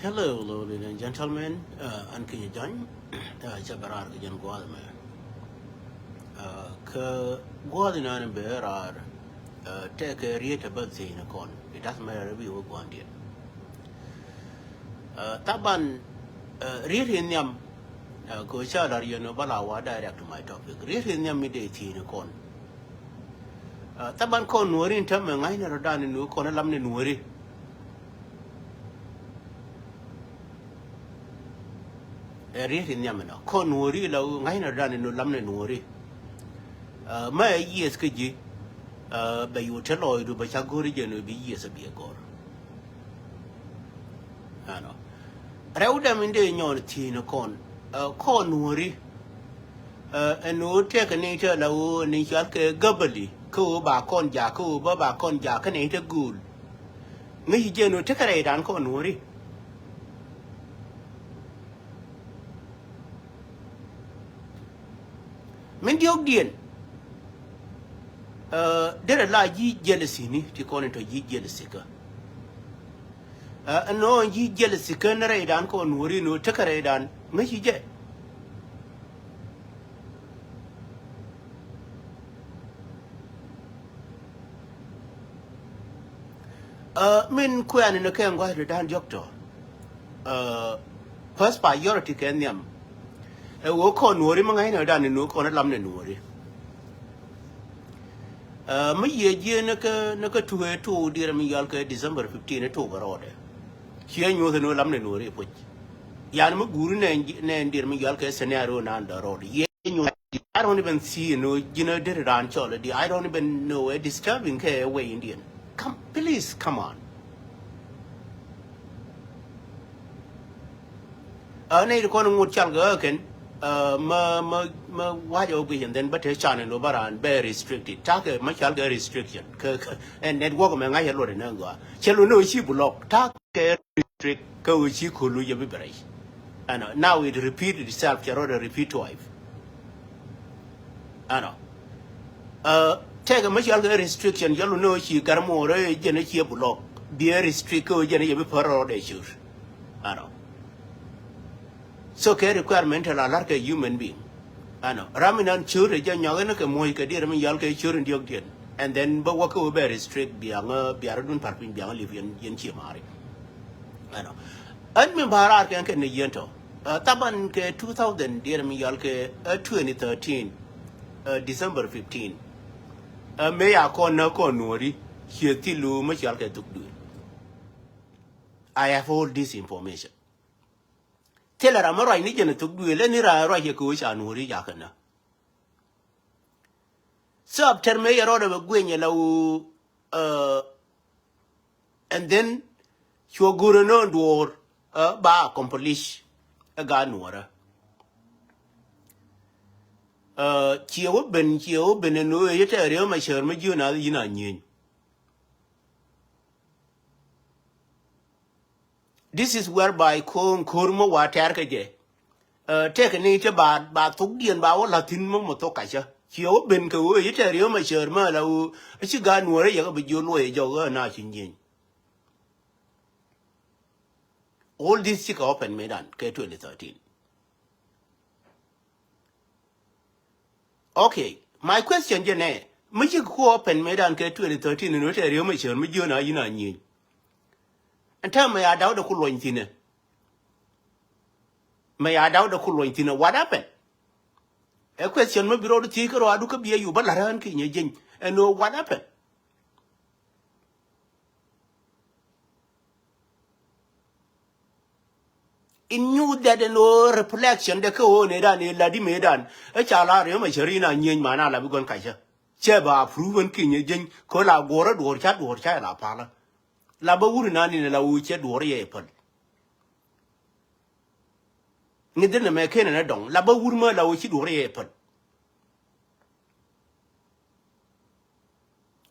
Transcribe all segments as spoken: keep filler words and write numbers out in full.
Hello, ladies and gentlemen. Uh, an Kinyɛ Jɔny. Uh, cɛ bɛ raar kɛ jɛn gua̱a̱th mɛ. Uh, kɛ gua̱a̱th inani bɛ raar. Uh, tɛkɛ riet ɛ bä thiec ni kɔn. It doesn't matter, bi wä gua̱a̱ndiɛn. Uh, taban, uh, riet in nhiam. Uh, kɛ ca lar yɛn bä la wa direct to my topic. Riet in nhiam mi dee thiec ni kɔn. Uh, taban kɔn nuɔri in tɛmɛ ŋa̱cnɛ rɔ dan in nuɔri kɔn lam ni nuɔri. Ɛ riet in nhiam inɔ kɔn nuɔri la ŋa̱cnɛ rɔ dan in nuɔri lam ni nuɔri. Uh, mɛ ɛ yieth kä ji̱. Uh, bɛ yu te lɔɔcdu bɛ ca go̱ri jɛn bi yieth a bi ɛ gɔr. Ɛnɔ rɛw dɛm in dee nyɔn thiec ni kɔn. Uh, kɔn nuɔri. Ɛn ɣöö tëëkɛ ni te la ɣöö ni cual kɛ gäbäli kä ɣöö ba kɔn jaak kä ɣöö bä ba kɔn jaak kä ni te gööl. Ŋäci jɛn ɣöö tekɛ rɛydan kɔn nuɔri. Min diɔ̱kdiɛn derɛ la ji̱ jealousy ni ti kɔn in tɔ ji̱ jealousy kä. Ɛn ɣöö ji̱ jealousy kä ni rɛydan kɔn nuɔri ni ɣöö tekɛ rɛydan ŋäci jɛ. Min kuɛn ni kɛ ŋua̱th ti da̱a̱n diɔ̱k tɔ. First priority kɛ nhiam. Ɛ ɣöö kɔn nuɔri mi ŋa̱cnɛ dan ni nuɔri kɔn lam ni nuɔri. Mi yiëë jiee ni kä ni kä tuee tuɔɔk diɛɛr mi yɔal kɛ December fifteen tuɔɔk bɛ rɔɔdɛ. Ciɛ nyuɔth ni lam ni nuɔri puc. Yan mi guuri nɛ nɛ diɛɛr mi yɔal kɛ scenario nan dɔ rɔɔdɛ. Yiëë nyuɔth. I don't even see, you know, ji̱n a deri raan cɔl di. I don't even know a disturbing kɛ way Indian. Come, please, come on. Ɛ nɛy ti kɔn ŋot cal kɛ ɣä kɛn. Ɛ mä mä mä wa̱c ɛ wä guic and then bä te can in wä bä raan bɛ restricted. Takɛ mä cal kɛ restriction kɛ kɛ ɛ network mɛ ŋa̱c ɛ luɔt in ɛ gɔaa cɛ luɔt ni wä ci block takɛ restrict kɛ wä ci kolu yɛ bi bɛ rɛc. Ɛnɔ now it repeat itself cɛ rɔɔdɛ repeat twice. Ɛnɔ. Tɛkɛ mä cɔal kɛ restriction cɔl ni ɣöö ci gär muɔɔr ɛ jɛn ɛ ciɛ block. Biɛ restrict kä ɣöö jɛn ɛ yɛ bi pär rɔɔdɛ cur. Ɛnɔ. So kɛ requirement la lar kɛ human being. Ɛnɔ. Ram inan cur ɛ jɛ nyɔk ɛn kɛ muɔ̱c kɛ diɛɛr mi yɔal kɛ cur in diɔ̱kdiɛn. And then bä wä kä ɣöö bɛ restrict biaŋä biarä dun par piny biaŋä li̱p yɛn yɛn ciɛ maari. Ɛnɔ. Ɛn mi ba raar kɛn kɛ ni yɛn tɔ. Thaban kɛ two thousand diɛɛr mi yɔal kɛ twenty thirteen. December fifteen. Mëë ya kɔn nä kɔn nuɔri ciɛ thil lo̱o̱ mä cɔal kɛ thuk duël. I have all this information. Thilɛ ram mä ruac ni jɛn thuk duël ɛn ni ram ruac yɛ kɛ wä ca nuɔri ca kɛ nä. So after mëë yɛ rɔɔdɛ bɛ guinyɛ la wä. And then cuɔ go̱rä nöön duɔ̱ɔ̱r ba accomplish ɛ gaat nuɔrä. Ciɛ wä ben ciɛ wä ben ɛn ɣöö yɛ tɛɛr yɛ mɛ cäär mä jiön a yïn a nyieny. This is whereby ko̱o̱ŋ ko̱r mä wa tɛɛr kä jɛ. Tɛk ni cä ba ba thok diɛn ba wä la̱thi̱n mä mɔ thok kacä ciɛ wä ben kɛ wee ci tɛɛr yɛ mɛ cäär mä la wee ci gaat nuɔrä yɛ kä bi jiö luɔyɛ jɔk ɣä na ci nyieny. All this cikɛ open mëëdan kɛ twenty thirteen. Okay, my question jɛ nɛ mi cikɛ ku open mëëdan kɛ twenty thirteen ni wä tɛɛr yɛ mɛ cäär mi jiö na yïn a nyieny. Ɛn täämɛ ya daw dɛ ku luɔny thi̱nɛ. Mɛ ya daw dɛ ku luɔny thi̱nɛ what happened? Ɛ question mä bi rɔɔdu thiec kärɔadu kä biɛ yu bä la̱t rään ki nyɛ jeny ɛn ɣöö what happened? In knew that ɛn ɣöö reflection dɛ kä ɣöö nɛy dan ɛ la̱t i̱ mëëdan ɛ ca la riɛm ɛ cä ri̱n a nyieny man a la bi gua̱n kacä. Cɛ ba approve ɛn ki nyɛ jeny kä la guɔ̱rä duɔ̱ɔ̱r ca duɔ̱ɔ̱r ca ɛ la palä. La bä wur inan in la wee cɛ duɔ̱ɔ̱r yɛ päl. Ŋi̱dhi nɛ mɛ ken ɛn ɛ dɔŋ la bä wur mä la wee ci duɔ̱ɔ̱r yɛ päl.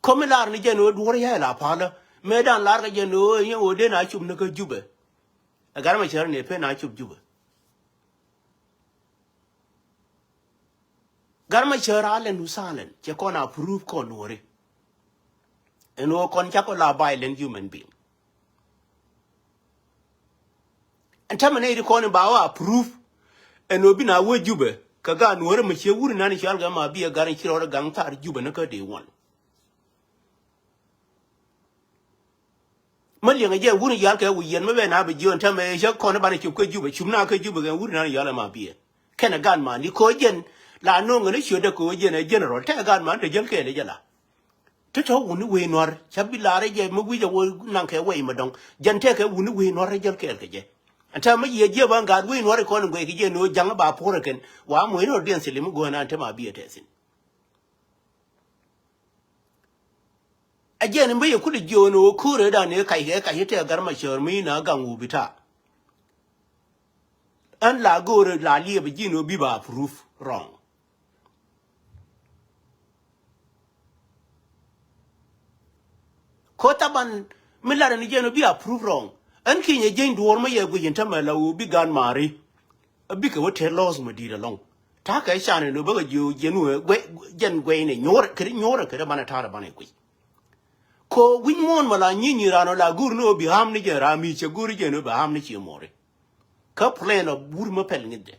Komi lar ni jɛn ɣöö duɔ̱ɔ̱r yɛ la palä mëë dan lar kɛ jɛn ɣöö yɛn ɣöö den a cup ni kä Jubɛ. Ɛ gat mɛ cär ni pen a cup Jubɛ. Gat mɛ cär a lɛn wusalen cɛ kɔn a proof kɔn nuɔri. Ɛn ɣöö kɔn cakɔ la violent human being. Täämɛ nɛy ti kɔn in ba wä approve. Ɛn ɣöö bi na wä Jubɛ kɛ gaat Nuɔ̱ɔ̱rä mi ciɛ wur inan cɔal kɛ Mabiɛ Gat in ci rɔɔdɛ gaŋ thar Jubɛ ni kä day one. Mi liɛŋɛ jɛ wur in cɔal kɛ Wi̱i̱ Yiɛn mi bɛ na bi jiɔn täämɛ cä kɔn in banɛ cop kä Jubɛ, cup na kä Jubɛ kɛ wur inan cɔal kɛ Mabiɛ. Kɛnɛ gaat mani kɔ jɛn la no̱o̱ŋ in ciötdɛ kɛ ɣöö jɛn ɛ general, tekɛ gaat mani te jäl kɛɛl jɛ la. Ti tɔ̱ wuni wee nuɔ̱r ca bi laarä jɛ mi wi̱c a wä naŋ kɛ wɛy mi dɔ̱ŋ. Jɛn tekɛ wuni wee nuɔ̱r rɛ jäl kɛɛl kɛ jɛ. Ɛn täämɛ mi yiëë jiɛ bä ŋa̱a̱t wee nuɔ̱r ikɔn in guɛy kɛ jɛ ni ɣöö ja̱ŋ ba puɔ̱rä kɛn wa moc ni rɔ diɛn thili mi guäär na ɛn te Mabiɛ tɛthin. Ɛ jɛn in bä yɛ kulɛ jiöön ɣöö ko̱rɛ dan ëë kac kɛ kac i̱ tɛk Gat Macäär mi na gaŋ wuu bi ta̱a̱. Ɛn la go̱o̱rɛ la liɛpɛ ji̱n ɣöö bi ba approve wrong. Ko taban mi lar ni jɛn bi approve wrong. Ɛn kinyɛ jieny duɔ̱ɔ̱r mi yɛ guic in tämɛ la ɣöö bi gaat mari. Bikɛ wä tɛr loss mi di̱i̱t ɛlɔ̱ŋ. Ta̱a̱ kɛ can in ɣöö bäkɛ jiö jiɛn wee jɛn guɛy ni nyuɔ̱ɔ̱rɛ kɛ di nyuɔ̱ɔ̱rɛ kɛ di banɛ ta̱a̱rɛ banɛ guic. Ko wi̱c muɔ̱ɔ̱n mɔ la nyi nyi raan ɔ la go̱o̱r ni ɣöö bi ham ni jɛn ram mi cɛ go̱o̱r ni jɛn ɣöö bi ham ni ciɛ muɔ̱ɔ̱ri. Kä plan ɔ wur mä pɛl ŋi̱thdɛ.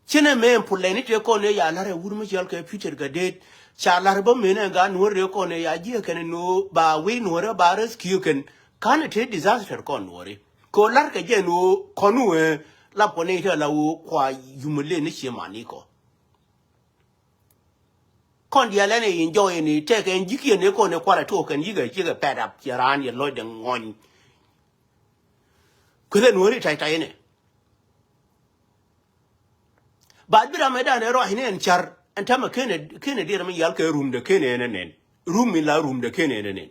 Cinɛ mɛ plan i̱ tëë kɔn ëë ya la̱r ɛ wur mä cɔal kɛ Peter Gatdet. Ca la̱r bä mënɛ ɛ gaat Nuɔ̱ɔ̱ri kɔn ëë ya jiɛ kɛn ɛ no̱o̱ ba wee Nuɔ̱ɔ̱ri ba rescue kɛn. Ka̱n ɛ tëë disaster kɔn Nuɔ̱ɔ̱ri. Kɛ ɣöö la̱rkɛ jɛ ni ɣöö kɔn wee lap kɔn i̱ te la ɣöö kua yumɛ len ni cie mani kɔ. Kɔn diaal ɛn ɛ enjoy ni tɛkɛ ɛn ji̱kiɛn ni kɔn ɛ kualɛ tuɔɔk kɛn yikɛ cikɛ pɛt ap ciɛ raan yɛ lɔcdɛ ŋɔny. Kueth ɛn wä ri tac tac ɛnɛ. Ba bi ram ɛ dan ɛ rɔac ni ɛn car ɛn tämɛ kenɛ kenɛ diɛɛr mi yal kɛ rumdɛ kenɛ ɛn ɛ nɛn. Rum mi la rumdɛ kenɛ ɛn ɛ nɛn.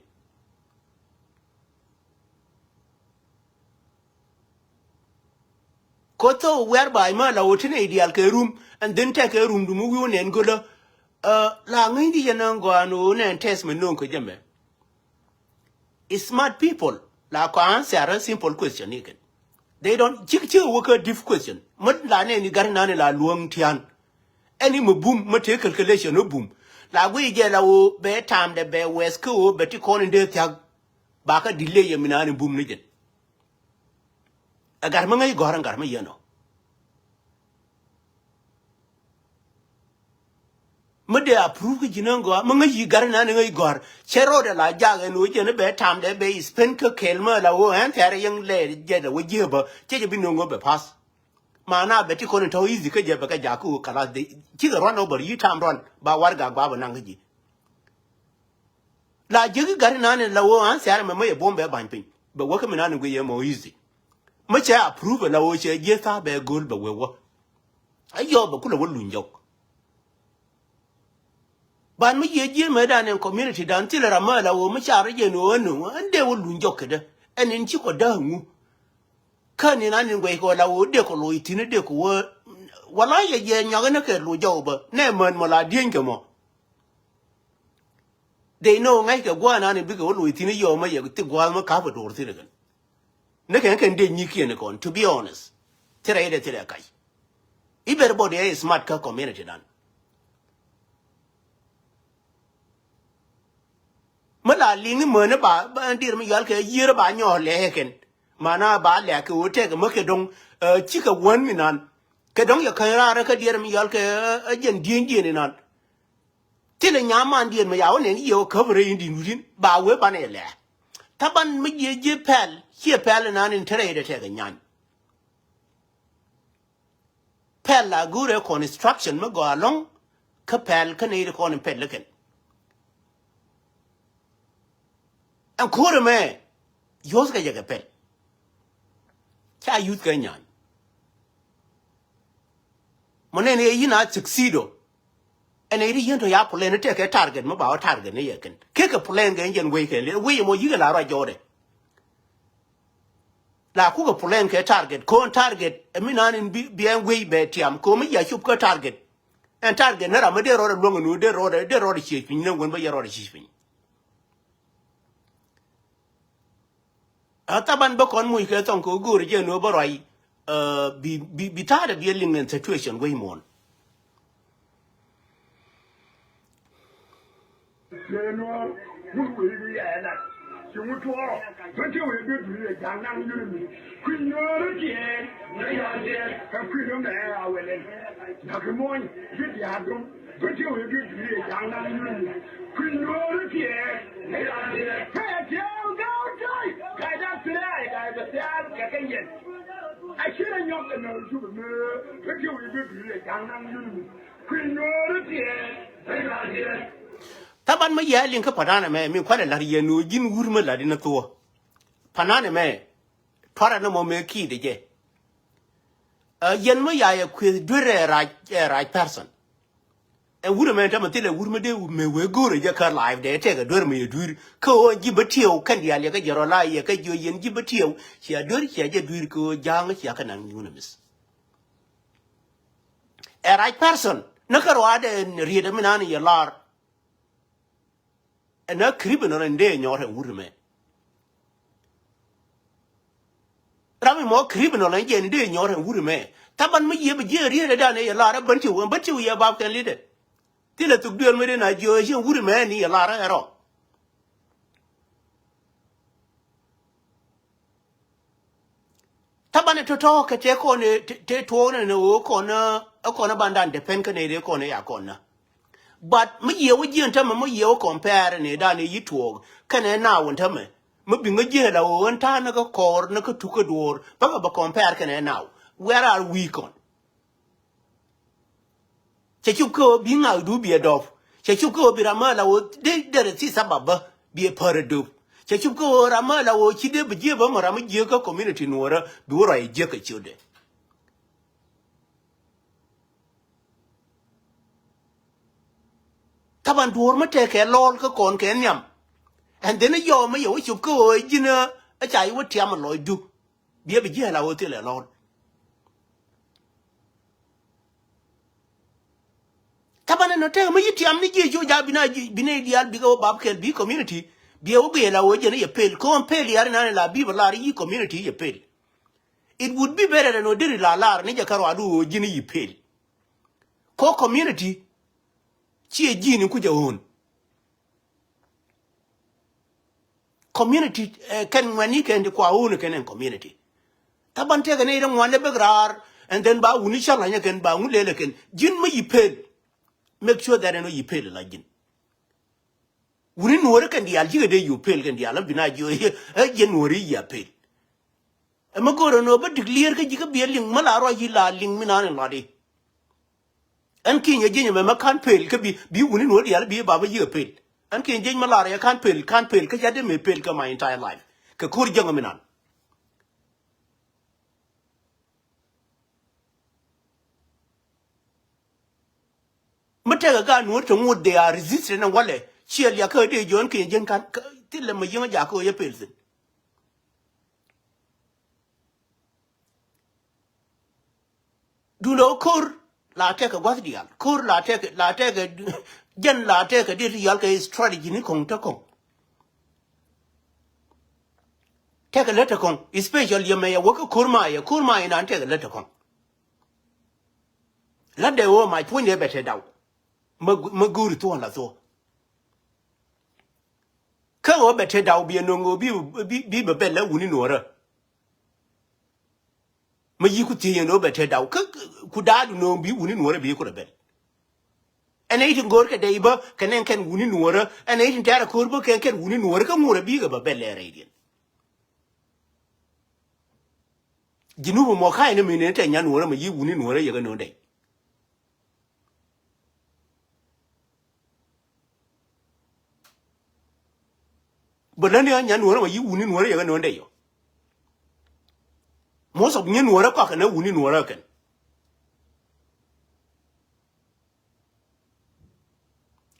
Ko thok whereby ma la wä ti nɛy diaal kɛ rum and then tɛkɛ rum du mi wi̱i̱ wä nɛn go̱lä. La ŋäcni yɛn ɛn gɔaa ni ɣöö nɛn tɛth mi no̱o̱ŋ kɛ jɛ mɛ. Smart people la kɔ answer a simple question ni kɛn. They don't cik cik wä kä deep question. Mät la nɛn i̱ gat inan ila luäŋ tian. Ɛn i̱ mɛ bum mɛ tëë calculation ɔ bum. La guiy jɛ la ɣöö bɛ tamdɛ bɛ wɛth kä ɣöö bɛ ti kɔn in dee thia̱k. Ba kä delay yɛ mi naan in bum ni jɛn. Ɛ gat mi ŋäc gɔ̱r ɛn gat mi yɛn ɔ. Mi dee approve kä ji̱n ɛn gɔaa mi ŋäc yi gat inan in ŋäc gɔ̱r. Cɛ road ɛ la jak ɛn ɣöö jɛn i̱ bɛ tamdɛ bɛ i̱ spend kä kɛl mi ɛ la ɣöö ɛn thɛr yɛn lɛ jɛ dɛ wä ji̱ ɛ bä cɛ jɛ bi no̱o̱ŋ ɣöö bɛ pass. Mana bɛ ti kɔn in tɔ̱ easy kä jɛ bɛ kɛ jak kä ɣöö kalas dee cikɛ run over yi tam run ba warɛgak ba bɛ naŋ kä ji̱. La jiäk i̱ gat inan in la ɣöö an thiar ɛmɛ mä yɛ buɔ̱m bɛ ba̱ny piny bɛ wä kä mi nan in guic yɛ mɔ easy. Mä cɛ approve la ɣöö cɛ jiäk tha̱a̱ bɛ go̱l bɛ wee wä. A yɔɔk bɛ kulɛ wä luny jɔk. Ban mä jiɛ jiɛ mɛ dan in community dan thilɛ ram mä la ɣöö mä car jɛ ni ɣöö ni ɣöö ɛn dee wä luny jɔk kädä ɛn in ci kɔ dääk ŋu. Kä ni nan in guɛc kɔ la ɣöö dee kɔ loc thi̱n dee kɔ wä wala yɛ jɛ nyɔk in kɛ loc jɔk bä nɛ män mɔ la dieny kɛ mɔ. They know ŋa̱ckɛ gua̱a̱th nan in bikɛ wä loc thi̱n yɔɔk mä yɛ thi gua̱a̱th mä ka̱p ɛ do̱r thi̱n kɛn. Ni kɛn kɛn dee nyikiɛn kɔn to be honest. Thilɛ idɛ thilɛ kac. Everybody ɛ smart kä community dan. Mi la liŋ i̱ mäni ba ba dir mi yual kɛ yier ba nyɔɔl lɛ kɛn. Mana ba lɛ kɛ wä tɛk mi kɛ dɔŋ cikɛ wän mi nan. Kɛ dɔŋ yɛ käny raar kä dier mi yual kɛ jɛn dieny dieny inan. Thilɛ nyaman diɛn mɛ ya wä nɛn i̱ yɛ wä käp rɛy in di̱n wi̱di̱n ba wee banɛ lɛ. Thaban mi jiɛ jiɛ pɛl ciɛ pɛl inan in te rɛy dɛ tɛk inyany. Pɛl la go̱o̱rɛ construction mi gɔaa lɔ̱ŋ kä pɛl kä nɛy ti kɔn in pɛl ikɛn. Ɛn ko̱o̱rɛ mɛ yuɔ̱thkɛ jɛ kɛ pɛl. Ca yuthkɛ nyany. Mɔ nɛn ɛ yin a succeed ɔ. Ɛn ɛ ri yien tɔ ya plan tɛ kɛ target mɛ ba wä target ni yɛ kɛn kɛ kɛ plan kɛ jɛn wei kɛ wei mɔ yikɛ la rɔ jɔɔdɛ. La kukɛ plan kɛ target kon target ɛ mi nan in bi biɛn wei bɛ tiam ko mi ya cup kɛ target. Ɛn target ni ram mi dee rɔɔdɛ luɔŋ ni dee rɔɔdɛ dee rɔɔdɛ ciec piny ni wen bä yɛ rɔɔdɛ ciec piny. A thaban bä kɔn muc kɛ thɔŋ kɛ go̱o̱r jɛ nuɔ bä ruac. Bi bi bi ta̱a̱dɛ bi liŋ in situation wei muɔ̱ɔ̱n. Yɛ nuɔɔr wut wee bi yɛ lat ci ŋut tuɔɔk bä ti wee bi duri yɛ ja̱a̱ŋ naŋ yuni mi kui̱ nyuɔɔr tiɛɛn. Ɛ kui̱ ni mɛ a wɛlɛn dak muɔny bi dia̱a̱ dum bä ti wee bi duri yɛ ja̱a̱ŋ naŋ yuni mi kui̱ nyuɔɔr tiɛɛn. Kä yɛ tiɛɛn ga̱a̱ tɔy ka̱ ja̱ thilɛ ay ka̱ bɛ thia̱a̱n kɛ kɛ yɛn. A ci rɛ nyɔk kɛ nɛ cuk mɛ bä ti wee bi duri yɛ ja̱a̱ŋ naŋ yuni mi. Thaban mi yɛ liŋ kä panan ɛmɛ mi kualɛ la̱r yɛn ɣöö ji̱n wur mi la̱t in a thuɔ̱. Panan ɛmɛ tuarɛ ni mɔ mëë ki̱i̱t ɛ jɛ. Ɛ yɛn mi ya yɛ kuëth duer ɛ rac, ɛ rac person. Ɛ wur ɛmɛ tämɛ thilɛ wur mi dee mëë wee go̱o̱rɛ jɛ kä live dee tɛk ɛ duer mi yɛ dui̱r kä ɣöö ji̱ bä tiɛw kɛn diaal yɛ kä jɛ rɔ la yɛ kä jiɔ yɛn ji̱ bä tiɛw cia duer cia jɛ dui̱r kä ɣöö ja̱a̱ŋ cia kä naŋ unanimous. Ɛ right person ni kä ruaadɛ riet mi nan yɛ lar. Ɛn a criminal in dee nyɔr ɛ wut mɛ. Ram mi mɔ criminal in jɛ in dee nyɔr ɛ wut mɛ. Thaban mi yie bi jiɛ riet ɛ dan yɛ lar ɛ bän tiw, bän tiw yɛ bap kɛn lidɛ. Thilɛ thuk duel mi ri na jiɔ ɛ jiɛ wut mɛ ni yɛ lar ɛ rɔ. Taban ɛ tɔ̱tɔ̱ kɛ tëë kɔn ɛ tëë tuɔɔk nɛ nɛ ɣöö kɔn ɛ kɔn ɛ bandan depend kä nɛ dee kɔn ɛ ya kɔn nä. But mi yiëë wä jiɛn tämɛ mi yiëë wä compare nɛ dan ɛ yi tuɔɔk kɛnɛ naaw ɛn tämɛ mi bi ŋä jiɛn la ɣöö ɛn ta̱a̱ nä kä kɔɔr nä kä tuk kä duɔɔr bäkɛ bɛ compare kɛnɛ naaw. Where are we kɔn? Cɛ cup kä ɣöö bi ŋakdu biɛ dɔp. Cɛ cup kä ɣöö bi ram mi la ɣöö dee derɛ thi sabab bä biɛ pär ɛ döp. Cɛ cup kä ɣöö ram mi la ɣöö ci dee bi jiëë bä mi ram mi jiëë kä community nuɔɔrä bi wä ruac jiëë kɛ ciötdɛ. Taban duɔ̱ɔ̱r mi tɛkɛ lɔɔl kä kɔn kɛ nhiam. And then yɔɔ mi yɛ wä cup kä ɣöö ji̱n ɛ ca yi wä tiam ɛ lɔcdu. Biɛ bi jiɛɛl a ɣöö thilɛ lɔɔl. Taban ɛn ɔ tɛk mi yi tiam ni jiɛ jiɔ ja bi na bi na diaal bikɛ wä bap kɛl bi community biɛ wä biɛ la wä jɛn yɛ pel kɔn pel yar inan la bi bä lar yi community yɛ pel. It would be better ɛn ɔ deri la lar ni jɛ kɛ ruadu wä ji̱n yi pel. Kɔ community ciɛ ji̱n in kucɛ ɣöön. Community kɛn ŋuɛni kɛn ti kua wuni kɛn ɛn community. Taban tɛkɛ ni ri ŋuan lɛ bek raar and then ba wuni cä lanyɛ kɛn ba ŋu lelɛ kɛn ji̱n mi yi pel. Make sure that ɛn ɔ yi pel la ji̱n. Wuni nuɔri kɛn diaal ji̱ kɛ dee yi pel kɛn diaal bi na ji̱ ɛ ji̱ nuɔri yi a pel. Ɛmɛ go̱o̱rɛ nɔ bä declare kä ji̱ kä biɛ liŋ mä la ruac yi la liŋ mi naan in lɔt i̱. Ɛn kinyɛ ji̱ nyɛ mɛmɛ ka̱n pel kä bi bi wuni nuɔ̱ɔ̱r diaal bi bapä yiëë pel. Ɛn kinyɛ ji̱ nyɛ mɛ lar yɛ ka̱n pel ka̱n pel kä ca dee mëë pel kä my entire life kɛ ko̱r jäŋä mi nan. Mi tɛkɛ gaat nuɔ̱ɔ̱r te ŋot they are resistant ɛn walɛ ciɛ liak kä dee jɔ̱ɔ̱n kinyɛ ji̱ ka̱n thilɛ mɛ yiëŋä jakä ɣöö yɛ pel thi̱n. Dundä ko̱r la tɛkɛ gua̱th diaal ko̱r la tɛkɛ la tɛkɛ jɛn la tɛkɛ diet yal kɛ strategy ni kɔŋ te kɔŋ. Tɛkɛ lät te kɔŋ especial yɛ mɛ yɛ wä kä ko̱r ma yɛ ko̱r ma yɛ nan tɛkɛ lät te kɔŋ. La dee wä mac puɔ̱ny dee bɛ te daw. Mä go̱o̱ri thuɔ̱ɔ̱n la thuɔ̱ɔ̱. Kä ɣöö bɛ te daw biɛ no̱ŋ ɣöö bi bi bɛ bɛl lɛ wuni nuɔ̱ɔ̱rä. Mä yi̱ ku thiec ɛn ɣöö bɛ te daw kä ku daadu no̱o̱ŋ bi wuni nuɔ̱ɔ̱rä bi ku rɛ bɛl. Ɛn ɛ i̱ ti go̱o̱r kɛ dee i̱ bä kɛ nɛn kɛn wuni nuɔ̱ɔ̱rä ɛn ɛ i̱ ti tɛ̈rɛ ko̱o̱r bä kɛn kɛn wuni nuɔ̱ɔ̱rä kä ŋuɔ̱rä bi kɛ bɛ bɛl lɛ rɛydiɛn. Ji̱ nup ɛmɔ ka̱a̱c ni mi nɛn tɛ nyan nuɔ̱ɔ̱rä mä yi̱ wuni nuɔ̱ɔ̱rä yɛ kɛ no̱o̱ŋ dee. Bä läni a nyan nuɔ̱ɔ̱rä ma yi wuni nuɔ̱ɔ̱rä yɛ kɛ nuɔ̱ɔ̱n dee yɔ. Most of nyi nuɔ̱ɔ̱rä kɔakɛ nɛ wuni nuɔ̱ɔ̱rä kɛn.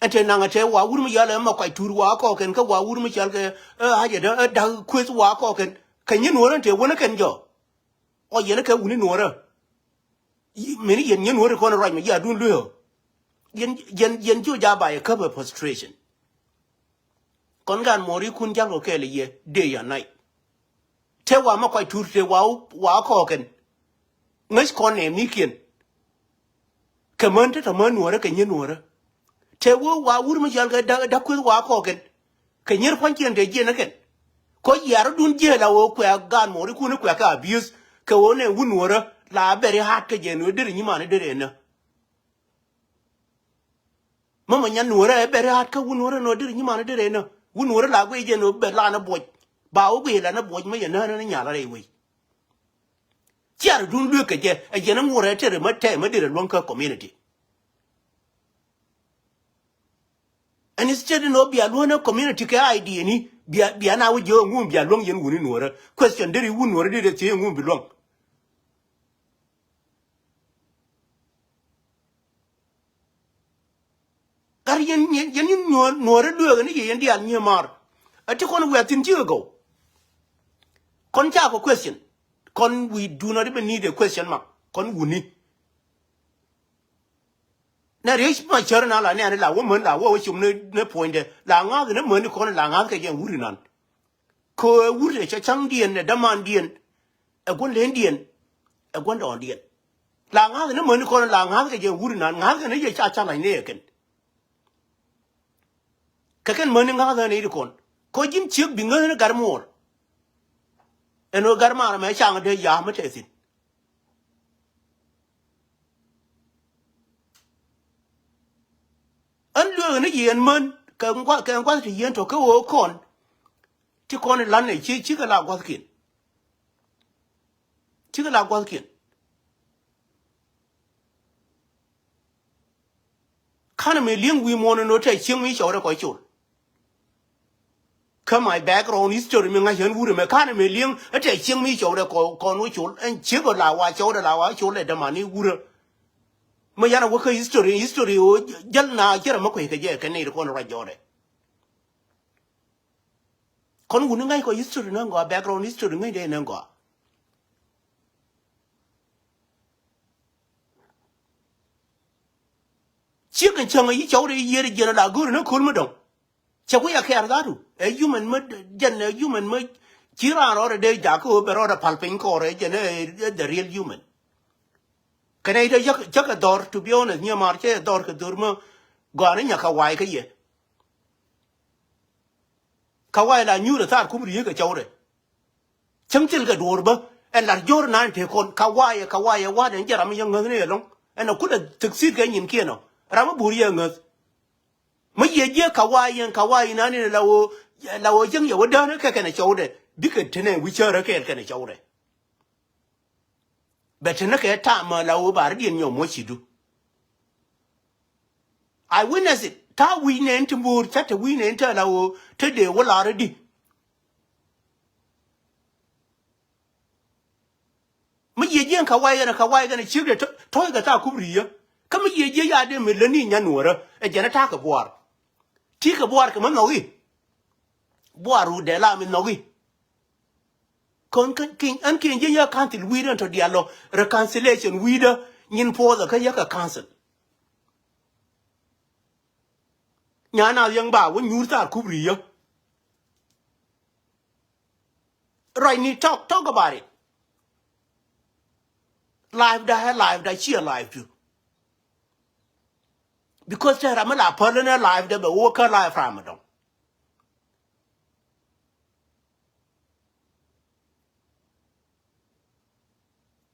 Ɛn te naŋ ɛ te wa wur mi yal ɛ ma kuac tur wa kɔɔkɛn kä wa wur mi cal kɛ ɛ hajɛ dä ɛ da̱k kueth wa kɔɔkɛn kɛ nyi nuɔ̱ɔ̱rä ɛn te wänä kɛn jɔ. Ɔ yɛn ɛ kɛ wuni nuɔ̱ɔ̱rä. Min yɛn yɛn wä ri kɔn ruac mi yadun lueɔ. Yɛn yɛn yɛn jiɔ ja ba yɛ käp ɛ frustration. Kɔn gan mɔri kun jal kɔ kɛɛl yɛ day and night. Te wa ma kɔc tur te wa wa kɔɔkɛn. Ŋäc kɔn nɛɛm ni kiɛn. Kɛ män te tɔ män nuɔrä kɛ nyin nuɔrä. Te wee wa wur mi cɔal kɛ Dak, Dak Kueth wa kɔɔk kɛn. Kɛ nyier pua̱nykiɛn te jiɛn ɛ kɛn. Kɔ yiarädun jiɛɛl a ɣöö kuɛ gaat muɔɔrikun kuɛ kɛ abuse kɛ ɣöö nɛ wun nuɔrä la bɛri haat kä jɛ ni ɣöö deri nyiman deri ɛnä. Mama nyan nuɔrä ɛ bɛri haat kä wun nuɔrä ni ɣöö deri nyiman deri ɛnä. Wun nuɔrä la guic jɛ ni ɣöö bɛ lan ɛ buɔc. Ba wä guic lan ɛ buɔc ma yɛ nään ni nyal rɛy wei. Ciarädun luek kɛ jɛ ɛ jɛn ɛ ŋuɔrɛ tɛrɛ ma tɛɛ ma deri luäŋ kä community. And instead ni ɣöö bia luäŋ ɛ community kɛ idea ni bia, bia na wä jiɛ ŋun bia luäŋ yɛn wuni nuɔrä. Question deri wun nuɔrä deri thiee ŋun bi luäŋ. Gat yɛn, yɛn, yɛn, yɛn nuɔr, nuɔrä lueek ni yɛ yɛn diaal nyiee maar. A ti kɔn wiaa thi̱n cikɛ gɔw. Kɔn ca kɔ question. Kɔn we do not even need a question mark. Kɔn wuni. Nɛ riec ma cär na la nɛɛni la wä män la wä wä cum ni, ni puɔ̱nydɛ. La ŋa̱th ni män ni kɔn la ŋa̱th kɛ jɛ wuri nan. Kɛ ɣöö ɛ wur ɛ cä ca̱ŋdiɛn ɛ dämandiɛn ɛ gua̱n le̱ndiɛn ɛ gua̱n dɔɔndiɛn. La ŋa̱th ni mäni kɔn la ŋa̱th kɛ jɛ wur inan ŋa̱th kɛ ni yɛ ca ca la̱ny ni ɛ kɛn. Kɛ kɛn mäni ŋa̱th ɛ ni di kɔn kɔ ji̱n ciek bi ŋäth ni gat muɔɔr. Ɛn ɣöö gat maar ɛmɛ caŋ dee ya̱a̱ mi tɛth thi̱n. Ɣän lueek ni yɛn män kɛ ŋuath, kɛ ŋuath ti yɛn tɔ̱ kä ɣöö kɔn ti kɔn ilan ɛ ci, cikɛ la gua̱thkiɛn. Cikɛ la gua̱thkiɛn. Ka̱n ɛmɛ li̱eŋ wi̱i̱ muɔ̱ɔ̱n ɛn ɣöö tɛ cieŋ mi cɔwdɛ kɔc col. Kä my background history mi ŋa̱c ɣän wurɛ mɛ ka̱n ɛmɛ li̱eŋ ɛ tɛ cieŋ mi cɔwdɛ kɔ, kɔn wä col ɛn ciek ɔ la wa cɔwdɛ la wa col ɛ däman i̱ wurä. Mi yan a wä kä history, history ɣöö jäl na cärɛ mi kuec kɛ jɛ kɛ nɛy ti kɔn ruac jɔɔdɛ. Kɔn wuni ŋa̱c kɔ history ni ŋɔa, background history ŋäcdɛ ni ŋɔa. Ciek in cäŋ a yi cɔwdɛ yi yiëër jiɛn a la go̱o̱ri ni köl mi dɔ̱ŋ. Cɛ ku ya kɛɛr dhatu ɛ human mi jɛn ɛ human mi ci raan rɔɔdɛ dee jakä ɣöö bɛ rɔɔdɛ pal piny kɔɔrɛ jɛn ɛ the real human. Kɛnɛ itɔ cä kɛ dhɔr, to be honest, nyiɛ maar cɛ dhɔr kɛ dhor mi gɔaa ni nya ka wa̱a̱y kä yɛ. Ka wa̱a̱y la nyuur ɛ thaar kup ri̱i̱k kɛ cɔwdɛ. Cäŋ thil kɛ duɔ̱ɔ̱r bä ɛn lar jo̱o̱r naan tëë kɔn ka wa̱a̱y ɛ ka wa̱a̱y ɛ wa̱a̱dɛ ɛn jɛ ram mi yɛ ŋäth ni ɛlɔ̱ŋ. Ɛn ɛ kulɛ thik thit kɛ nyinkiɛn ɔ ram mi buur yɛ ŋäth. Mi yiëë jiɛ ka wa̱a̱y yɛn ka wa̱a̱y inan in la ɣöö, la ɣöö cäŋ yɛ wä dään kɛ kɛnɛ cɔwdɛ bikɛ tenɛ wi̱cärä kɛɛl kɛnɛ cɔwdɛ. Bɛ te ni kɛ ta̱a̱ mɛ la ɣöö ba ri diɛn nyɔm wä cidu. I witness it. Ta̱a̱ wi̱i̱ nɛn ti mbo̱o̱r ca te wi̱i̱ nɛn te la ɣöö te dee wä la̱r di. Mi yiëë jiɛn ka wa̱a̱ yɛn ka wa̱a̱ yɛn ciek dee tɔ̱, tɔ̱ kɛ ta̱a̱ kup ri̱i̱ yä. Kä mi yiëë jiɛ ya dee mi läni nya nuɔ̱ɔ̱rä ɛ jɛn ɛ ta̱a̱ kɛ buaar. Ti kɛ buaar kɛ mi nhɔki. Buaar ru dee la mi nhɔki. Kɔn kɛn kiɛn ɛn kiɛn jiɛ yä council wi̱i̱dä ɛn tɔ dialɔ reconciliation wi̱i̱dä nyin puɔth ɛ kä yä kɛ council. Nyan a yäŋ ba wä nyuur thaar kup ri̱i̱ yä. Ruacni talk, talk about it. Life da ɛ life da ciɛ life tu. Because te ram mi la päl ni life da bɛ wä kä life ram mi dɔ̱ŋ.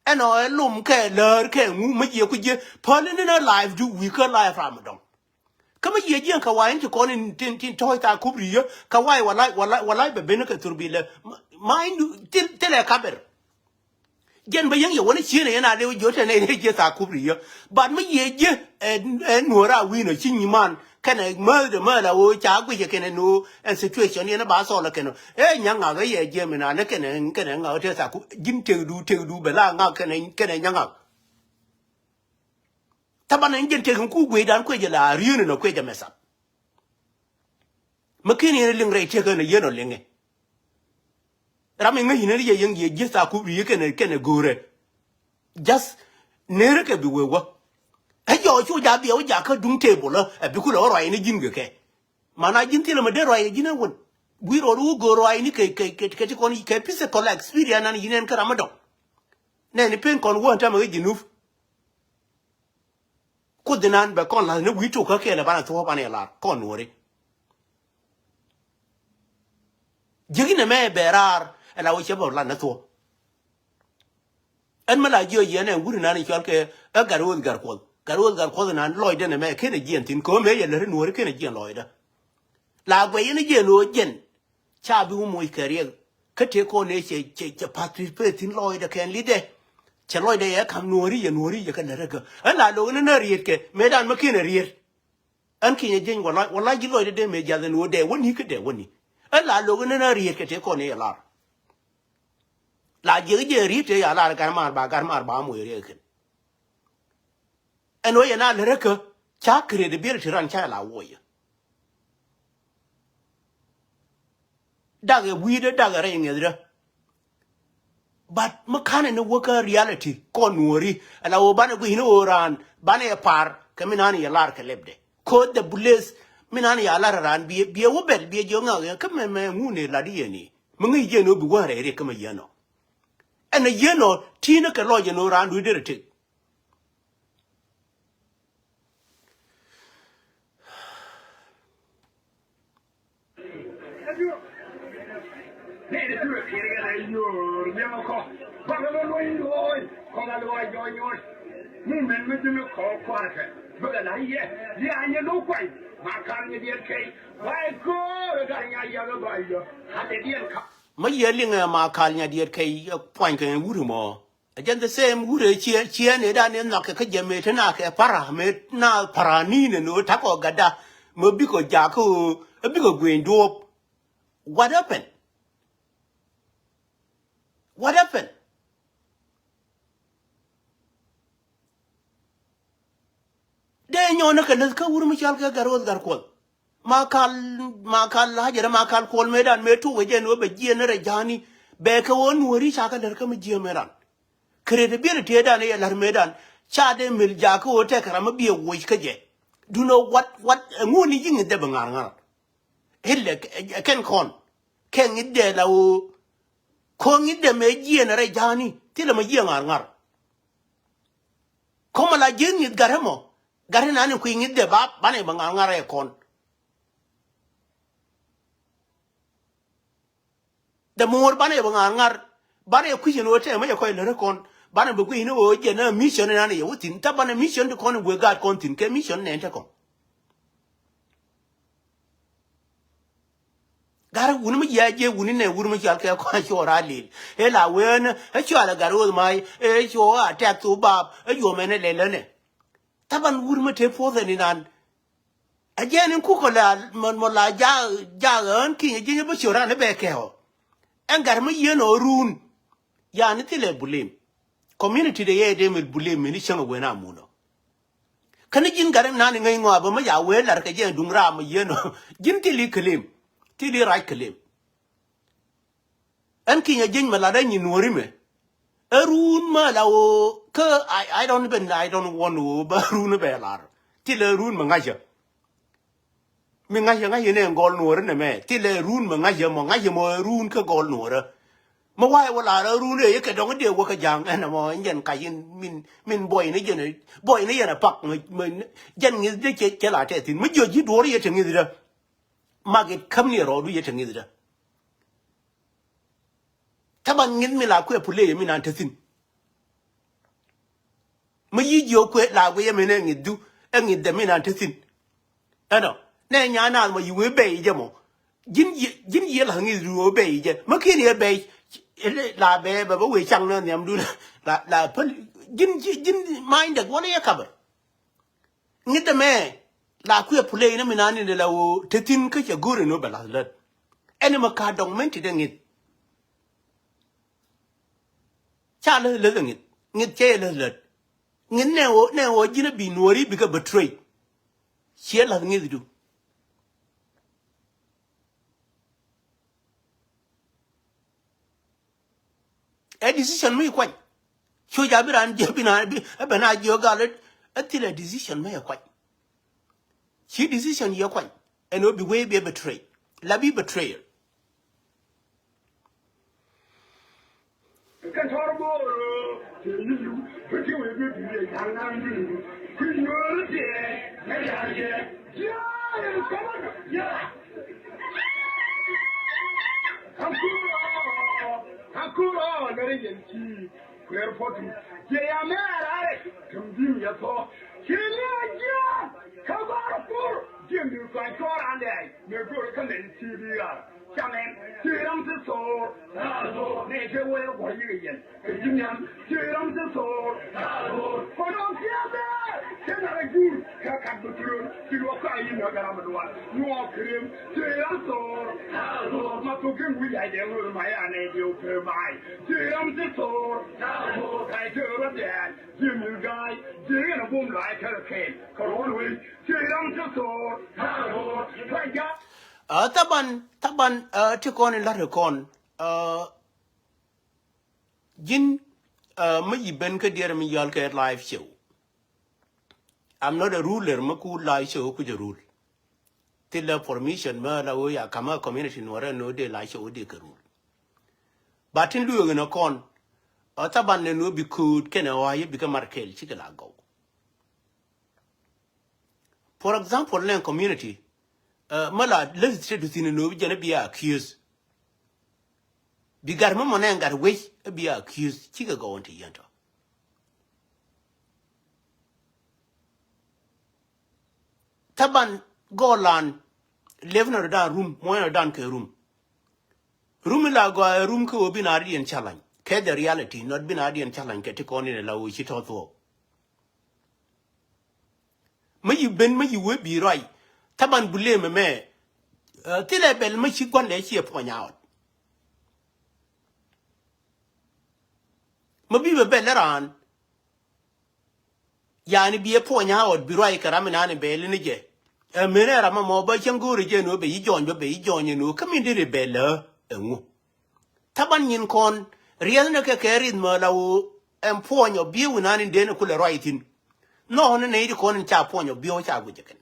Ɛn ɔ ɛ lom kɛ läär kɛ ŋu mi jiɛ ku jiɛ päl ni ni life du wi̱i̱ kä life ram mi dɔ̱ŋ. Kä mi yiëë jiɛn kɛ wa̱a̱ in ti kɔn in tin, tin tɔ̱ɔ̱c thaar kup ri̱i̱ yä kɛ wa̱a̱ in walay, walay, walay bɛ ben kɛ thurbilɛ. Ma in du thil, thilɛ kaber. Jɛn bä yäŋ yɛ wä ni cieen ɛ yɛn a lëë wä jiöt ɛn ɛ jiɛ thaar kup ri̱i̱ yä. But mi yiëë jiɛ ɛ, ɛ nuɔ̱ɔ̱r a wi̱i̱n ɔ ci nyiman kɛnɛ määth de määth a ɣöö ca guic ɛ kɛnɛ ni ɣöö ɛn situation yɛn ɛ ba thɔɔl ɛ kɛn ɔ. Ɛ nyaŋak ɛ yɛ jiɛ mi naan ɛ kɛnɛ, kɛnɛ ŋak ɛ te thaar kup ji̱n tëkdu, tëkdu bɛ la ŋak kɛnɛ, kɛnɛ nyaŋak. Thaban ɛn jɛn tëk in ku guic dan kuec ɛ la rieen in ɔ kuec ɛ mɛ thap. Mi ken yɛn liŋ rɛy tëk ɛn ɛ yɛn ɔ liŋɛ. Ram in ŋäc yɛn ri yɛ yɛn yɛ ji̱ thaar kup ri̱i̱ kɛnɛ, kɛnɛ go̱o̱rɛ. Just neerä kɛ bi wee wä. Ɛ jɔɔc cu ja biɛ wä jakä duŋ table ɛ bi kulɛ wä ruac ni ji̱n kɛ kɛ. Mana ji̱n thilɛ mɛ dee ruac kɛ ji̱n ɛ wän. Gui̱i̱r rɔɔd wä go̱o̱r ruac ni kɛ, kɛ, kɛ, kɛ ti kɔn kɛ physical experience nan yi̱n ɛn kä ram mi dɔ̱ŋ. Nɛni pen kɔn wä ɛn tämɛ kä Jinub. Kuoth inan bɛ kɔn la̱th ni wi̱i̱ tok kä kɛɛl ɛ banɛ thuɔ̱ɔ̱p banɛ la̱r kɔn nuɔ̱ɔ̱ri. Jiäk inɛ mɛ bɛ raar ɛ la wä cɛ bä la̱th ni thuɔ̱ɔ̱p. Ɛn mi la jiɔ yɛn ɛ wur inan i̱ cɔal kɛ ɛ gat ɣööth gat kuɔth gat ɣööth gat kuɔth inan lɔcdɛ nɛ mɛ kenɛ jiɛn thi̱n kɛ ɣöö mëë yɛ lät i̱ nuɔ̱ɔ̱ri kenɛ jiɛn lɔcdä. La guɛc yɛn i̱ jiɛn ɣöö jiɛn ca bi wä moc kɛ riɛk. Kä tëë kɔn ëë cɛ cɛ cɛ participate thi̱n lɔcdɛ kɛn litdɛ. Cɛ lɔcdɛ yɛ ka̱m nuɔ̱ɔ̱ri yɛ nuɔ̱ɔ̱ri yɛ kɛ lät ɛ kä ɛn la lo̱k ni nä riet kɛ mëëdan mi kinɛ riet. Ɛn kinyɛ jieny wala wala ji̱ lɔcdɛ dee mëë jiath ɛn ɣöö dee wäni kä dee wäni. Ɛn la lo̱k ni nä riet kɛ tëë kɔn ëë yɛ lar. La jiɛk jiɛn riet tëë ya lar gat maar ba gat maar ba moc riɛk kɛn. Ɛn ɣöö yɛn a lät ɛ kä ca credibility ran ca la wuɔyɛ. Dak ɛ wi̱i̱dä dak ɛ rɛy ŋi̱ethdä. But mi ka̱n ɛn ni wäkä reality kɔn nuɔ̱ɔ̱ri ala ɣöö banɛ gui̱cni ɣöö raan banɛ ɛ par kɛ mi naan yɛ lar kɛ lɛpdɛ. Ko̱o̱th the police mi naan yɛ lar raan biɛ biɛ wä bɛl biɛ jiɛ ŋak yɛ kä mɛ mɛ ŋun ɛ lat i̱ yɛn i̱ mi ŋäc jiɛn ɣöö bi wä rɛy riɛk kä mɛ yɛn ɔ. Ɛn ɛ yɛn ɔ ti̱i̱n ɛ kɛ lɔc ɛn ɣöö raan dui̱dɛ rɛ tëk. Mä yɛ liŋɛ ma kal nyadiɛt kɛ puany kɛ wuri mɔ. Ɛ jɛn the same wurɛ ciɛ ciɛ ni dan ni nhɔk kɛ kä jɛ mëë te na kɛ para mëë na para ni ni ni takɔ gada. Mëë bikɔ jakä ɣöö bikɔ gueny duɔp. What happened? What happened? Dee nyɔn ni kɛ läth kä wur mi cɔal kɛ Gat Roth Gat Kuɔth. Ma kal ma kal hajarɛ ma kal kuɔl mëë dan mëë tuk ɛ jɛn ɣöö bɛ jiɛn ni rɛ ja̱a̱ni. Bɛ kɛ ɣöö nuɔ̱ɔ̱ri ca kɛ lär kä mi jiɛn mëë dan. Credibility dan i̱ yɛ la̱r mëëdan ca dee mil jakä ɣöö tɛkɛ ram mi biɛ woc kä jɛ. Do you know what what ɛŋu ni ji̱ ŋi̱th dee bi ŋa̱r ŋa̱r. Ilɛ ɛ kɛn kɔn kɛ ŋi̱th dee la ɣöö ko̱ ŋi̱th dee mëë jiɛn rɛy ja̱a̱ni thilɛ mɛ jiɛ ŋa̱r ŋa̱r. Ko̱mɛ la ji̱ ŋi̱th gat ɛmɔ gat inan in kui̱ ŋi̱th dee ba banɛ bɛ ŋa̱r ŋa̱r ɛ kɔn. The more banɛ bɛ ŋa̱r ŋa̱r banɛ kui̱c in ɣöö tɛmɛ jɛ kɔc lät ɛ kɔn banɛ bɛ guic ni ɣöö jɛn ɛ mission in an yɛ wä thi̱n tha̱p banɛ mission ti kɔn in guek gaat kɔn thi̱n kɛ mission nɛn te kɔn. Gat wuni mi jiac jiɛ wuni nɛ wuni mi cial kɛ kɔn cuɔ raa lil ɛ la wen ɛ cual ɛ gat ɣöth mac ɛ cuɔ a tɛk thok bap ɛ yuɔmɛn ɛ lɛl ɛ nɛ. Thapan wur mi te puɔth ɛn inan. Ɛ jɛn in kukɔ la mɔ la jak jak ɣän kinyɛ ji̱ nyɛ bä ciö ran i̱ bɛ kɛ ɔ. Ɛn gat mi yieen ɔ run. Yani thilɛ bulim. Community de yɛ dem il bulim mi ni cäŋ ɛ wen a mun ɔ. Kä ni ji̱n gat in nan iŋäc ŋɔa bä mi ja wee lar kɛ jɛn duŋ ram mi yieen ɔ. Ji̱n thil i̱ kälim. Thil i̱ rac kälim. Ɛn kinyɛ ji̱n mɛ lat ɛ nyin nuɔ̱ri mɛ. Ɛ run mɛ la ɣöö kä I, I don't even, I don't want ɣöö bä run bɛ lar. Thilɛ run mɛ ŋa̱cä. Mi ŋa̱cä ŋa̱cä ni ɛn gɔl nuɔ̱ɔ̱rä nɛ mɛ thilɛ run mɛ ŋa̱cä mɔ ŋa̱cä mɔ ɛ run kä gɔl nuɔ̱ɔ̱rä. Mɛ wa̱a̱ wä lar ɛ run ɛ yɛ kɛ dɔ̱ŋ dee wä kä ja̱a̱ŋ ɛn ɛmɔ ɛn jɛn kac in min min buɔy ni jɛn buɔy ni jɛn ɛ pak mɛ jɛn ŋi̱th dee cɛ cɛ la tɛth thi̱n mi jiɔ ji̱ duɔ̱ɔ̱r yɛ te ŋi̱th dä. Mak it käm ni ɛ rɔɔdu yɛ te ŋi̱th dä. Thaban ŋi̱th mi la kuɛ puleyɛ mi nan te thi̱n. Mi yi̱ jiök kuɛ la guiyɛ mi nɛ ŋi̱thdu ɛ ŋi̱thdɛ mi nan te thi̱n. Ɛnɔ nɛ nya naath mɔ yi wee bɛy jɛ mɔ. Ji̱n yi ji̱n yi la ŋi̱thdu wee bɛy jɛ mi ki̱n yɛ bɛy. La bɛy bɛ bä wee caŋ nɛ nhiamdun la la päl ji̱n ji̱n ma̱a̱ny dɛk wä ni yɛ kapɛ. Ŋi̱t ɛmɛ la kuiɛ puley ni mi nani ni la ɣöö te thi̱n kä cɛ go̱o̱r ɛn ɣöö bɛ la̱th lät. Ɛn ɛmɛ ka dɔŋ mɛn ti dee ŋi̱th. Ca läth läth ɛ ŋi̱th ŋi̱th cɛ yɛ läth lät. Ŋi̱th nɛ ɣöö nɛ ɣöö ji̱n ɛ bi nuɔ̱ɔ̱ri bikɛ betray. Ciɛ la̱th ŋi̱thdu. Ɛ decision mi kuany. Cu ja bi ran jiɛ bi na bi ɛ bɛ na jiɛ gal ɛ thil ɛ decision mi ɛ kuany. Ci decision yɛ kuany ɛn ɔ bi wee bi ɛ betray. La bi betrayer. Kɛ tɔr boor ɔ cɛ yi lu bi ti wee bi bi lɛ ja̱l na bi bi nyuɔr ti. Kakurɔ, kakurɔ, lɛrɛ yɛn ci kuɛɛr pɔtu. Yɛ ya mɛ rarɛ kɛm dim yɛ thɔ. Ci lɛ jiɛ kä bar kur jiɛ mi kuan cɔr andɛ mɛ gor kä lɛn ci bi rar. Camɛ ci ram ti thor. Nɛ kɛ wee guɔ yik yɛn. Kɛ ji̱ nhiam ci ram ti thor. Kɔn ɔ kiɛ bɛ kɛ na rɛ jur kɛ kat bi turon ci luɔk ka yi na garam dual. Nyuɔk kɛ rem ci ram thor. Ma thok kɛ wi̱i̱ yac dee ŋoth ma ya nɛ diɛw pee mac ci ram ti thor. Ka yi tëë rɔ dɛɛl ci mi ga̱a̱c ci yɛn a bum lac kɛ rɛ kɛɛl kɛ rɔɔl wec ci ram ti thor. Ka ja. Ɛ thaban thaban ɛ ti kɔn in la̱t kɔn ɛ Ji̱n mi yi ben kä diɛɛr mi yɔl kɛ live show. I'm not a ruler mi ku live show ku jɛ rule. Thilɛ permission mi la wee ya kamä community nuɔrɛ ni wee dee live show wee dee kɛ rule. But tin lueek ni kɔn ɔ thaban ni wee bi koot kɛnɛ ɣɔaa yɛ bikɛ mar kɛɛl cikɛ la gɔw. For example nɛ community mi la legislate thi̱n ni wee bi jɛn bi a accuse. Bi gat mi mɔ nɛ gat wec bi a accuse cikɛ gɔw in ti yɛn tɔ. Thaban gɔlan lep nɔ dan rum muɔ̱ny nɔ dan kɛ rum. Rum in la gɔaa rum kɛ wee bi na diɛn challenge kɛ the reality not bi na diɛn challenge kɛ ti kɔn in la wee ci tɔ thuɔɔk. Mi yi ben mi yi wee bi ruac. Thaban bulem ɛmɛ thilɛ bɛl mi ci gua̱ndɛ ciɛ puɔ̱ny a ɣɔt. Mi bi bɛ bɛl raan yani bi ɛ puɔ̱ny a ɣɔt bi ruac kɛ ram inani bɛl ni jɛ. Ɛ men ɛ ram ɛmɔ bä cäŋ go̱o̱ri jɛ ni wee bɛ yi jɔny bä bɛ yi jɔny ni wee kä min deri bɛl ɛ ɛŋu. Thaban nyin kɔn riɛth ni kɛ kɛ rith mɛ la wee ɛn puɔ̱ny ɔ bieu inan in den kulɛ ruac ithin. Nhɔk ni nɛy ti kɔn in ca puɔ̱ny ɔ bieu ca guic ikɛn.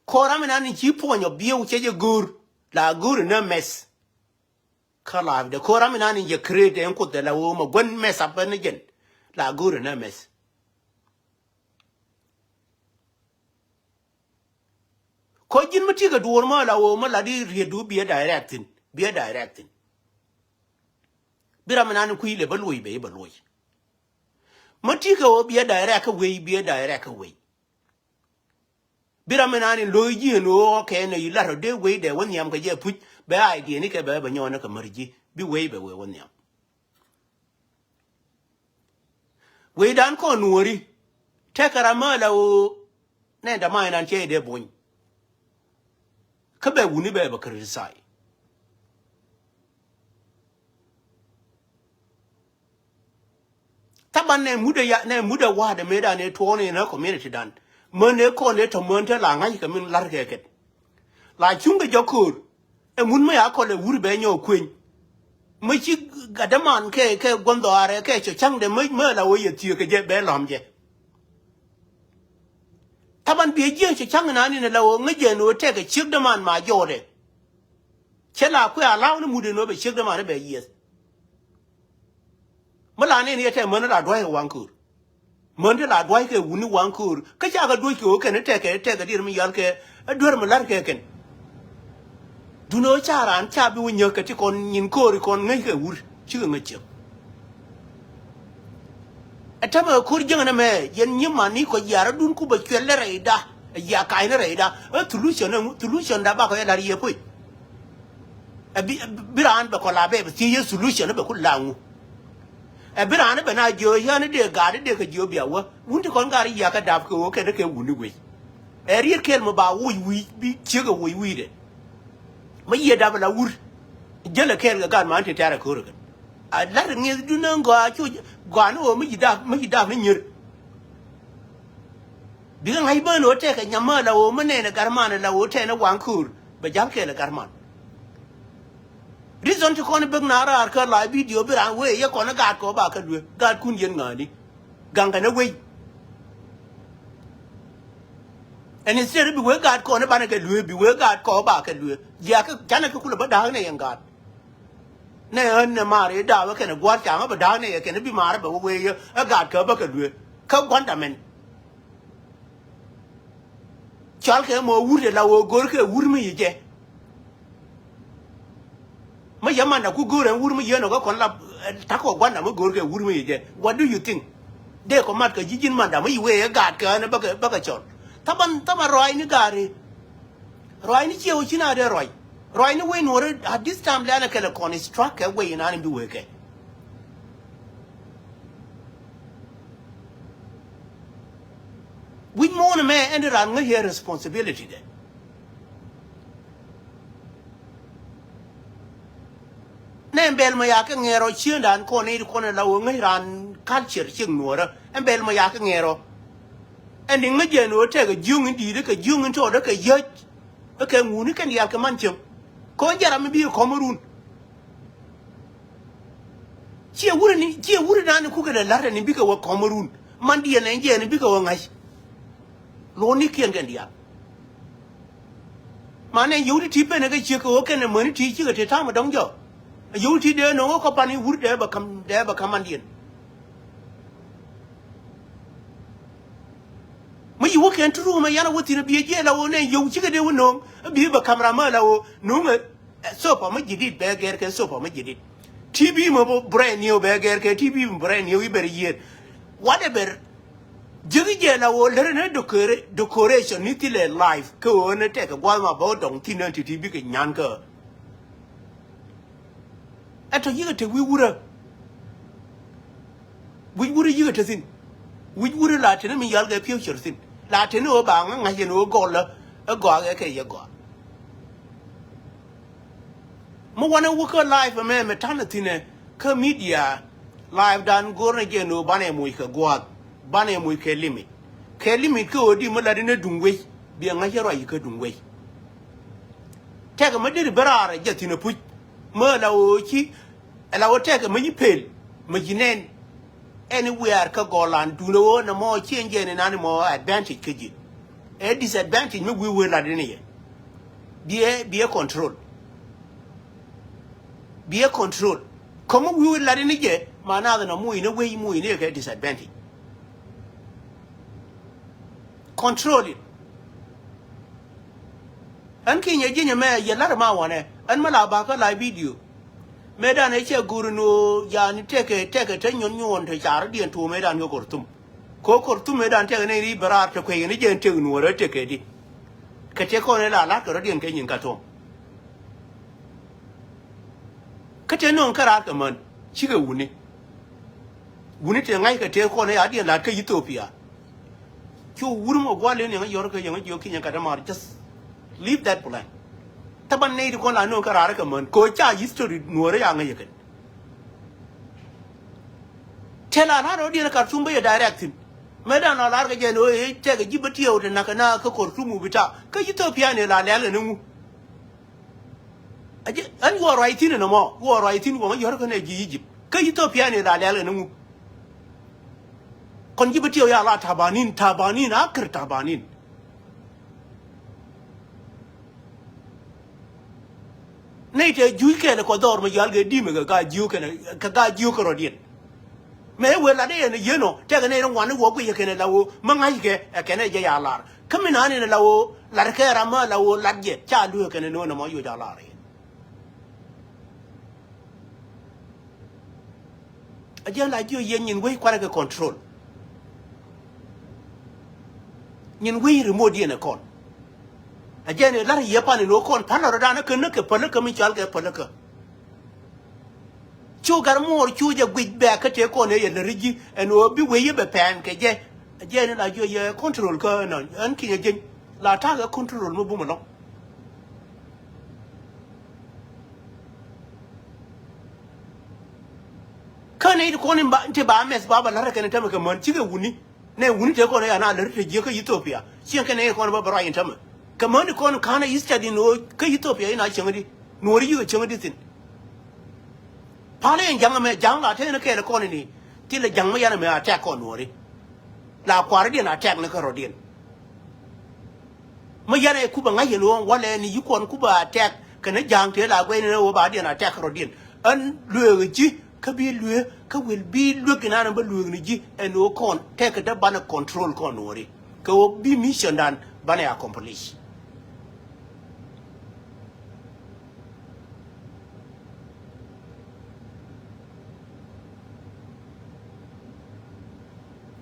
Ko̱ram inan in ci puɔ̱ny ɔ bieu cɛ jɛ go̱o̱r la go̱o̱r inä mɛth. Kä live de ko̱ram inan in jɛ create in kuoth de la wee mɛ guän mɛth apɛ ni jɛn la go̱o̱r inä mɛth. Kɔ ji̱n mi tikɛ duɔ̱ɔ̱r mä la wee mä la di rietdu biɛ direct thin biɛ direct thin. Bi ram inan in kui̱ lɛ bä luɔc bɛ i̱ bä luɔc. Mä tikɛ wee biɛ direct kä wei biɛ direct kä wei. Bi ram inan in lo̱c ji̱ ɛn wee ɣɔ̱kɛ nɛ yi lat rɔ dee wei dee wä nhiam kɛ jɛ puc bɛ idea ni kɛ bɛ bɛ nyɔɔn ni kɛ mär ji̱ bi wei bɛ wee wä nhiam. Wecdan kɔn nuɔ̱ɔ̱ri tɛkɛ ram mi ala ɣöö nɛn dämac inan cɛ idɛ buɔ̱ny. Kä bɛ wuni bɛ bɛ criticize. Thaban nɛ mudɛ ya nɛ mudɛ wa̱a̱dɛ mëëdan ëë tuɔɔk ni inä community dan män ëë kɔn ëë tɔ̱ män te la ŋa̱c kɛ min la̱r kɛ kɛn. La cuŋ kɛ jɔk köör. Ɛ mun mä ya kɔl ɛ wur bɛ nyɔk kueny. Mä ci gatdäman kɛ kɛ guɔ̱n dhɔaarɛ kɛ cɔ ca̱ŋdɛ mä mä la wä yɛ thiëëk kɛ jɛ bɛ lɔ̱m jɛ. Thaban biɛ jiɛn cɔ ca̱ŋ inan in la wä ŋäc jɛ ni wä tɛk ɛ ciek däman ma jɔɔdɛ. Cɛ la kuɛ a law ni mut in wä bɛ ciek däman bɛ yieth. Mä la ni in yɛ tɛk män la dua̱c kɛ waŋ köör. Män ti la dua̱ckɛ wuni waŋ köör kä cakɛ duɔ̱ckɛ ɣöö kɛn tɛkɛ tɛkɛ dier mi yal kɛ ɛ duer mi la̱rkɛ kɛn. Duundɛ ɣöö ca raan ca bi wä nyäk kɛ ti kɔn nyin köör ikɔn ŋäckɛ wur cikɛ ŋäc ciek. Ɛ tämɛ ɛ ko̱r jiäŋä nɛmɛ yɛn nyiman ni kɔ yiarädun ku bɛ cuɛl ni rɛyda ɛ yia ka̱cni rɛyda ɛ solution ɛ ŋu solution da bakɔ yɛ la̱r yiëë puc. Ɛ bi raan bɛ kɔ la bɛ bɛ thiec yɛ solution bɛ ku la ŋu. Ɛ bi raan bɛ na jiö yän dee gaat dee kɛ jiö bia wä wun ti kɔn gaat yia kɛ dap kɛ ɣöö kɛn kɛ wuni wec. Ɛ riet kɛl mi ba woc wi̱i̱ bi ciek ɛ woc wi̱i̱dɛ. Mi yiëë dap la wur. Jälɛ kɛɛl kɛ gaat man ti tɛ̈r ɛ köör ɛ kɛn. A lat ŋi̱eth dun ɛn gɔaa cu gɔaa ni ɣöö mi ci dap mi ci dap ni nyier. Bikɛ ŋa̱c bään ɣöö tɛkɛ nyam mä la ɣöö mi nɛɛnɛ gat man la ɣöö tɛɛnɛ waŋ köör bɛ ja̱l kɛɛl ɛ gat man. Reason ti kɔn bek na raar kä la video bi raan wee yɛ kɔn ɛ gaat kɔ ba kɛ luee gaatkun yɛn ŋa̱a̱ni. Gaŋkɛ ni wei. Ɛn instead bi wee gaat kɔn ɛ banɛ kɛ luee bi wee gaat kɔ ba kɛ luee. Jiakä canɛ kɛ kulɛ bä da̱a̱k nɛ yɛn gaat. Nɛ ɣän nɛ maar i̱ da̱a̱k ɛ kɛn ɛ gua̱a̱r ca̱ŋ ɛ bä da̱a̱k nɛ yɛ kɛn ɛ bi maar ɛ bɛ wee yɛ ɛ gaat kɛ bä kɛ luee kä gua̱n damɛn. cɔal kɛ mɔ wur te la wä go̱r kɛ wur mi yi jɛ. Mi yɛ manda ku go̱o̱r ɛn wur mi yɛn ɔ kä kɔn la, eh, takɔ guanda mi go̱o̱r kɛ wur mi yɛ jɛ. What do you think? Dee kɔ mat kɛ ji̱ ji̱n manda mi yi wee ɛ gaat kɛ ɛn bäkɛ, bäkɛ cɔl. Thaban, thaban rɔac ni gaari. Rɔac ni ciɛ wä ci na dee rɔac. Rɔac ni wee nuɔri at this time lɛn ɛ kɛlɛ kɔn instruct kɛ wee inan in bi wee kɛ. Wi̱c muun ɛmɛ ɛn di raan ŋäc yɛ responsibility dɛ. Nɛ bɛl mɔ ya kɛ ŋɛɛr ɔ ciëndan kɔn i̱ kɔn ɛ la wä ŋäc raan culture ciek nuɔrä. Ɛn bɛl mɔ ya kɛ ŋɛɛr ɔ. Ɛn di ŋäc jɛ nuɔr tɛk ɛ jiöŋ in di̱i̱t kɛ jiöŋ in tɔɔt kɛ yäc. Kɛ ŋuni kɛn diaal kɛ man cieŋ. Kɔn jɛ ram mi bi kɔm run. Ciɛ wurɛ ni, ciɛ wurɛ nani kukɛ lɛ la̱rɛ ni bikɛ wä kɔm run. Man diɛn ɛn jɛ ni bikɛ wä ŋa̱c. Luɔ̱n ni kiɛn kɛn diaal. Manɛ yio̱w ti ti penɛ kɛ ciek kɛ ɣöö kɛn ɛmäni ti cikɛ te ta̱a̱m ɛ dɔ̱ŋ jɔk. Yio̱w ti dee nöŋ ɣä kɔ pan i̱ wur dee bɛ ka̱m, dee bɛ ka̱m mandiɛn. Mi yi wä kɛn ti ruum ɛ yan ɛ wä thi̱n ɛ bi ɛ jiɛɛl ɛ ɣöö nɛ yio̱w cikɛ dee wä nöŋ ɛ bi bɛ ka̱m ram ɛ la ɣöö nöŋ ɛ. Ɛ, sopa mi jidit bɛ gɛr kɛ sopa mi jidit. T V mi brand new bɛ gɛr kɛ T V mi brand new iber yiet. Whatever. Ji̱ jiɛn a wä lär ni decora-, decoration ni thilɛ live kɛ ɣöö ni tɛk kɛ gua̱th ma bä dɔŋ thin ni ti ti bikɛ nyan kä. Ɛ tɔ yikɛ te wi̱i̱ wurä. Wi̱c wuri yikɛ te thi̱n. Wi̱c wuri la teni mi yɔal kɛ future thi̱n. La teni ɣöö ba ŋä ŋa̱c yɛn ɣöö gɔl ɛ gɔaa kɛ kɛ yɛ gɔaa. Mi wanɛ wä kä live ɛmɛ mɛ ta̱nɛ thi̱nɛ kä media live dan go̱rnɛ jɛ ni ɣöö banɛ moc kɛ gua̱a̱th. Banɛ moc kɛ limit. Kɛ limit kä ɣöö di mi lat inɛ duŋ wec. Biɛ ŋa̱c yɛ ruac ikä duŋ wec. Tɛkɛ mi deri ben raar ɛ jɛ thi̱n ɛ puc. Mi la ɣöö ci Ɛ la wä tɛkɛ mi ci pel mi ci nɛn. Anywhere kä gɔlan duundɛ wä nɛ mɔ cieŋ jɛ ni nani mɔ advantage kä ji̱. Ɛ disadvantage mi wi̱i̱ wee lat in yɛ. Biɛ, biɛ control. Biɛ control. Kä mi wi̱i̱ wee lat in jɛ ma nath nɔ muc ni wec muc ni kɛ disadvantage. Control it. Ɣän kinyɛ ji̱ nyɛ mɛ yɛ la̱t ma wanɛ ɣän mi la bakä la video. Mëë dan ɛ cɛ go̱r ni ɣöö yani tɛkɛ tɛkɛ te nyuɔn nyuɔn te car diɛn tuɔɔm mëë dan kɛ Kɔrtum. Kɛ Kɔrtum mëë dan tɛkɛ ni ri bɛ raar te kuec ni jɛn tëk nuɔɔr ɛ tɛkɛ di. Kɛ tëk kɔn ɛ la la̱t kɛ rɔ diɛn kɛ nyin ka tuɔɔm. Kä te nööŋ kä raar kɛ män cikɛ wuni. Wuni te ŋa̱ckɛ tëë kɔn ɛ a diɛn la̱t kä Ethiopia. Cu wur mɔ gua̱l in yɛŋä yɔr kä yɛŋä jiök kinyɛ kat mar, just leave that plan. Taban nɛy ti kɔn la nööŋ kä raar kɛ män kɛ ca history nuɔɔrä ya ŋäc yɛ kɛn. Tɛl a la̱r ɣä diɛn Khartoum bä yɛ direct thi̱n. Mëë dan la la̱r kɛ jɛ ni ɣöö ëë tɛkɛ ji̱ bä tiɛɛw te nakä na kä Khartoum wi̱i̱ bi ta kä Ethiopia ni la lɛl kɛ ni ŋu. Ɛ jɛ ɣän yuɔ ruac thi̱n ɛn ɛmɔ, yuɔ ruac thi̱n wä ŋä yɔ̱r kɛn ɛ ji̱ Egypt. Kä Ethiopia ni la lɛl kɛ ni ŋu. Kɔn ji̱ bä tiɛɛw ya la tabanin, tabanin, akir tabanin. Nɛy tɛ juuc kɛn kɔ dhɔr mi yal kɛ di̱mɛ kɛ ka jiök kɛn kɛ ka jiök kɛ rɔ̱diɛn. Mëë wëë lat i̱ ɛn yien ɔ tɛkɛ nɛy ri ŋuan i̱ wä guic ɛ kɛn ɛ la ɣöö mi ŋa̱ckɛ ɛ kɛn ɛ jɛ ya lar. Kä mi naan in ɛ la ɣöö lat kɛ ram mi ɛ la ɣöö lat jɛ ca duee kɛn ɛ no̱o̱n ɛmɔ yoc a lar in. A jiɛn la jiö yɛ nyin wec kuarɛ kɛ control. Nyin wec remote diɛn ɛ kɔn. A jiɛn ɛ lar yɛ pan in ɣöö kɔn pälä rɔ dan ɛ kä näk kɛ päl ɛ kä mi cɔal kɛ päl ɛ kä. Cu gar muɔɔr cu jɛ guic bɛ kä tëë kɔn ɛ yɛ lär ji̱ ɛn ɣöö bi wec yɛ bɛ pɛn kɛ jɛ. A jiɛn ɛ la jiö yɛ control kä ɛn ɣän kinyɛ jieny la ta̱a̱ kɛ control mi bum ɛlɔ̱ŋ. Kä nɛy ti kɔn in ba, ti ba mɛth ba ba la̱rä kɛn in tämɛ kɛ män cikɛ wuni. Nɛ wuni te kɔn in ya na lär te jiäk kä Ethiopia. Cieŋ kɛn in kɔn in ba bɛ ruac in tämɛ. Kɛ män ti kɔn in ka̱n in study in ɣöö kä Ethiopia in a cieŋ di. Nuɔɔri yikɛ cieŋ di thi̱n. Pa̱l in ja̱ŋ ɛmɛ ja̱ŋ la te in kɛɛl kɔn in i̱. Thilɛ ja̱ŋ mi yan ɛmɛ a tɛk kɔn nuɔɔri. La kuarädiɛn a tɛk ni kä rɔ̱diɛn. Mi yɛn ɛ Kuba ŋa̱c yɛn ɣöö walɛ ni yi kuɔn Kuba attack kɛnɛ ja̱a̱ŋ tëë la guɛy ni ɣöö ba diɛn attack rɔ̱diɛn. Ɣän lueek ji̱ kä bi lueek kä wil bi luek inan bä lueek ni ji̱ ɛn ɣöö kɔn tɛk kɛ däbanɛ control kɔn nuɔɔri. kɛ ɣöö bi mission dan banɛ accomplish.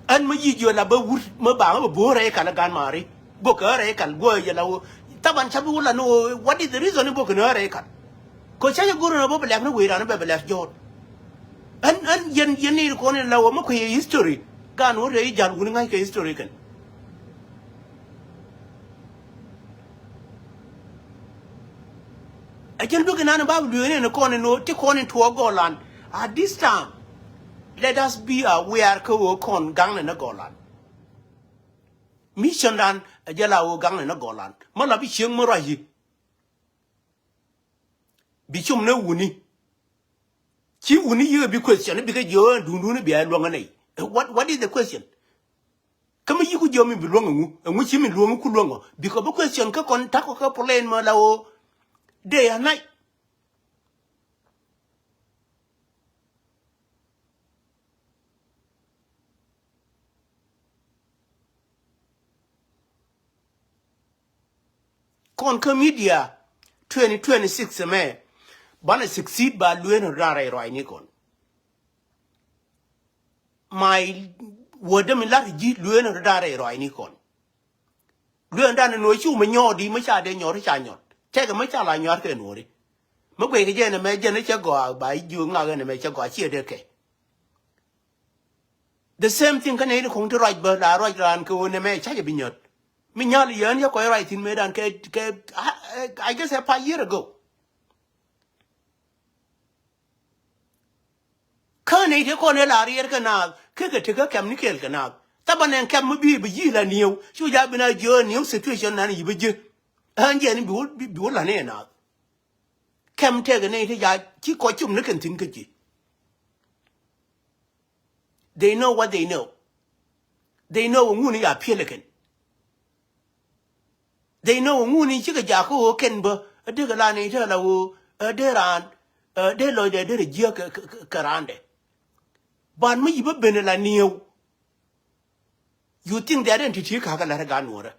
Ɛn mi yic yɔ la bä wur mi baŋ bä bo̱o̱ rɛy kal gan mari. Bok kɛ rɛy kal guɔ yɛ la wo. Taban ca bi wula ni wo, what is the reason ni bok kɛ ni rɛy kal? Kɔ ca yɛ gur ni bä bɛ lɛp ni wei ran bɛ bɛ lɛp jɔɔt. Ɛn ɛn yɛn yɛn ni kɔn ni la wo mi kuɛ history. Gan wo rɛy jal wuni ŋa̱c kɛ history kɛn. Ɛ jɛn duki nan ba bi lueeni ni kɔn in ti kɔn in tuɔɔk Gɔlan. At this time, let us be aware kä ɣöö kɔn gaŋni ni Gɔlan. Mission dan ɛ jɛ la ɣöö gaŋni ni Gɔlan. Mä la bi cieŋ mä ruac yi. Bi cum ni wuni. Ci wuni yiëë bi question bikɛ jiö dundun bia luäŋä nɛy. What, what is the question? Kä mi yiku jiö mi bi luäŋ ɛŋu? Ɛŋu ci mi luäŋ ku luäŋ ɔ? Bikɔ bi question kä kɔn takɔ kä plane mɔ la wo. Day and night. Kɔn kä media twenty twenty-six mɛ banɛ succeed ba lueen rɔ dan rɛy ruacni kɔn. My word mi lar ji̱ lueen rɔ dan rɛy ruacni kɔn. Lueen dan ni nuɔ cu mi nyɔɔt di mi ca dee nyɔɔt ca nyɔɔt tɛkɛ mi ca la nyɔɔt kɛ nuɔri. Mi guɛy kɛ jɛ ni mɛ jɛ ni cɛ gɔaa ba jiök ŋak ni mɛ cɛ gɔaa ciɛ dee kɛ. The same thing kä nɛy ti kɔŋ ti ruac bä la ruac raan kɛ ɣöö nɛmɛ ca jɛ bi nyɔt. Mi nyal yɛn yɛ kɔc ruac thi̱n mëëdan kɛ kɛ I, I guess a five year ago. Kä nɛy ti kɔn ëë la riɛɛr kɛ naath kɛ kɛ tekä kɛm ni kɛɛl kɛ naath. Thaban ɛn kɛm mi bi bi yi̱i̱ la niëëw cu ja bi na jiö niëëw situation nan yi bi ji̱. Ɣän jiɛn bi wä bi wä la̱t ni ɛ naath. Kɛm tɛkɛ nɛy ti ja ci kɔc cum ni kɛn thi̱n kä ji̱. They know what they know. They know ŋuni ya piɛl kɛn. They know ŋuni cikɛ jakä ɣöö kɛn bä. Ɛ dee kɛ la ni te la ɣöö ɛ dee raan ɛ dee lɔcdɛ dee rɛ jiäk kɛ kɛ kɛ raandɛ. Ban mi yi bä ben la niëëw. You think that entity kakä la rɛ gan nuɔrɛ.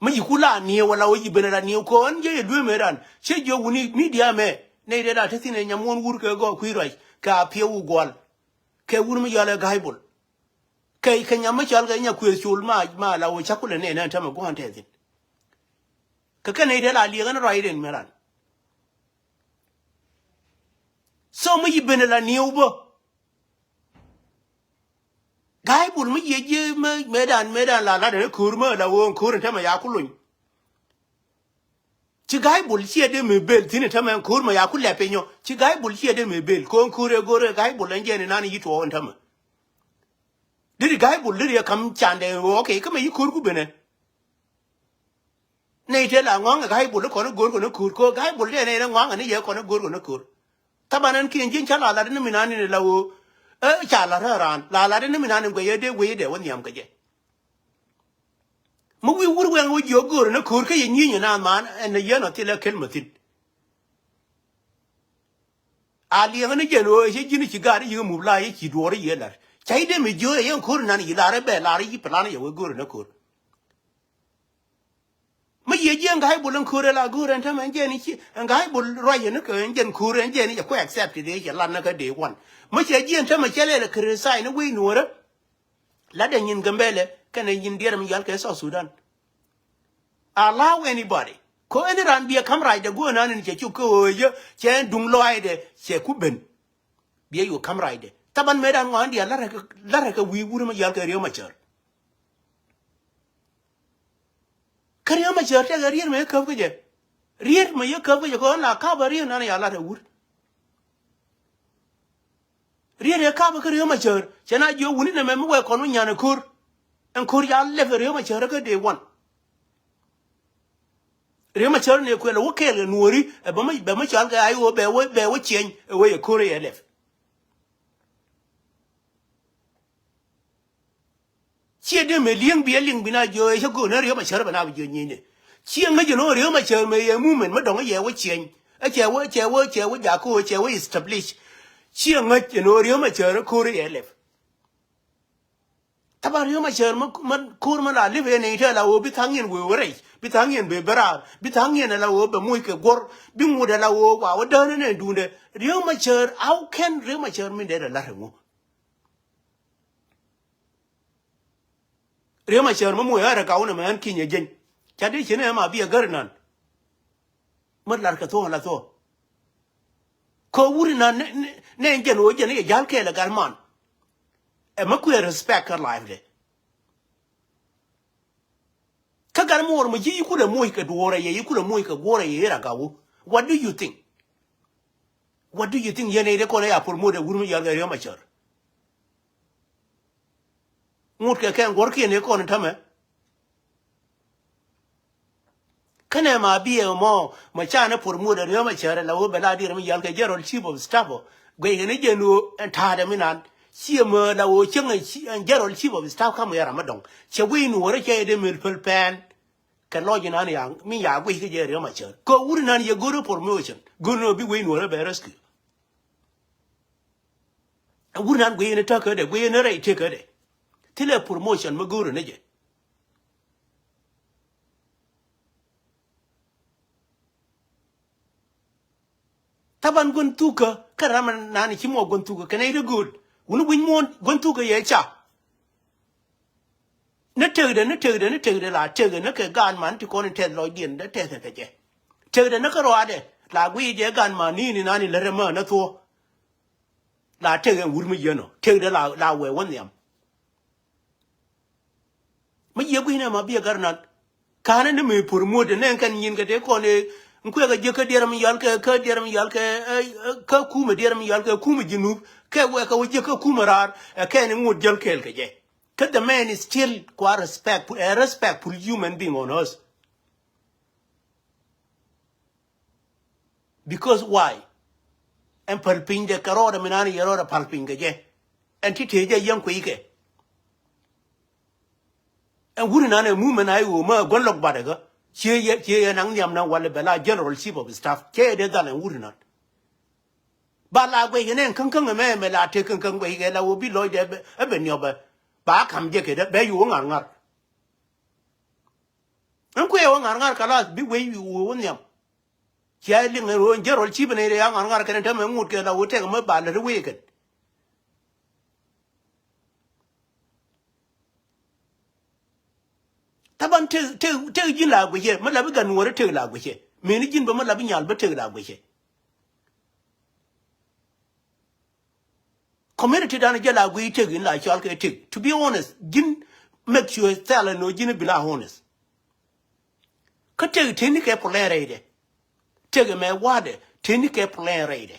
Mi yi ku la niëëw wala wä yi ben la niëëw kɔn jɛ yɛ duee mëë ran cɛ jiɔ wuni media mɛ. Nɛy dee la te thin ɛ nyamuɔn wur kɛ gɔɔ kui̱ ruac kɛ a piɛw wä guɔl. Kɛ wur mi yɔl ɛ ga̱a̱c bol kɛ kɛ nyam mi cɔl kɛ nya kuëëth col ma ma la wä ca kulɛ nɛn ɛn tämɛ gua̱a̱n tɛth thin. Kɛ kɛ nɛy dee la liɛk ɛn ruac rin mɛ ran. So mi yi ben la niëëw bä. Ga̱a̱c bol mi yiëë ji̱ mëë mëëdan mëëdan la lat ɛn ko̱o̱r mä la ɣöö ɛn ko̱o̱r ɛn tämɛ ya ku lony. Ci ga̱a̱c bol ciɛ dee mëë bel thi̱n ɛn tämɛ ɛn ko̱o̱r mä ya ku lɛp piny ɔ ci ga̱a̱c bol ciɛ dee mëë bel ko̱o̱r ko̱o̱r ɛ go̱o̱r ɛ ga̱a̱c bol ɛn jiɛn ɛn nan yi tuɔɔk ɛn tämɛ. Deri ga̱a̱c bol deri ɛ ka̱m candɛ ɣöö okay kä mɛ yi ko̱o̱r ku benɛ. Nɛy te la ŋɔ̱a̱ŋ ɛ ga̱a̱c bol kɔn go̱o̱r kɔn ko̱o̱r ko̱o̱r ga̱a̱c bol dee nɛy rɛ ŋɔ̱a̱ŋ ɛ ni yɛ kɔn go̱o̱r kɔn ko̱o̱r. Thaban ɛn kiɛn ji̱n ca la lat ni mi nan ni la ɣöö ɛ ca la rä raan la lat ni mi nan ni guɛy ɛ dee wee dee wä nhiam kɛ jɛ. Mi wi̱i̱ wur wɛŋ wä jiök göörä ni köör kä yɛ nyieny ɛ naan man ɛn ɛ yɛn ɔ thilɛ kel mä thi̱n. A liɛŋä ni jɛn ɣöö ɛ cä ji̱n ci gaat i̱ yi̱k i̱ mup la yɛ ci duɔɔr i̱ yɛ la̱r ca i̱ dem i̱ jiöö ɛ yɛn köör inan i̱ la̱r ɛ bɛ la̱r i̱ yi plan ɛ yɛ wee göörä ni köör. Mi yɛ jiɛn ga̱a̱c bol ɛn köör ɛ la göörä ɛn tämɛ ɛn jɛn i̱ ci ɛn ga̱a̱c bol ruac ɛn kä ɛn jɛn köör ɛn jɛn i̱ cɛ kuɛ accept dee cɛ lat ni kä dee wan. Mi cɛ jiɛn tämɛ cɛ lɛl ɛ kriticize ni wec nuɔ̱ɔ̱rä. Latdɛ nyin Gambɛlɛ kɛnɛ nyin diɛɛr mi yal kɛ South Sudan. Allow anybody. Ko ɛn ran biɛ kam racdɛ guɔ nan in cɛ cuk kä ɣöö yä cɛ ɛn duŋ lɔaacdɛ cɛ ku ben. Biɛ yuk kam racdɛ. Thaban mëëdan ŋɔaŋdiɛn la̱rɛ kɛ wi̱i̱ wur mi yal kɛ Riek Machar. Kä Riek Machar tɛkɛ riet mɛ yä käp kä jɛ. Riet mɛ yä käp kä jɛ kɛ ɣän la kap ɛ riet nan ya lat ɛ wur. Riet ɛ kap kä Riek Machar cɛ na jiök wuni nɛmɛ mi wɛɛ kɔn wä nyan ɛ ko̱r. Ɛn ko̱r ca lɛp ɛ Riek Machar kä day one. Riek Machar ni kuɛl ɛ wä kɛɛl kɛ nuɔ̱ɔ̱ri ɛ bɛ mi bɛ mi cɔal kɛ ay ɣöö bɛ wä bɛ wä ciɛny ɛ wee ɛ ko̱r ɛ yɛ lɛp. Ciɛ dee mëë li̱eŋ biɛ liŋ bi na jiö ɛ cä go̱o̱n ɛ Riek Machar bɛ na bi jiö nyinyɛ. Ciɛ ŋäc ɛn ɣöö Riek Machar mëë yɛ movement mi dɔ̱ŋ yɛ wä ciɛny. Ɛ cɛ wä cɛ wä cɛ wä jakä ɣöö cɛ wä establish. Ciɛ ŋäc ɛn ɣöö Riek Machar ɛ ko̱r ɛ yɛ lɛp. Kä Ba Riek Machar ma, ma ko̱r ma la lip yɛn i̱ te la ɣöö bi tha̱a̱ŋ yɛn wee wä rɛy, bi tha̱a̱ŋ yɛn bee bɛ raar, bi tha̱a̱ŋ yɛn la ɣöö bɛ moc kɛ guɔ̱r, bi ŋut la ɣöö wa wä däänä nɛ duundɛ. Riek Machar, how can Riek Machar min dee dɛ la̱t ɛŋu? Riek Machar ma moc ɣärɛ ka wä nɛ mɛ ɣän kinyɛ jeny. Ca dee ci nɛ ma bi ɛ gär inan. Mät lar kɛ thuɔ̱k ala thuɔ̱k. Kɛ wur inan nɛ, nɛ, nɛ jɛn ɣöö jɛn i̱ jal kɛɛl ɛ gat man. Ɛ mä kuɛ respect kä life de. Kä gat muɔr mi ci yi kulɛ moc kɛ duɔrɛ yɛ, yi kulɛ moc kɛ guɔrɛ yɛ, ira gawu. What do you think? What do you think? Yɛn ɛ de kɔn ɛ ya promote ɛ wur mi yal kɛ Riek Machar. Ŋut kɛ kɛn guɔ̱rkiɛn i̱ kɔn i̱ tämɛ. Känɛ ma biɛ mɔ, ma ca ni por muɔt ɛ Riek Machar la wä bɛ la diɛr mi yal kɛ General Chief of Staff ɔ. Guɛy kɛ ni jɛn wä ɛn ta̱a̱dɛ mi nan. Ciɛ mɛ la wä cieŋ ɛn General Chief of Staff kam yɛ ram mi dɔŋ. Cɛ wec nuɔrä cɛ yɛ dee mil pɛl pɛn. Kɛ lɔc inan ya mi ya guɛy kɛ jɛ Riek Machar kɛ wur inan yɛ go̱rä promotion. Go̱rä bi wec nuɔrä bɛ rescue. Ɛ wur nan guiyɛ ni täkädɛ, guiyɛ ni rɛy tekädɛ. Thilɛ promotion mi go̱o̱rä ni jɛ. Taban gua̱n thukä kä ram nan ci mɔ gua̱n thukä kɛ nɛy ti go̱o̱l. Wuni wi̱ny muɔ̱ɔ̱n gua̱n thukä yɛ ca. Ni tekdɛ, ni tekdɛ, ni tekdɛ la tekdɛ ni kɛ gan man ti kɔn in tɛth lɔcdiɛn dee tɛth kɛ jɛ. Tekdɛ ni kä rɔadɛ la guiy jɛ gan man ni ni nani lät ɛmä ni thuɔ. La tekdɛ wur mi yɛn ɔ tekdɛ la, la wɛ wä nhiam. Mi yɛ guiy nɛ ma biɛ gär nan. Ka̱nɛ ni mi por muɔt nɛ kɛn nyin kɛ te kɔn ɛ. Nkuɛ kɛ jiäk kä diɛr mi yal kɛ, kä diɛr mi yal kɛ, ɛ, ɛ, kä kumɛ diɛr mi yal kɛ kumɛ jinup kɛ wɛ kɛ wä jiäk kä kumɛ raar ɛ kɛn ŋot jäl kɛɛl kɛ jɛ. Kä the man is still kua respectful, a respectful human being on earth. Because why? Ɛn päl piny dɛ kɛ rɔɔdɛ mi nani yɛ rɔɔdɛ päl piny kɛ jɛ. Ɛn ti tëë jɛ yɛn kui̱ kɛ. Ɛn wuri nani ɛ mumɛ na i̱ ɣöö mä gua̱n lɔk batdɛ kä. Cië yɛ, cië yɛ naŋ nhiam na walɛ bɛ la general chief of staff. Ciɛ yɛ dee dhal ɛn wuri nan. Ba la guɛc kɛ nɛ ɛn käŋkäŋ ɛmɛ ɛmɛ la tëë käŋkäŋ guɛc kɛ la ɣöö bi lɔcdɛ ɛ bɛ, ɛ bɛ niɔpɛ. Ba kam jɛ kɛ dee bɛ yo̱o̱ ŋa̱r ŋa̱r. Ɛn kuɛ wä ŋa̱r ŋa̱r kalas bi wec wä wä nhiam. Cia liŋ ɛ ro̱o̱n jɛ rɔl cip ɛn ɛ ya ŋa̱r ŋa̱r kɛn ɛ tämɛ ŋut kɛ la wä tɛk mä ba lät wee kɛn. Taban tëk, tëk, tëk ji̱n la guicɛ mä la bi gan nuɔ̱ɔ̱rä tëk la guicɛ. Mëni ji̱n bä mä la bi nyal bä tëk la guicɛ. Community dan jɛ la guiy tëk in la cɔal kɛ tëk. To be honest, ji̱n make sure thɛl ɛn ɣöö ji̱n bi la honest. Kä tëk tëni kɛ plan rɛydɛ. Tëk ɛmɛ wa̱dɛ tëni kɛ plan rɛydɛ.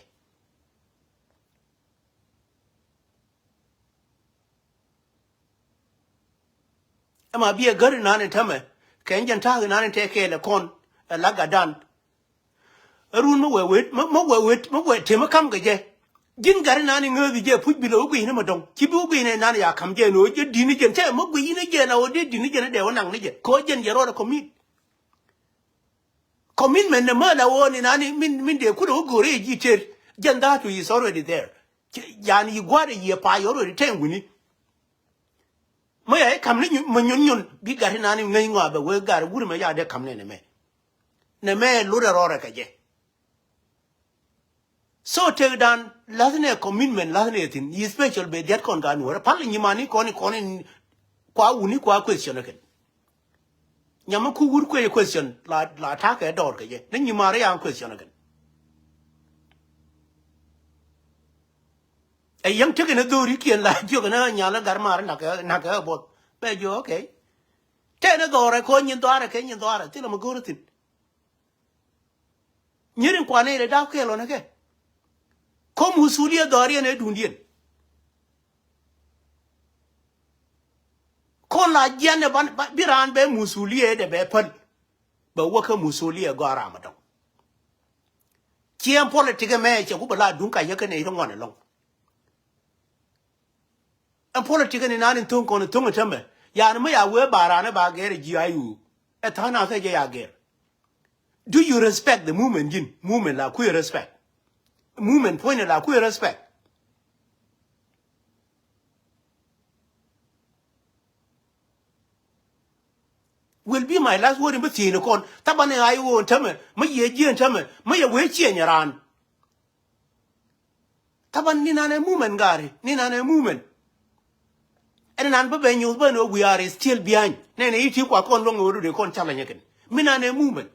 Ɛma biɛ gär inan in tämɛ kɛ jɛn ta̱a̱k inan in tɛ kɛɛl ɛ kɔn ɛ la gatdan. Ɛ run mä wee wet mä, mä wee wet mä wee temä kam kɛ jɛ. Ji̱n gat inan in ŋääthi jɛ puc bi lɛ wä guiy ni mä dɔ̱ŋ ci bi wä guiy ni inan in ya kam jɛ ni wä jɛ di̱t ni jɛn cɛ mä guiy ni jɛ la wä dee di̱t ni jɛn dee wä naŋ ni jɛ kɛ wä jɛn jɛ rɔɔdɛ commit. Commitment ni mä la wä ni inan in min, min dee kulɛ wä go̱o̱r i̱ ji̱ ter jɛn dha̱a̱tu is already there. Yani yi gua̱a̱r yi pay already tɛŋ wi̱ni. Mä ya i̱ ka̱m ni nyu-, mä nyun nyun bi gat inan in ŋäc ŋɔa bɛ wee gat wur mɛ ya dee ka̱m nɛnɛ mɛ. Nɛ mɛ lurɛ rɔrɛ kɛ jɛ. So tëkdan la̱thnɛ commitment la̱thnɛ thi̱n yi special bɛ diat kɔn ka nuɔrɛ pal nyimani kɔn kɔn in kua wuni kua question kɛn. Nyamä ku wur kuec question la, la ta̱a̱ kɛ dɔɔr kɛ jɛ ni nyimari yan question kɛn. Ɛ yäŋ tekɛ ni dho̱rikiɛn la jiök ni nyal ni gat mar nak kɛ, nak kɛ buɔth bɛ jiök okay. Tëë ni dhɔrɛ kɛ nyin dhɔarɛ kɛ nyin dhɔarɛ thilɛ mi go̱o̱rä thi̱n. Nyirin kuanɛ ilɛ dap kɛɛl ɣɔnɛ kɛ. Kä musuliɛ dhɔriɛn ɛ duundiɛn. Kɔn la jiɛn ɛ ban, bi raan bɛ musuliɛ dɛ bɛ päl. Bɛ wä kä musuliɛ gɔaa ram ɛ dɔŋ. Ciɛ ɛn politik ɛmɛ cɛ ku bɛ la duŋ ka yä kä nɛy ti ŋuan ɛlɔŋ. Ɛn politik ɛn inan in tho̱ŋ kɔn in tho̱ŋ in tämɛ. Yani mi ya wee ba raan ɛ ba gɛr ɛ ji̱ ayu. Ɛ tha̱a̱ŋ nath ɛ jɛ ya gɛr. Do you respect the movement ji̱n? Movement la kui̱ respect. Movement puɔ̱nyɛ la kui̱ respect. Will be my last word in bi thi̱n kɔn. Thaban ɛ ay ɣöö ɛn tämɛ, mi yɛ ji̱ ɛn tämɛ, mi yɛ wee ciɛny raan. Thaban ni nan ɛ movement gari, ni nan ɛ movement. Ɛn nan bä bɛ nyuth bä ni we are still behind. Nɛnɛ i̱ ti kua kɔn luɔ̱ŋ ɣöö dee kɔn challenge kɛn. Mi nan ɛ movement.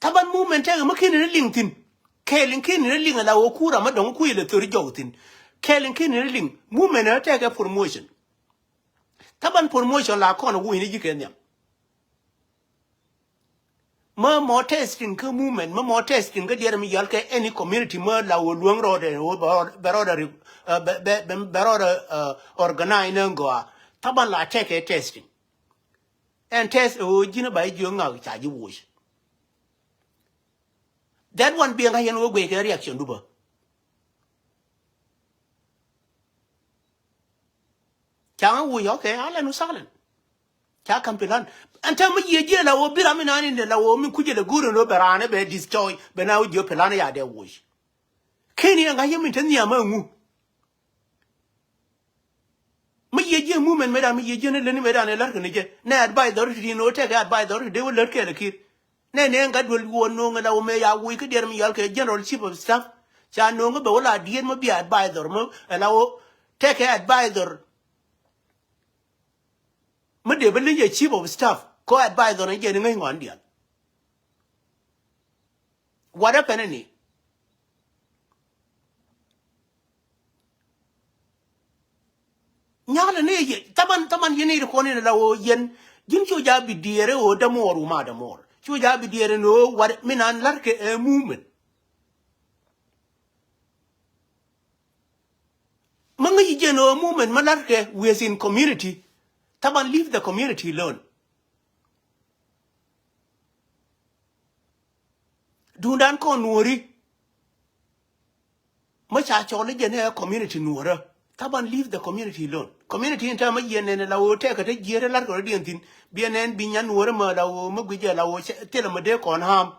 Thaban movement tɛkɛ mi ken ni liŋ thi̱n. Kɛɛliŋ ken ni liŋ ala wä kura ma dɔ̱ŋ kui̱ lɛ thori jɔk thi̱n. Kɛɛliŋ ken ni liŋ movement ɛ tɛkɛ promotion. Thaban promotion la kɔn wuc ni ji̱ kɛ nhiam. Mä mɔ testing kä movement, mä mɔ testing kä diɛt mi yɔl kɛ any community mä la wä luäŋ rɔɔdɛ wä bɛ rɔɔdɛ ri-, bɛ, bɛ, bɛ, bɛ rɔɔdɛ organize ni gɔaa. Thaban la tɛkɛ testing. Ɛn test ɛ ɣöö ji̱n ɛ ba ji̱ jiök ŋak ca ji̱ woc. That one biɛ ŋa̱c yɛn ɣöö guic kɛ reaction dupä. Ca ŋa̱c woc, okay, ahlan wa sahlan. Ca ka̱m plan. Ɛn täämɛ mi yiëë jiɛn la ɣöö bi ram mi naan in la ɣöö mi kucɛ lɛ go̱o̱r in ɣöö bɛ raan ɛ bɛ destroy bɛ na wä jiök plan ya dee woc. Ken yɛn ŋa̱c yɛ min te nhiam ɛ ŋu. Mi yiëë jiɛn movement mëëdan, mi yiëë jiɛn leni mëëdan ɛ lär kɛ ni jɛ. Nɛ advisor ti din ɣöö tɛkɛ advisor ti dee wä lär kɛɛl ɛ ki̱i̱r. Nɛ nɛ ŋa̱t duel ɣöö no̱o̱ŋ ɛ la ɣöö mëë ya woc kä diɛɛr mi yɔal kɛ general chief of staff. Ca no̱o̱ŋ kä bɛ wä la diet mi bi advisor mi ɛ la ɣöö tɛkɛ advisor. Mi dee bä li̱c ɛ chief of staff kɔ advisor ni jɛ ni ŋäc ŋɔ̱a̱n diaal. What happened ni? Nyaklɛ ni yɛ, thaman, thaman yɛn i̱ ri kɔn in la ɣöö yɛn, ji̱n cu ja bi diɛɛr ɣöö dämuɔɔr wuma dämuɔɔr. Cu ja bi diɛɛr in ɣöö wat min an la̱rkɛ ɛ movement. Mä ŋäc jiɛn ɣöö movement mä la̱rkɛ within community. Thaman leave the community alone. Duundan kɔn nuɔ̱ɔ̱ri. Mä ca cɔl i̱ jɛn ɛ community nuɔ̱ɔ̱rä. Thaban leave the community alone. Community in täämɛ yiɛn nɛn la ɣöö tɛkɛ te jiɛɛr ɛ la̱rkɛ rɔ̱diɛn thi̱n. Biɛ nɛn bi nyan nuɔ̱ɔ̱rä mä la ɣöö mä guic ɛ la ɣöö thilɛ mä dee kɔn harm.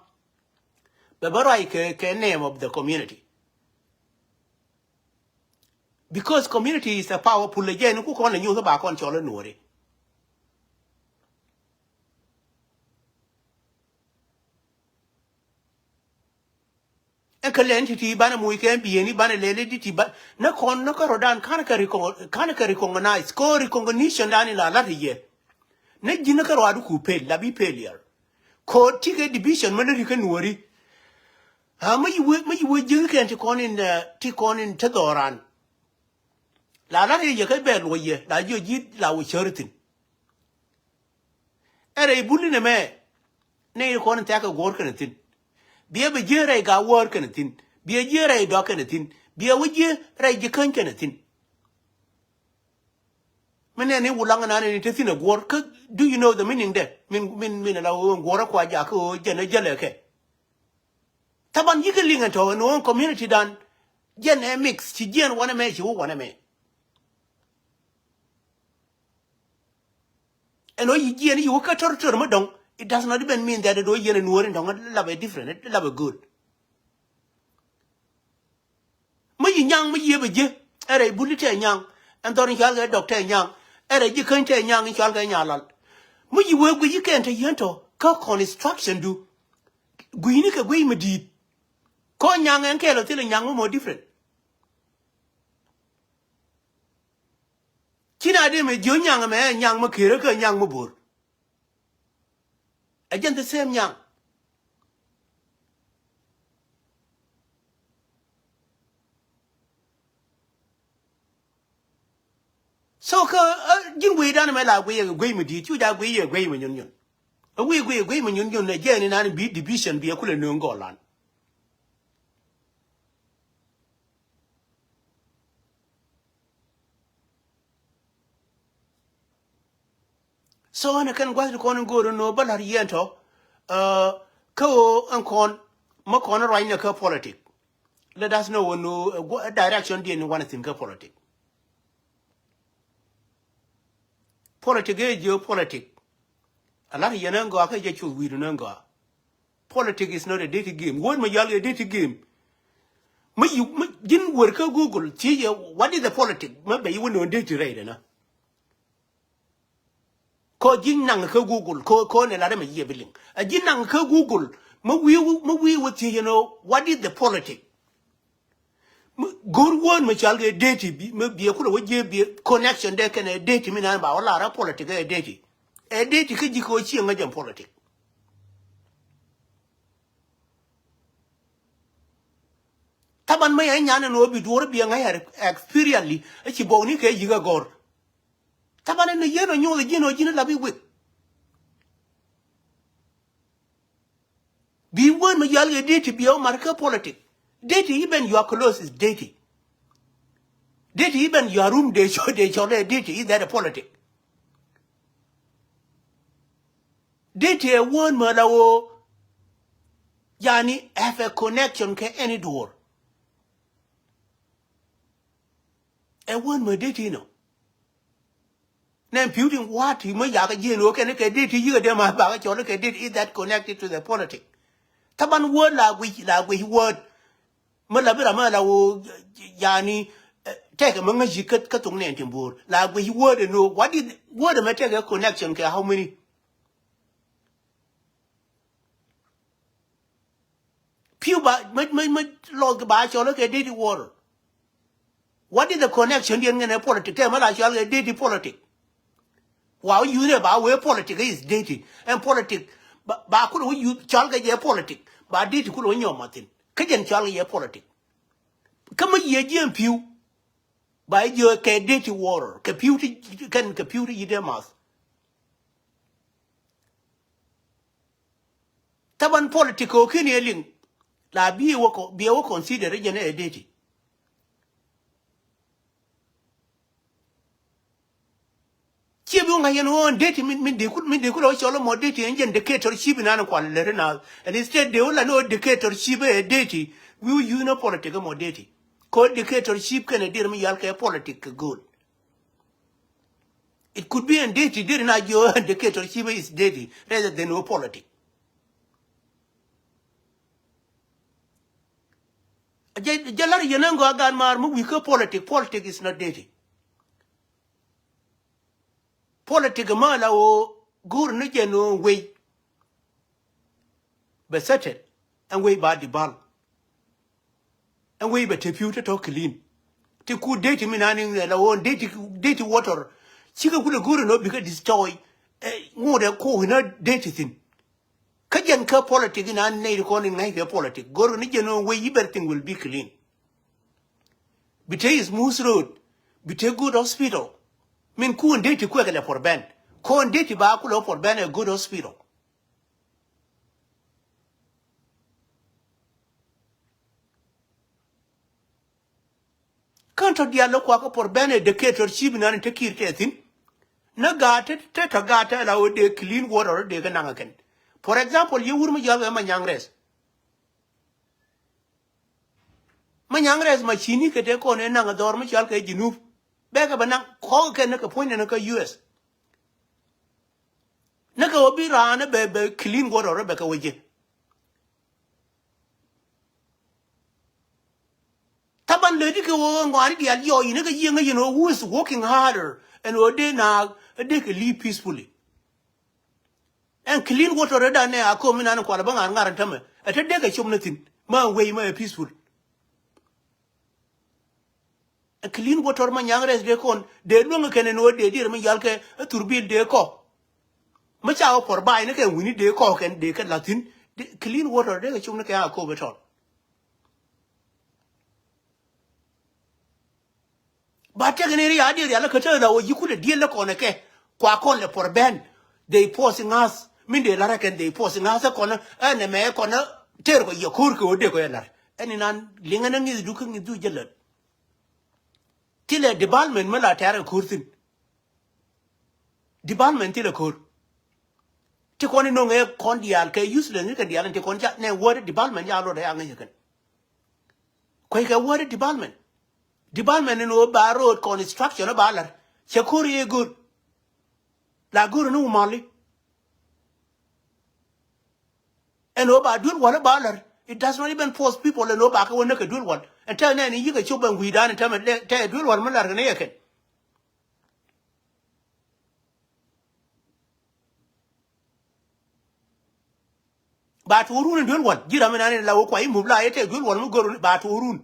Bɛ bä ruac kɛ, kɛ name of the community. Because community is a powerful, lɛ jɛ ni ku kɔn lɛ nyuth ba kɔn cɔl i̱ nuɔri. Ɛn kɛ lɛn ti ti banɛ muc kɛ bieni banɛ lɛli di ti ba na kɔn na kɛ rɔdan kan kɛ recogn-, kan kɛ recognize ko recognition dani la lat yɛ. Na ji̱n kɛ rɔadu ku pel la bi pel yɛr. Ko ti kɛ division ma lɛ ri kɛ nuɔri. Ha ma yi wee, ma yi wee ji̱n kɛn ti kɔn in, eh, ti kɔn in te dhɔran. La lat yɛ kɛ bɛ luɔy yɛ la jiɔ ji̱ la wä cär thin. Ɛ rɛy buli nɛ mɛ nɛ in kɔn in thɛk kɛ guɔ̱ɔ̱r kɛnɛ thin. Biɛ bɛ jiɛ rɛy ga wäär kɛnɛ thin. Biɛ jiɛ rɛy dɔak kɛnɛ thin. Biɛ wä jiɛ rɛy ji̱ käny kɛnɛ thin. Min nɛ ni wulaŋ nani ni te thin ɛ guɔ̱ɔ̱r kä do you know the meaning dɛ? Min, min, min la ɣöö guɔ̱ɔ̱r ɛ kua jakä ɣöö jɛn ɛ jälɛ kɛ. Thaban yikɛ liŋ ɛn tɔ̱ ɛn ɣöö community dan. Jiɛn ɛ mix ci jiɛn wanɛ mɛ ci wä wanɛ mɛ. Ɛn ɣöö yi jiɛn yi wä kä territory mi dɔ̱ŋ. It does not even mean that ɛn ɣöö yɛn ɛ nuɔ̱ɔ̱r in dɔ̱ŋ lapɛ different, lapɛ good. Mi yi nyaŋ mi yiëë bɛ ji̱. Ɛ rɛy buli tɛ nyaŋ. Ɛn dhɔr in cɔal kɛ dɔk tɛ nyaŋ. Ɛ rɛy ji̱ käny tɛ nyaŋ in cɔal kɛ nyalal. Mi yi wee guic yi kɛn te yɛn tɔ̱ kä construction du. Gui̱ni kɛ guic mi di̱i̱t. Kɔ nyaŋ ɛn kɛɛl ɔ thil nyaŋ mi mɔ different. Ci na dee mɛ jiö nyaŋ mɛ ɛ nyaŋ mi kërä kä nyaŋ mi bo̱r. Ɛ jɛn the same nyaŋ. So kä, eh, ji̱n guiy dan mɛ la guiy yɛ guiy mi di̱i̱t cu ja guiy yɛ guiy mi nyun nyun. Ɛ guiy guiy yɛ guiy mi nyun nyun ɛ jɛɛni nan bi division bi ɛ kulɛ nööŋ gɔlan. So ɛn ɛ kɛn gua̱th ti kɔn in go̱o̱r in nöö bä la̱r yɛn tɔ, eh, kä ɣöö ɛn kɔn mä kɔn in ruacnɛ kä politic. Let us know wä nöö, eh, gu-, eh, direction diɛn in wanɛ thi̱n kä politic. Politic ëë jiö politic. A la̱r yɛn ɛn gɔaa kä jɛ cuth wi̱i̱dun ɛn gɔaa. Politic is not a dirty game. Word ma yal a dirty game. Mi yi mi ji̱n wër kä Google thiec yɛ, what is the politic? Mi bɛ yi wä nööŋ dee ti rɛy dɛ na. Kɔ ji̱ naŋ kä Google kɔ kɔ nɛ la rɛ mɛ yiɛ bi liŋ. A ji̱ naŋ kä Google mi wi̱i̱ mi wi̱i̱ wä thiec yɛ nɔ, what is the politic? Mi go̱r wään mi cɔal kɛ dee ti bi mi biɛ kulɛ wä jiɛ biɛ connection dee kɛn ɛ dee ti mi nan ba wä la rɛ politic ɛ dee ti. Ɛ dee ti kä ji̱ kɛ wä cieŋ ŋä jɛn politic. Taban mi yɛ nyan ɛn ɣöö bi duɔ̱ɔ̱r biɛ ŋäc experiently ɛ ci buɔkni kɛ yi̱k ɛ gɔ̱r. Taban ɛn ɛ yien ɔ nyoth ɛ ji̱n ɔ ji̱n ɛ lap i̱ wek. Bi wään mi yɔal kɛ dee ti biɛ wä mar kä politic. Dee ti i̱ ben yua close is dee ti. Dee ti i̱ ben yua room dee cɔl dee cɔl ɛ dee ti i̱ that ɛ politic. Dee ti ɛ wään mɛ la woo. Yani have a connection kɛ any door. Ɛ wään mɛ dee ti nɔ. Nɛ pi̱w ti wa̱a̱ ti mɛ yakä ji̱n wä kɛn kɛ dee ti yikä dee ma bakä cɔl kɛ dee ti is that connected to the politic. Taban word la guic la guic word. Mä la bi ram mä la woo yani tɛkɛ mä ŋäc yi kä thok nɛn tin bo̱o̱r la guic word ɛn ɣöö what is word ɛmɛ tɛkɛ connection kɛ how many? Pi̱w ba mä mä mä lɔth kɛ ba cɔl kɛ dee ti water. What is the connection diɛn ŋɛn ɛ politic tɛ mä la cɔl kɛ dee ti politic? Wa wä yuth nɛ ba wee politic is dee ti ɛn politic. Ba kulɛ wä yuth cɔl kɛ jɛ politic ba dee ti kulɛ wä nyɔm mathin kä jɛn cɔl kɛ jɛ politic. Kä mä yiëë jiɛn pi̱w. Ba jiö kɛ dee ti water kɛ pi̱w ti kɛn kɛ pi̱w ti yi̱t ɛ math. Taban politic kɛ ɣöö ki̱n yɛ liŋ la bi wä kɔ bi wä consider jɛn ɛ dee ti. Ciɛ bi wä ŋa̱c yɛn ɣöö ɛn dee ti min dee kul min dee kul ɛ wä cɔl ɛmɔ dee ti ɛn jɛn dictatorship inan kual lɛri na ɛn instead dee wä la ni ɣöö dictatorship ɛ dee ti wi̱i̱ wä yuth ni politic ɛmɔ dee ti. Kɛ ɣöö dictatorship kɛn ɛ dir mi yal kɛ politic kɛ go̱o̱l. It could be ɛn dee ti dee ti na jiö ɛn dictatorship is dee ti rather than wä politic. Jɛ jɛ lar yɛn ɛn gɔaa gan maar mi wi̱i̱ kä politic, politic is not dee ti. Politic mä la woo go̱o̱r ni jɛ ni wee. Bɛ settle ɛn wee ba di bal. Ɛn wee bɛ te pi̱w te tɔ̱ clean. Ti ku dee ti mi nani la woo dee ti dee ti water. Cikɛ kulɛ go̱o̱r ni woo bikɛ destroy. Ŋot ɛ ko̱o̱k inä dee ti thi̱n. Kä jɛn kä politic inan nɛy ti kɔn in ŋäc kɛ politic go̱o̱r ni jɛ ni wee everything will be clean. Bi te smooth road. Bi te good hospital. Min kun dee ti kuɛ kɛ lɛ prevent. Kɔn dee ti ba kulɛ prevent ɛ good hospital. Kän tɔ diaal lɔ kuakä prevent ɛ dictatorship inan te ki̱i̱r tɛ thi̱n. Ni gaat te te tɔ gaat te la wä dee clean water dee kɛ naŋ ɛ kɛn. For example yɛ wur mi jiɔak ɛ Manyaŋ Rɛth. Manyaŋ Rɛth ma cini kɛ te kɔn ɛ naŋ ɛ dhɔr mi cɔal kɛ Junub. Bɛ kɛ bɛ naŋ kɔk kɛn ni kɛ puɔ̱ny ni kä U S. Ni kɛ wä bi raan ɛ bɛ bɛ clean water ɛ bɛ kɛ wä jiɛ. Taban ledi kɛ wä ŋɔani diaal yɔ ini kɛ yiëŋ ɛ yin who is working harder ɛn wä dee na dee kɛ live peacefully. Ɛn clean water ɛ dan nɛ a kom inan kual bä ŋa̱r ŋa̱r ɛn tämɛ ɛ te dee kɛ com ni thi̱n ma wei ma ɛ peaceful. Ɛ clean water Manyaŋ Rɛth dee kɔn dee luäŋ kɛn ɛn ɣöö dee dier mi yal kɛ ɛ thurbil dee kɔ. Mi ca wä puɔr ba̱a̱c ni kɛn wi̱ni dee kɔ kɛn dee kɛ la̱thi̱n. Clean water dee kɛ cum ni kɛn a kop ɛ tɔl. Ba tɛk ni ri a dier yal kä te la wä yi kulɛ diel lä kɔn ɛ kɛ kua kɔn lɛ puɔr bɛn. Dee puɔth iŋa̱th min dee la̱r ɛ kɛn dee puɔth iŋa̱th ɛ kɔn ɛ nɛ mɛ ɛ kɔn ɛ ter kɔ yɛ ko̱r kɛ wä dee kɔ yɛ la̱r. Ɛn inan liŋɛ ni ŋi̱thdu kä ŋi̱thdu jɛ lät. Thilɛ development mi la tɛ̈r ɛ ko̱r thi̱n. Development thilɛ ko̱r. Ti kɔn ino̱ŋ ɛ kɔn diaal kɛ useless ni kɛ diaal in ti kɔn ca nɛ word development ca lot ɛ a ŋäc ɛ kɛn. Kueckɛ word development. Development in wä ba road construction ba la̱r cɛ ko̱r i̱ ɛ go̱r. La go̱r ni wä mali. Ɛn ɣöö ba duel wal ɛ ba lär. It does not even force people ɛn ɣöö ba kɛ wä näk kɛ duel wal. Ɛn tɛth nɛɛni yikɛ cop ɛn wi̱i̱dan ɛn tɛmɛ tɛth duel wal mi lar kɛ ni yɛ kɛn. Ba tuɔɔrun in duel wal ji̱ ram in an in la wä kua i̱ mup la yɛ tɛth duel wal mi gör ba tuɔɔrun.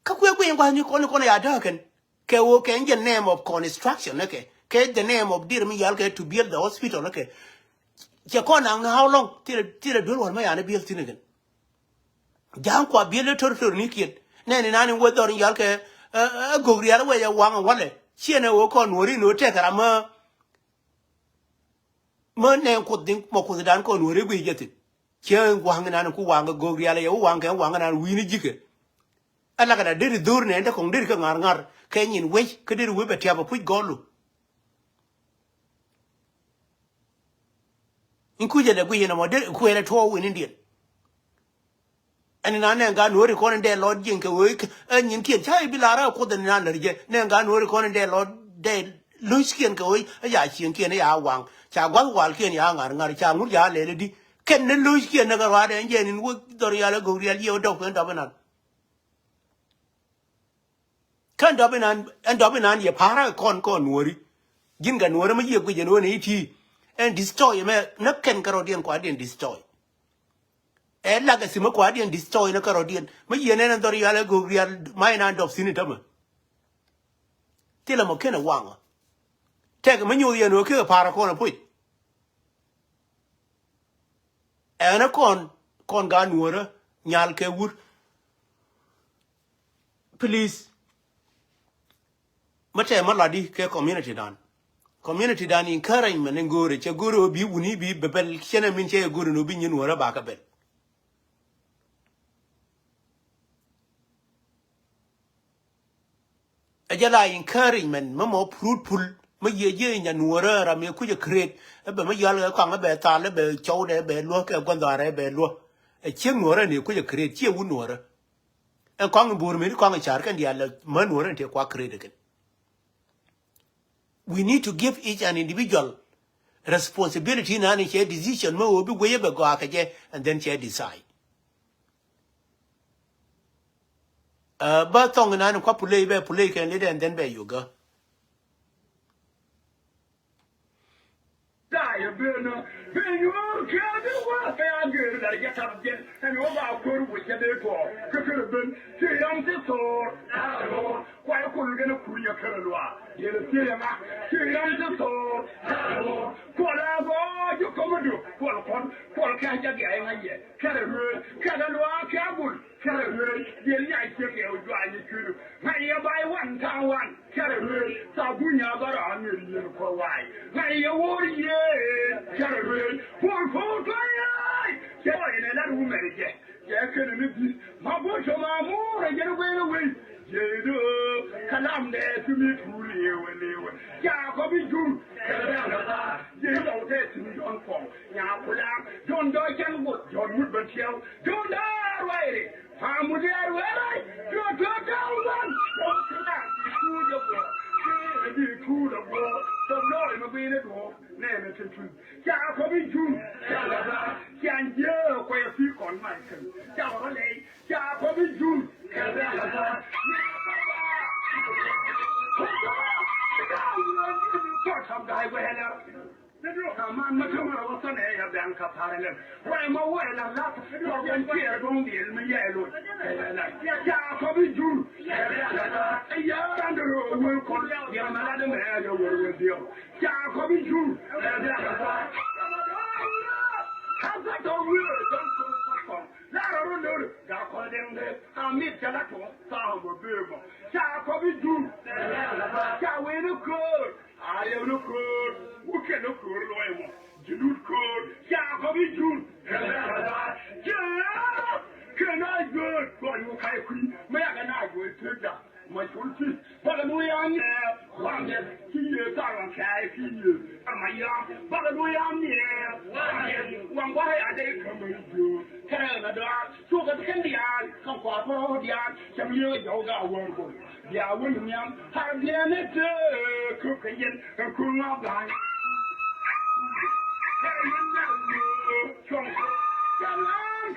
Kä kuɛ guiy in gua̱thni kɔn in kɔn ya dääkɛn kɛ ɣöö kɛ in jɛ name of construction ni kɛ kɛ the name of dir mi yal kɛ to build the hospital ni kɛ. Cɛ kɔn naŋ ni how long thilɛ thilɛ duel wal mi yani build thin kɛn. Ja̱a̱ŋ kua biël ɛ tor tor ni kiɛt nɛni nani wä dhɔr in yal kɛ ɛ gök rial wɛ yɛ waŋ walɛ ciɛn ɛ wä kɔn nuɔri ni wä tɛk ram mä. Mä nɛn kuoth din mɔ kuoth dan kɔn nuɔri guiy jɛ thin. Ciɛ waŋ nani ku waŋ kɛ gök rial yɛ wä waŋ kɛ waŋ nani wi̱i̱ni ji̱kɛ. Ɛ lakɛ da deri dhor nɛn te kɔŋ deri kɛ ŋa̱r ŋa̱r kɛ nyin wec kä deri wec bɛ tiap ɛ puc gɔlu. In kucä lɛ guic in ɛmɔ dee kuël ɛ tuɔɔk win in diɛn. Ɛn in an nɛn gaat nuɔ̱ɔ̱ri kɔn in dee lɔt jiɛn kɛ ɣöö ɛ nyin kiɛn ca i̱ bi lar ɛ kuoth in in an lär jɛ nɛn gaat nuɔ̱ɔ̱ri kɔn in dee lɔt dee lo̱ckiɛn kɛ ɣöö ɛ ya cieŋkiɛn ɛ ya waŋ ca gua̱th walkiɛn ya ŋa̱r ŋa̱r ca ŋut ya lɛl i̱di. Kɛn ni lo̱ckiɛn ni kɛ ruaadɛ ɛn jɛ ɛn in wä dhɔr yal ɛ go̱k rial yiëë wä dɔ̱k kɛn dɔp inan. Kä ɛn dɔp inan ɛn dɔp inan yɛ pa̱a̱rä kɔn kɔn nuɔ̱ɔ̱ri. Ji̱n kɛ nuɔ̱ɔ̱ri mi yiëë guic ɛn ɣöö ni i̱ ti̱i̱ ɛn destroy ɛmɛ näk kɛn kärɔ̱diɛn kua̱diɛn destroy. Ɛ lak ɛ thimä kua̱diɛn destroy ni kärɔ̱diɛn mi yiëë nɛn ɛn dhɔr yal ɛ go̱o̱k rial ma inan dɔp thi̱n i̱ tämɛ. Thilɛ mɔ ken ɛ waŋä. Tɛk mi nyoth yɛn ɣöö kekɛ pa̱a̱rä kɔn ɛ puc. Ɛn ɛ kɔn kɔn gaat nuɔ̱ɔ̱rä nyal kɛ wur. Please. Mä tɛmä latdi kɛ community dan. Community dan encouragement in go̱o̱rɛ cɛ go̱o̱rɛ wä bi wuni bi bɛ bɛl cɛnɛ min cɛ yɛ go̱o̱rɛ ni wä bi nyin wä rɛ bakɛ bɛl. Ɛ jɛ la encouragement mä mɔ fruitful mä yiëë jiɛ inya nuɔɔrä ram yɛ kucä create ɛ bɛ mä yɔal kɛ kɔaŋ ɛ bɛ thal ɛ bɛ cɔwdɛ ɛ bɛ luäk kɛ gua̱ndhɔaarɛ ɛ bɛ luäk. Ɛ ciek nuɔɔrä ni kucä create ciɛ wun nuɔɔrä. Ɛn kɔaŋ in bo̱o̱r meni kɔaŋ in car kɛn diaal lɛ mä nuɔɔrä in tëë kua create kɛn. We need to give each an individual responsibility nani cɛ decision mä ɣöö bi gueyä bɛ gɔaa kɛ jɛ and then cɛ decide. Bä thɔŋ nani kua pulei bɛ pulei kɛn lidɛ and then bɛ yogä. Da̱a̱ yɛ ben ɛ ben yuɔ̱ɔ̱r kɛ bi wä kɛ ya gër lar jɛ tap jɛn ɛn wä ba ko̱r wä jɛ dee tuɔɔk kä kär ben ti ram ti thoor. Kuay kul gɛn a kur nyɛ kär a luaak yɛn a thiec ɛŋa ti ram ti thoor. Kuɔl a gɔɔ ji̱ ko̱mädu kuɔl kɔn kuɔl kɛ a jɛ gia̱a̱ ɛŋa yɛ kɛrɛ ruëël kɛrɛ luaak kɛ a gul. Kɛrɛ ruëël diɛl nyac ciek kɛ wä juaany i̱ cui̱du ŋa̱c yɛ bay wan ta̱a̱ wan. Kɛrɛ ruëël thabunya bä rɔɔn ni ri̱i̱n kɔ waay. Ŋa̱c yɛ wor yee kɛrɛ ruëël puɔl puɔl tuɔ̱c yaay. Cɛ wä in ɛ lat wumɛr jɛ jɛ kɛn ni bi ma bo̱ cɔ ma muur ɛ jɛn guɛn ɛ wei. Jee dee kalam dee ti mi tuur liewɛ liewɛ. Ca kɔ bi jur kɛrɛ rɛl ɛ thaar jee lɔw tɛ ti mi jɔn kɔŋ. Nyaa kulaŋ Jɔn dɔɔc cɛn guɔth Jɔn mut bä tiɛw Jɔn dɔɔc ruac ri. Pam mut yɛɛr wee rac Jɔn tuɔɔk tɔw wan. Jɔn kulaŋ bi tuuc ɛ guɔth kee bi tuuc ɛ guɔth. Jɔn lɔɔc mi gui̱n i̱ duɔ̱ɔ̱k nɛɛmɛ te tuny. Ca kɔp i̱ jun. Ca jiee kuɛy ɛ pi̱i̱ kɔn mac kɛn ca wä rɔ lɛy. Ca kɔp i̱ jun. Kɔc ka̱m ga̱a̱c wɛɛlɛ. Kaman ma te mara wa sanɛ ya bɛn ka parɛ lɛ. Wɛ ma wɛ la la. Wa bɛn tiɛ dong diɛl ma yɛ lo. Ja kɔ bi jur. Ya rande ro wɛ kɔn. Ya ma la de mɛ ya wɛ wɛ diɔ. Ja kɔ bi jur. Ka sa tɔ wɛ dong kɔn. La ro ro lo. Ja kɔ deng de. Amit ja la tɔ. Sa mo be mo. Ja kɔ bi jur. Ja wɛ ni ko. A yɛ ni köör wä kɛn ni köör luɔc mɔ. Ji̱ lut köör ca kɔp i̱ jun. Jɛ kɛn a jueer luɔc wä kac kui̱ mi yakɛ na jueer tëëk da. Ma cul ti bakɛ nu ya ŋɛɛ waŋ yɛ ci yee thar waŋ kɛɛc ki yee. Ar ma yam bakɛ nu ya ŋɛɛ waŋ yɛ waŋ gua̱r ya dee kämɛ i̱ jiöör kɛrɛ na dɔaar. Cukɛ ti kɛn diaal kɛ kua̱r bä rɔ̱ diaal cɛ mi yee jɔw ga wäär gol. Bia wun nhiam har biɛn ɛ tëë köp kɛ yɛn kɛ köŋ a ba̱a̱ny. Kɛ yɛn na wee cuɔ̱ŋ kɛ lam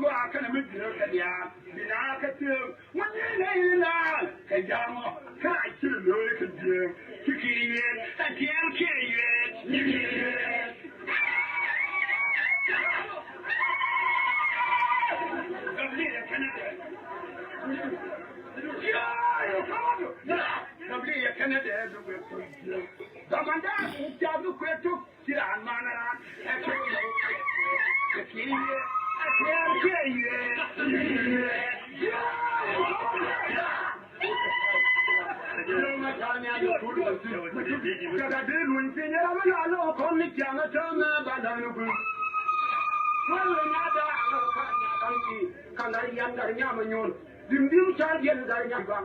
gɔaa kɛnɛ mi ji̱ rɔ kɛ diaal. Bi na kɛ thiek ŋun ni nɛy ni na kɛ ja̱a̱ŋɔ. Kä a ci lo̱o̱ kɛ ji̱ ti ki yɛ a tiɛɛl kiɛ yɛ. Jaga di luny piny ram la lo kɔn ni ciaŋ a tɔm na ba la ni gul. Wal na da lo kan ya kan ki kan gar yan gar nyam nyol. Dim dim char yen gar nyam ba.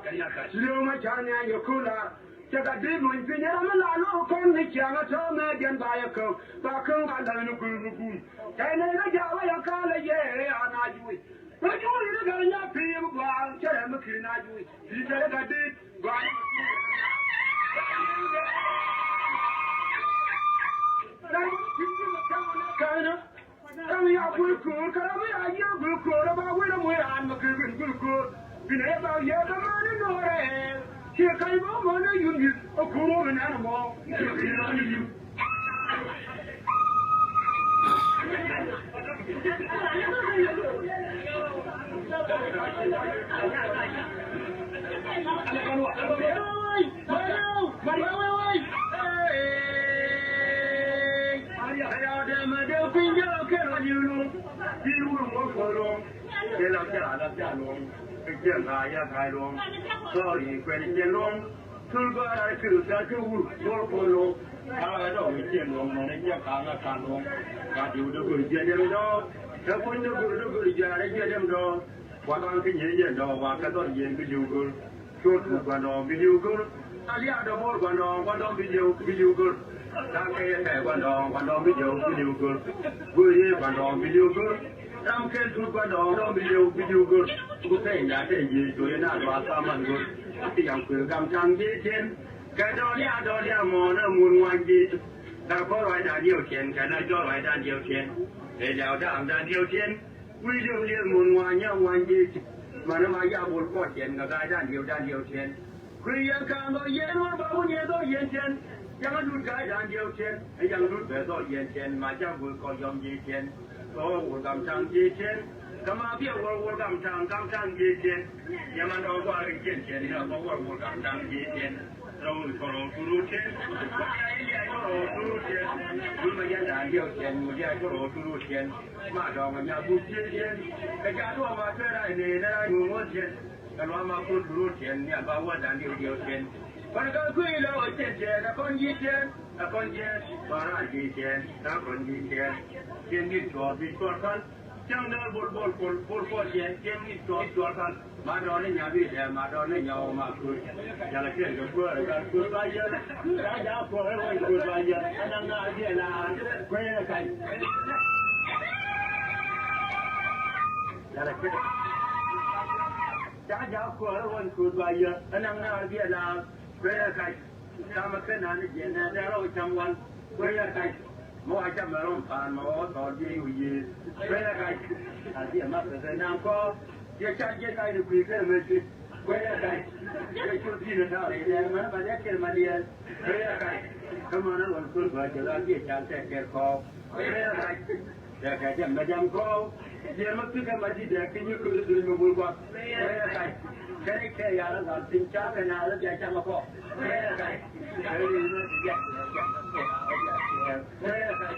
Lo ma char nya yo kula. Jaga di luny piny ram la lo kɔn ni ciaŋ a tɔm na yen ba ya ko. Ba ko ba la ni gul ni gul. Kɛ ne na ja wa ya ka la ye ya na ju. Kä juri ni gal nya pi̱i̱ bi gua̱a̱r cɛ rɛm mi ki̱ri na jui. Pi̱i̱ cɛ rɛ gat dit gua̱a̱r. Ka̱n ya gul ko̱o̱r kä rɛm ya yie gul ko̱o̱r ba wira mui raan mi ki̱ri bin gul ko̱o̱r. Bi nɛ ba yie kä mani nuɔrɛ. Ci ka̱n bä mani yun yith ɛ ko̱o̱r wä bi nɛn ɛmɔ. Ji̱ wur ŋuɔ̱t kuɔth luɔ̱ŋ. Kɛ la ca la ca luɔ̱ŋ. Kɛ jiɛn ŋa̱ ya ŋa̱ luɔ̱ŋ. Sɔɔri kuɛn jiɛn luɔ̱ŋ. Thul gɔaa raan kir gat kɛ wur ŋuɔ̱t kuɔth luɔ̱ŋ. Ka̱a̱k ɛ dɔ̱ŋ jiɛn luɔ̱ŋ mɛn ɛ jiɛn ka̱a̱k ɛ ka̱a̱k luɔ̱ŋ. Ka diw dee go̱r jiɛn dee mi dɔ̱ɔ̱k. Kɛ kuny dee go̱r dee go̱r jiɛn ɛ jiɛn dee mi dɔ̱ɔ̱k. Wa bang kä nyieec yɛn dɔ̱ɔ̱k wa kɛ dhɔr yɛn bi li̱w go̱r. Cuɔt mut gua̱ndɔɔŋ bi li̱w go̱r. Aliaadɔ bo̱o̱r gua̱ndɔɔŋ gua̱ndɔɔŋ bi li̱w bi li̱w go̱r. Da̱ŋ kɛ yɛ kɛ gua̱ndɔɔŋ gua̱ndɔɔŋ bi li̱w bi li̱w go̱r. Go̱r yee gua̱ndɔɔŋ bi li̱w go̱r. Ram kɛl tut gua̱ndɔɔŋ gua̱ndɔɔŋ bi li̱w bi li̱w go̱r. Ku pɛny da̱a̱ tɛn jiec cuɔ yɛ na luaak thaman go̱r. Ti yaŋ kuëë gam taŋ jiec tiɛn. Kɛ dɔɔlia dɔɔlia mɔɔn ɛ mun ŋuany jiec. Kɛ kɔr ruacdan diɛw tiɛn kɛ na jɔr ruacdan diɛw tiɛn. Ɛ liaw da̱a̱ŋdan diɛw tiɛn. Wi̱i̱ li̱em li̱em mun ŋuany ɛ ŋuany ji̱. Mani ma ya bol kɔɔt cɛn kɛ ga̱a̱c da̱a̱n diɛw da̱a̱n diɛw cɛn. Kui̱ yɛn ka̱a̱ŋ dhɔl yɛn wä ba wun yɛn dhɔl yɛn cɛn. Yaŋ a lut ga̱a̱c da̱a̱n diɛw cɛn. Ɛ yaŋ lut bɛ dhɔl yɛn cɛn ma ca go̱o̱l kɔɔt yɔm ji̱ cɛn. Kɛ ɣöö wur gam ta̱ŋ ji̱ cɛn. Kä ma biɛ wur wur gam ta̱ŋ gam ta̱ŋ ji̱ cɛn. Yɛn man dɔɔk gua̱a̱r in cɛn cɛn ni a bä wur wur gam ta̱ŋ ji̱ cɛn. Rɔw kɔrɔ turu tɛn. Kɔrɔ turu tɛn. Mun ma yɛn da̱a̱n diɛw cɛn mun diɛw kɔrɔ turu tɛn. Ma dɔŋ nya buk jiɛn jiɛn. Kɛ ca duɔ ma tuɛ ray ni na ray ŋuŋ wä jiɛn. Kɛ luam ma kun turu tɛn ni a ba wä da̱a̱n diɛw diɛw cɛn. Kɔn kɛ kui̱ lɔ wä jiɛn jiɛn a kɔn ji̱ jiɛn a kɔn jiɛn. Kɔn ray ji̱ jiɛn a kɔn ji̱ jiɛn. Jiɛn di̱t cuɔr di̱t cuɔr kɔn. Cäŋ dee bol bol bol bol bol yɛ cieŋ ni cuɔl cuɔl kan. Ma dɔɔni nya bi dee ma dɔɔni nya wä ma kuut. Yala kiɛn kɛ kuäär kɛ kuut ba yɛ. Ca jaak kuäär wä kuut ba yɛ. Ɛn na ŋaar biɛ la kuɛɛ yɛ kac. Yala kiɛn. Ca jaak kuäär wä kuut ba yɛ. Ɛn na ŋaar biɛ la kuɛɛ yɛ kac. Tamɛ kä nani jiɛn nɛ dee rɔw cam wan. Kuɛ yɛ kac. Mɛ wa cam mɛ rɔm paan mɛ wa thɔɔr jiɛ yu yiee. Kuɛ yɛ kac. A jiɛ ma pɛ kɛ nan kɔ. Jiɛ ca jiɛ kac ni kui̱ kɛ mɛ cuit. Kuɛ yɛ kac. Jiɛ cu di̱n ni ta̱a̱ rɛy dɛɛ mɛn ba dee kɛl ma diɛɛl. Kuɛ yɛ kac. Kä mɛn a luɔn kul bä jɛ la jiɛ ca tɛk kɛl kɔɔk. Kuɛ yɛ kac. Dee kɛ jɛm bɛ jɛm kɔɔw. Jiɛn mi pikɛ ma ji̱ dee ki nyi kuri duri mi bul gua̱th. Kuɛ yɛ kac. Kɛn ikɛ ya̱r a gal piny ca kɛ naath a bia cam a kɔɔk. Kuɛ yɛ kac. Kɛn ikɛ ya̱r a gal piny ca kɛ naath a bia cam a kɔɔk. Kuɛ yɛ kac.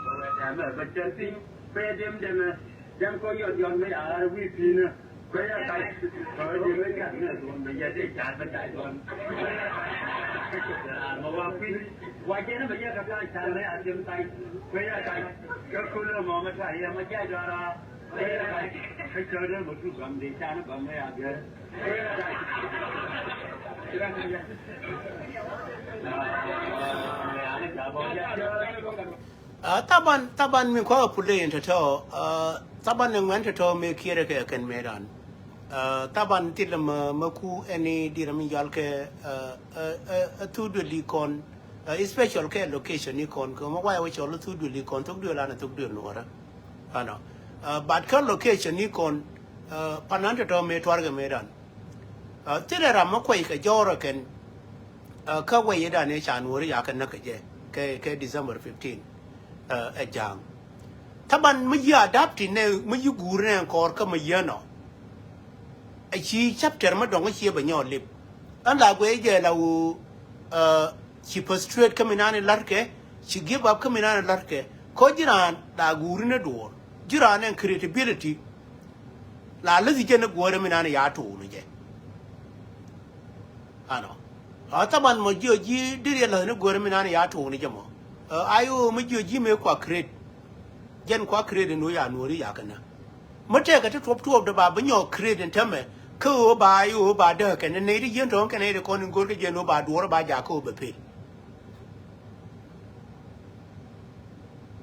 Bɛ wɛ dɛmɛ bɛ cɛn piny. Kuɛ yɛ dem dɛmɛ. Dɛm kɔ yɔt yɔt mi ya̱r a wi̱i̱ pi̱i̱nä. Kuɛ yɛ kac. Kɛ ɣöö ji̱ wec ka̱n ni duɔ̱n bi yɛ ti ca̱r bä ca̱r duɔ̱n. Raan mɔ wa kui̱. Wa jiɛn bä yɛ kɛ ka̱n ca̱r ni a jiɛn kac. Kuɛ yɛ kac. Kä kulɛ mɔ mi ta̱ yɛ mɔ jiac dɔ̱ra. Kuɛ yɛ kac. Kä cäŋ dee mɔ tu bäm di can bäm ni a gɛr. Kuɛ yɛ kac. Aa, thaban, thaban mi kɔk a pul de in tɔtɔ. Aa, thaban ni ŋuɛn tɔtɔ mi kiɛrɛ kɛ kɛn medan. Aa, thaban thil ma, ma ku ɛni dirɛ mi yal kɛ, aa, aa, aa, aa, thuk duel di kɔn, aa, especial kɛ location ni kɔn, kɛ ma waya wä cɔl thuk duel di kɔn, thuk duel an thuk duel nuɔrɛ. Ano. Aa, but kɛ location ni kɔn, aa, panan tɔtɔ mi tuar kɛ medan. Aa, thilɛ ram mi kuɛy kɛ jɔɔrɛ kɛn, aa, kä wɛy idan i̱ ca nuɔ̱ɔ̱ri yakɛ näk kɛ jɛ kɛ, kɛ December fifteen, aa, ɛ ja̱a̱ŋ. Thaban mi ji̱ adapti nɛ mi ji̱ guur nɛ kɔɔr kä mi yieen ɔ. Ɛ ci chapter mi dɔ̱ŋ i̱ ciɛ bɛ nyɔɔl lip. Ɛn la guɛy jɛ la wu, aa, ci frustrate kä mi nani la̱rkɛ, ci give up kä mi nani la̱rkɛ. Kä ji̱ raan la guuri ni duɔ̱ɔ̱r. Ji̱ raan ɛn credibility. La läthi jɛ ni guäärä mi nani ya tuuni jɛ. Ano. A thaban mɔ jiɔ ji̱ diri yɛ läthi ni guäärä mi nani ya tuuni jɛ mɔ. Ɛ, a yo̱o̱ mi jiɔ ji̱ mëë kua create. Jɛn kua create ni wä ya nuɔri ya kɛ nä. Mi tɛkɛ ti tuɔp tuɔp dee ba bi nyɔk create ni tämɛ. Kä ɣöö ba yo̱o̱ ba dee kɛ ni nɛy ti jiɛn tɔ̱ɔ̱ŋ kɛ nɛy ti kɔn in go̱r kä jiɛn ɣöö ba duɔɔr ba jakä ɣöö bɛ pel.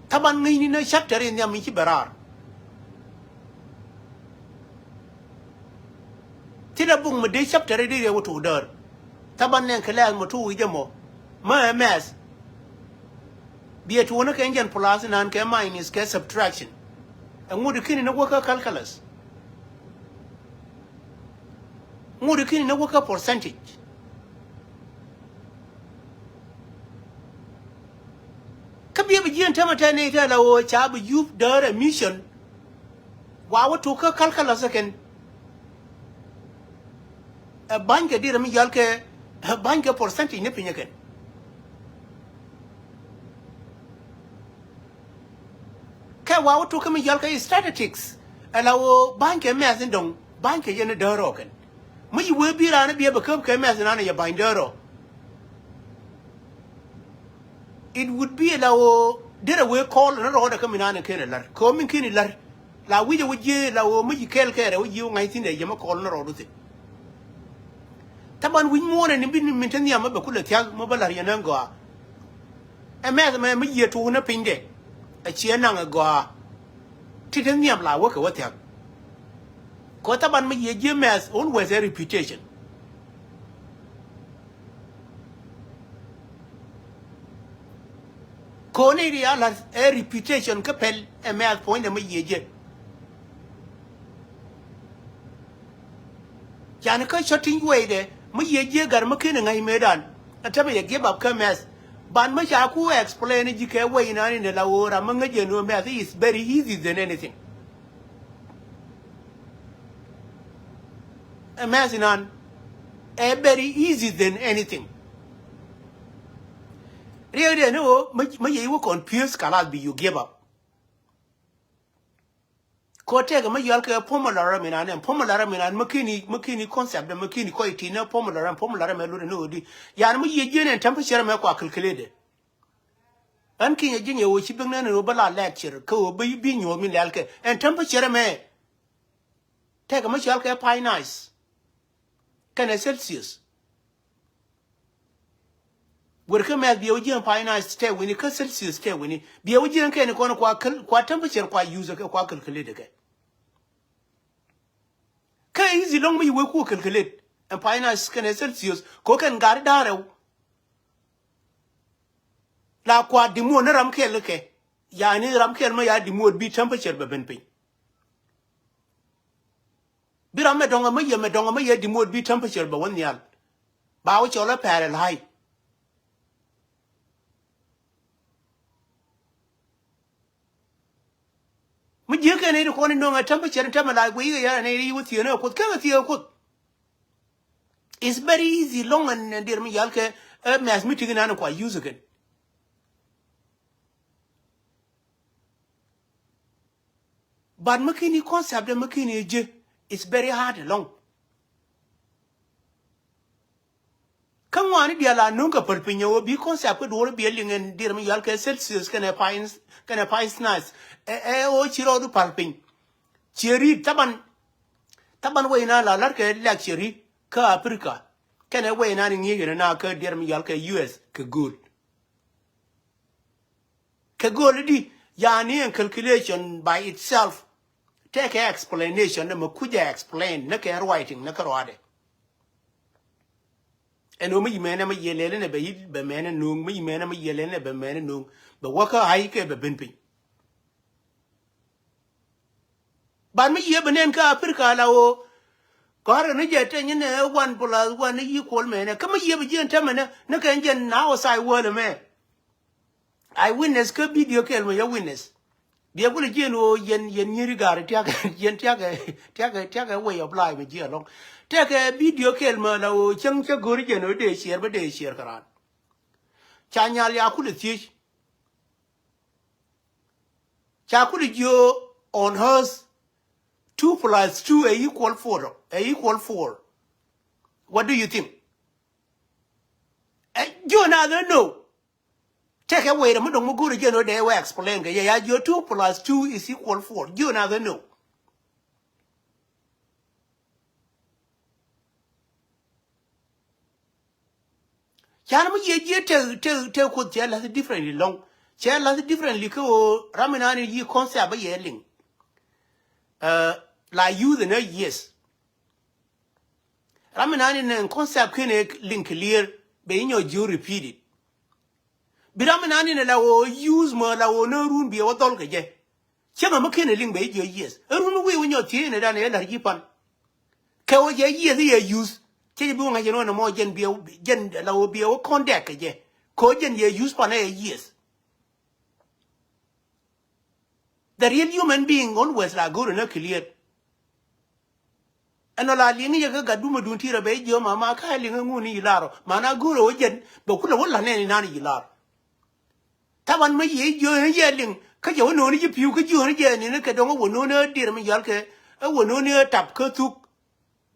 Thaban ŋäcni ni chapter in nhiam in ci bɛ raar. Thilɛ buk mi dee chapter in dee riɛk wä tok däär. Thaban nɛn kɛ lɛɛth mɔ tok wi̱c ɛmɔ. Mä ɛ math. Biɛ tuɔɔni kɛ jɛn plus nan kɛ minus kɛ subtraction. Ɛŋu di kini ni wä kä calculus. Ŋut i̱ kini ni wä kä percentage. Kä biɛ bi jiɛn tämɛ tɛn ni tɛn la ɣöö ca bi yup däär ɛ mission. Wa wä tok kä calculus ɛ kɛn. Ɛ ba̱ny kɛ dirɛ mi yal kɛ, ɛ ba̱ny kɛ percentage ni piny ɛ kɛn. Kɛ Wa wä tuk kä mi yɔl kɛ statistics. Ɛ la wä ba̱ny kɛ mɛth in dɔŋ ba̱ny kɛ yɛn däär rɔ kɛn. Mi yi wee bi raan biɛ bɛ käp kɛ mɛth in an yɛ ba̱ny däär rɔ. It would be la wä derɛ wee kɔl ni rɔɔdɛ kä mi naan kɛn lar kɛ wä min kɛn lar. La wi̱cɛ wä jiee la wä mi yi kɛɛl kɛɛrɛ wä jiee wä ŋa̱c thi̱n dɛ yɛ mi kɔl ni rɔɔdu thi̱n. Thaban wi̱c muɔ̱ɔ̱nɛ ni bi ni min te nhiam mi bɛ kulɛ thia̱k mi bä la̱r yɛn ɛn gɔaa. Ɛ mɛth mɛ mi yiëë tuuk ni piny dɛ. Ɛ ciɛ naŋ ɛ gɔaa. Ti te nhiam la wä kɛ wä thia̱k. Kɔ thaban mi yiëë jiɛ mɛth always ɛ reputation. Koni ri a la̱th ɛ reputation kä pɛl ɛ mɛth puɔ̱nydɛ mi yiëë jiɛ. Can kä cä ti̱ny weydɛ mi yiëë jiɛ gar mi ken ŋa̱c mëëdan. Ɛ tämɛ yɛ give up kä mɛth. Ban mi ca ku explain ji̱ kɛ wey nani ni la wä ram mi ŋäc jɛ ni wä mɛth is very easy than anything. Ɛ mɛth inan ɛ very easy than anything. Riɛkdiɛn ni ɣöö mi yiëë wä confuse kalas bi you give up. Kɔ tɛkɛ mi yɔal kɛ formula rɛ mi nan ɛn formula rɛ mi nan mi kini mi kini concept mi kini kɔc ti ni formula rɛ formula rɛ mi luri ni ɣöö di yan mi yiëë jiɛn ɛn temperature mɛ kua calculate. Ɛn kinyɛ ji̱ nyɛ ɣöö ci bek nɛn ɣöö bä la lecture kä ɣöö bä bi nyuɔ̱ɔ̱k mi lɛl kɛ ɛn temperature mɛ. Tɛkɛ mi cɔal kɛ Fahrenheit kɛnɛ Celsius. Wer kä mɛth biɛ wä jiɛn Fahrenheit tɛ wini kä Celsius tɛ wini biɛ wä jiɛn kɛn kɔn kua kua temperature kua use kɛ kua calculate kɛ. Kä easy lɔŋ mi yi wee ku calculate ɛn Fahrenheit kɛnɛ Celsius kɔ kɛn gari da̱rɛw. La kua dimuɔt ni ram kɛl kɛ yani ram kɛl ma ya dimuɔt bi temperature bɛ ben piny. Bi ram mɛ dɔŋ mɛ yɛ mɛ dɔŋ mɛ yɛ dimuɔt bi temperature bɛ wä nhial. Ba wä cɔl ɛ pɛɛrɛ la̱a̱c. Mi jiäk kɛn i̱ ti kɔn i̱ no̱ŋ ɛ temperature in tämɛ la̱a̱c guiy kɛ yɛn ɛ nɛy ri wä thieen ɛ kuoth kä ɛ thieen ɛ kuoth. It's very easy lɔŋ ɛn ɛn dier mi yal kɛ ɛ mɛth mi ti̱k inan kua use kɛn. But mi kini concept mi kini jɛ it's very hard along. Kä ŋuani dial a nuŋ kɛ päl piny ɛ wä bi concept kä duɔr biɛ liŋ ɛn dier mi yal kɛ Celsius kɛnɛ Fahrenheit kɛnɛ Fahrenheit. Ɛ ɛ wä ci rɔɔdu päl piny. Ciɛ ri̱t thaban thaban wei nan la lar kɛ lecture kä Africa kɛnɛ wei nan ŋi̱i̱c kɛnɛ na kä dier mi yal kɛ U S kɛ go̱o̱l. Kɛ go̱o̱l di yani ɛn calculation by itself. Tɛkɛ explanation ni mɛ kucɛ explain ni kɛ writing ni kɛ ruadɛ. Ɛn ɣöö mi yi mɛnɛ mi yiɛ lɛl inɛ bɛ yi bɛ mɛnɛ no̱o̱ŋ mi yi mɛnɛ mi yiɛ lɛl inɛ bɛ mɛnɛ no̱o̱ŋ bɛ wä kä ay kɛ bɛ ben piny. Ban mi yiëë bi nɛn kä Africa la ɣöö kɔ̱rɛ ni jɛ teny ni one plus one ni yi kuɔl mɛnɛ kä mi yiëë bi jiɛn tämɛ ni ni kɛn jɛn na outside world mɛ. Ay witness kä video kɛl mɛ yɛ witness. Biɛ kulɛ jiɛn ɣöö yɛn yɛn nyiri gaari tiakɛ yɛn tiakɛ tiakɛ tiakɛ way of life mɛ jiɛ lɔŋ. Tɛkɛ video kɛl mɛ la ɣöö cäŋ cä go̱ri jɛn ɣöö dee ciɛɛr bä dee ciɛɛr kɛ raan. Ca nyal ya kulɛ thiec. Ca kulɛ jiö on earth two plus two ɛ equal four ɛ equal four. What do you think? Ɛ jiö na dhɛ no. Tɛkɛ wɛy rɛ mi dɔ̱ŋ mi go̱o̱rɛ jiɛ no dee wɛ explain kɛ yɛ ya jiö two plus two is equal four jiö na dhɛ no. Can mi yiëë jiɛ tek tek tek kuoth cɛ la̱th differently lɔŋ. Cɛ la̱th differently kä ɣöö ram inani yi concept bä yɛ liŋ. La youth in a years. Ram inani ni concept kene liŋ clear bɛ inyɔ jiö repeat it. Bi ram inani ni la ɣöö use mɔ la ɣöö ni run biɛ wä dhɔl kɛ jɛ. Cäŋ ɛmɛ ken ɛ liŋ bɛ jiɛ yieth ɛ run wi̱i̱ wi̱i̱ nyɔ thiee ni dan ɛ la̱r ji̱ pan. Kɛ wä jɛ yieth i̱ yɛ yuth cɛ jɛ bi wä ŋa̱c ɛn wä nɔmɔ jɛn biɛ jɛn la wä biɛ wä kɔn dɛk kɛ jɛ kɛ wä jɛn yɛ yuth pan ɛ yɛ yieth. The real human being always la go̱o̱r ɛn ɛ clear. Ɛn ɔ la liŋ yɛ kä gat dumä dun ti rɛ bɛ jiö mama ka liŋ ŋun ni yi lar ɔ mana go̱o̱r ɔ jɛn bɛ kulɛ wä la nɛn inan yi lar. Taban mä yiëë jiö yɛ liŋ Kä jɛ wä no̱o̱ni ji̱ pi̱w kä ji̱ ɣän jɛ ni ni kɛ dɔ̱ŋ wä no̱o̱ni ɛ dir mi yal kɛ ɛ wä no̱o̱ni ɛ tap kä thuk.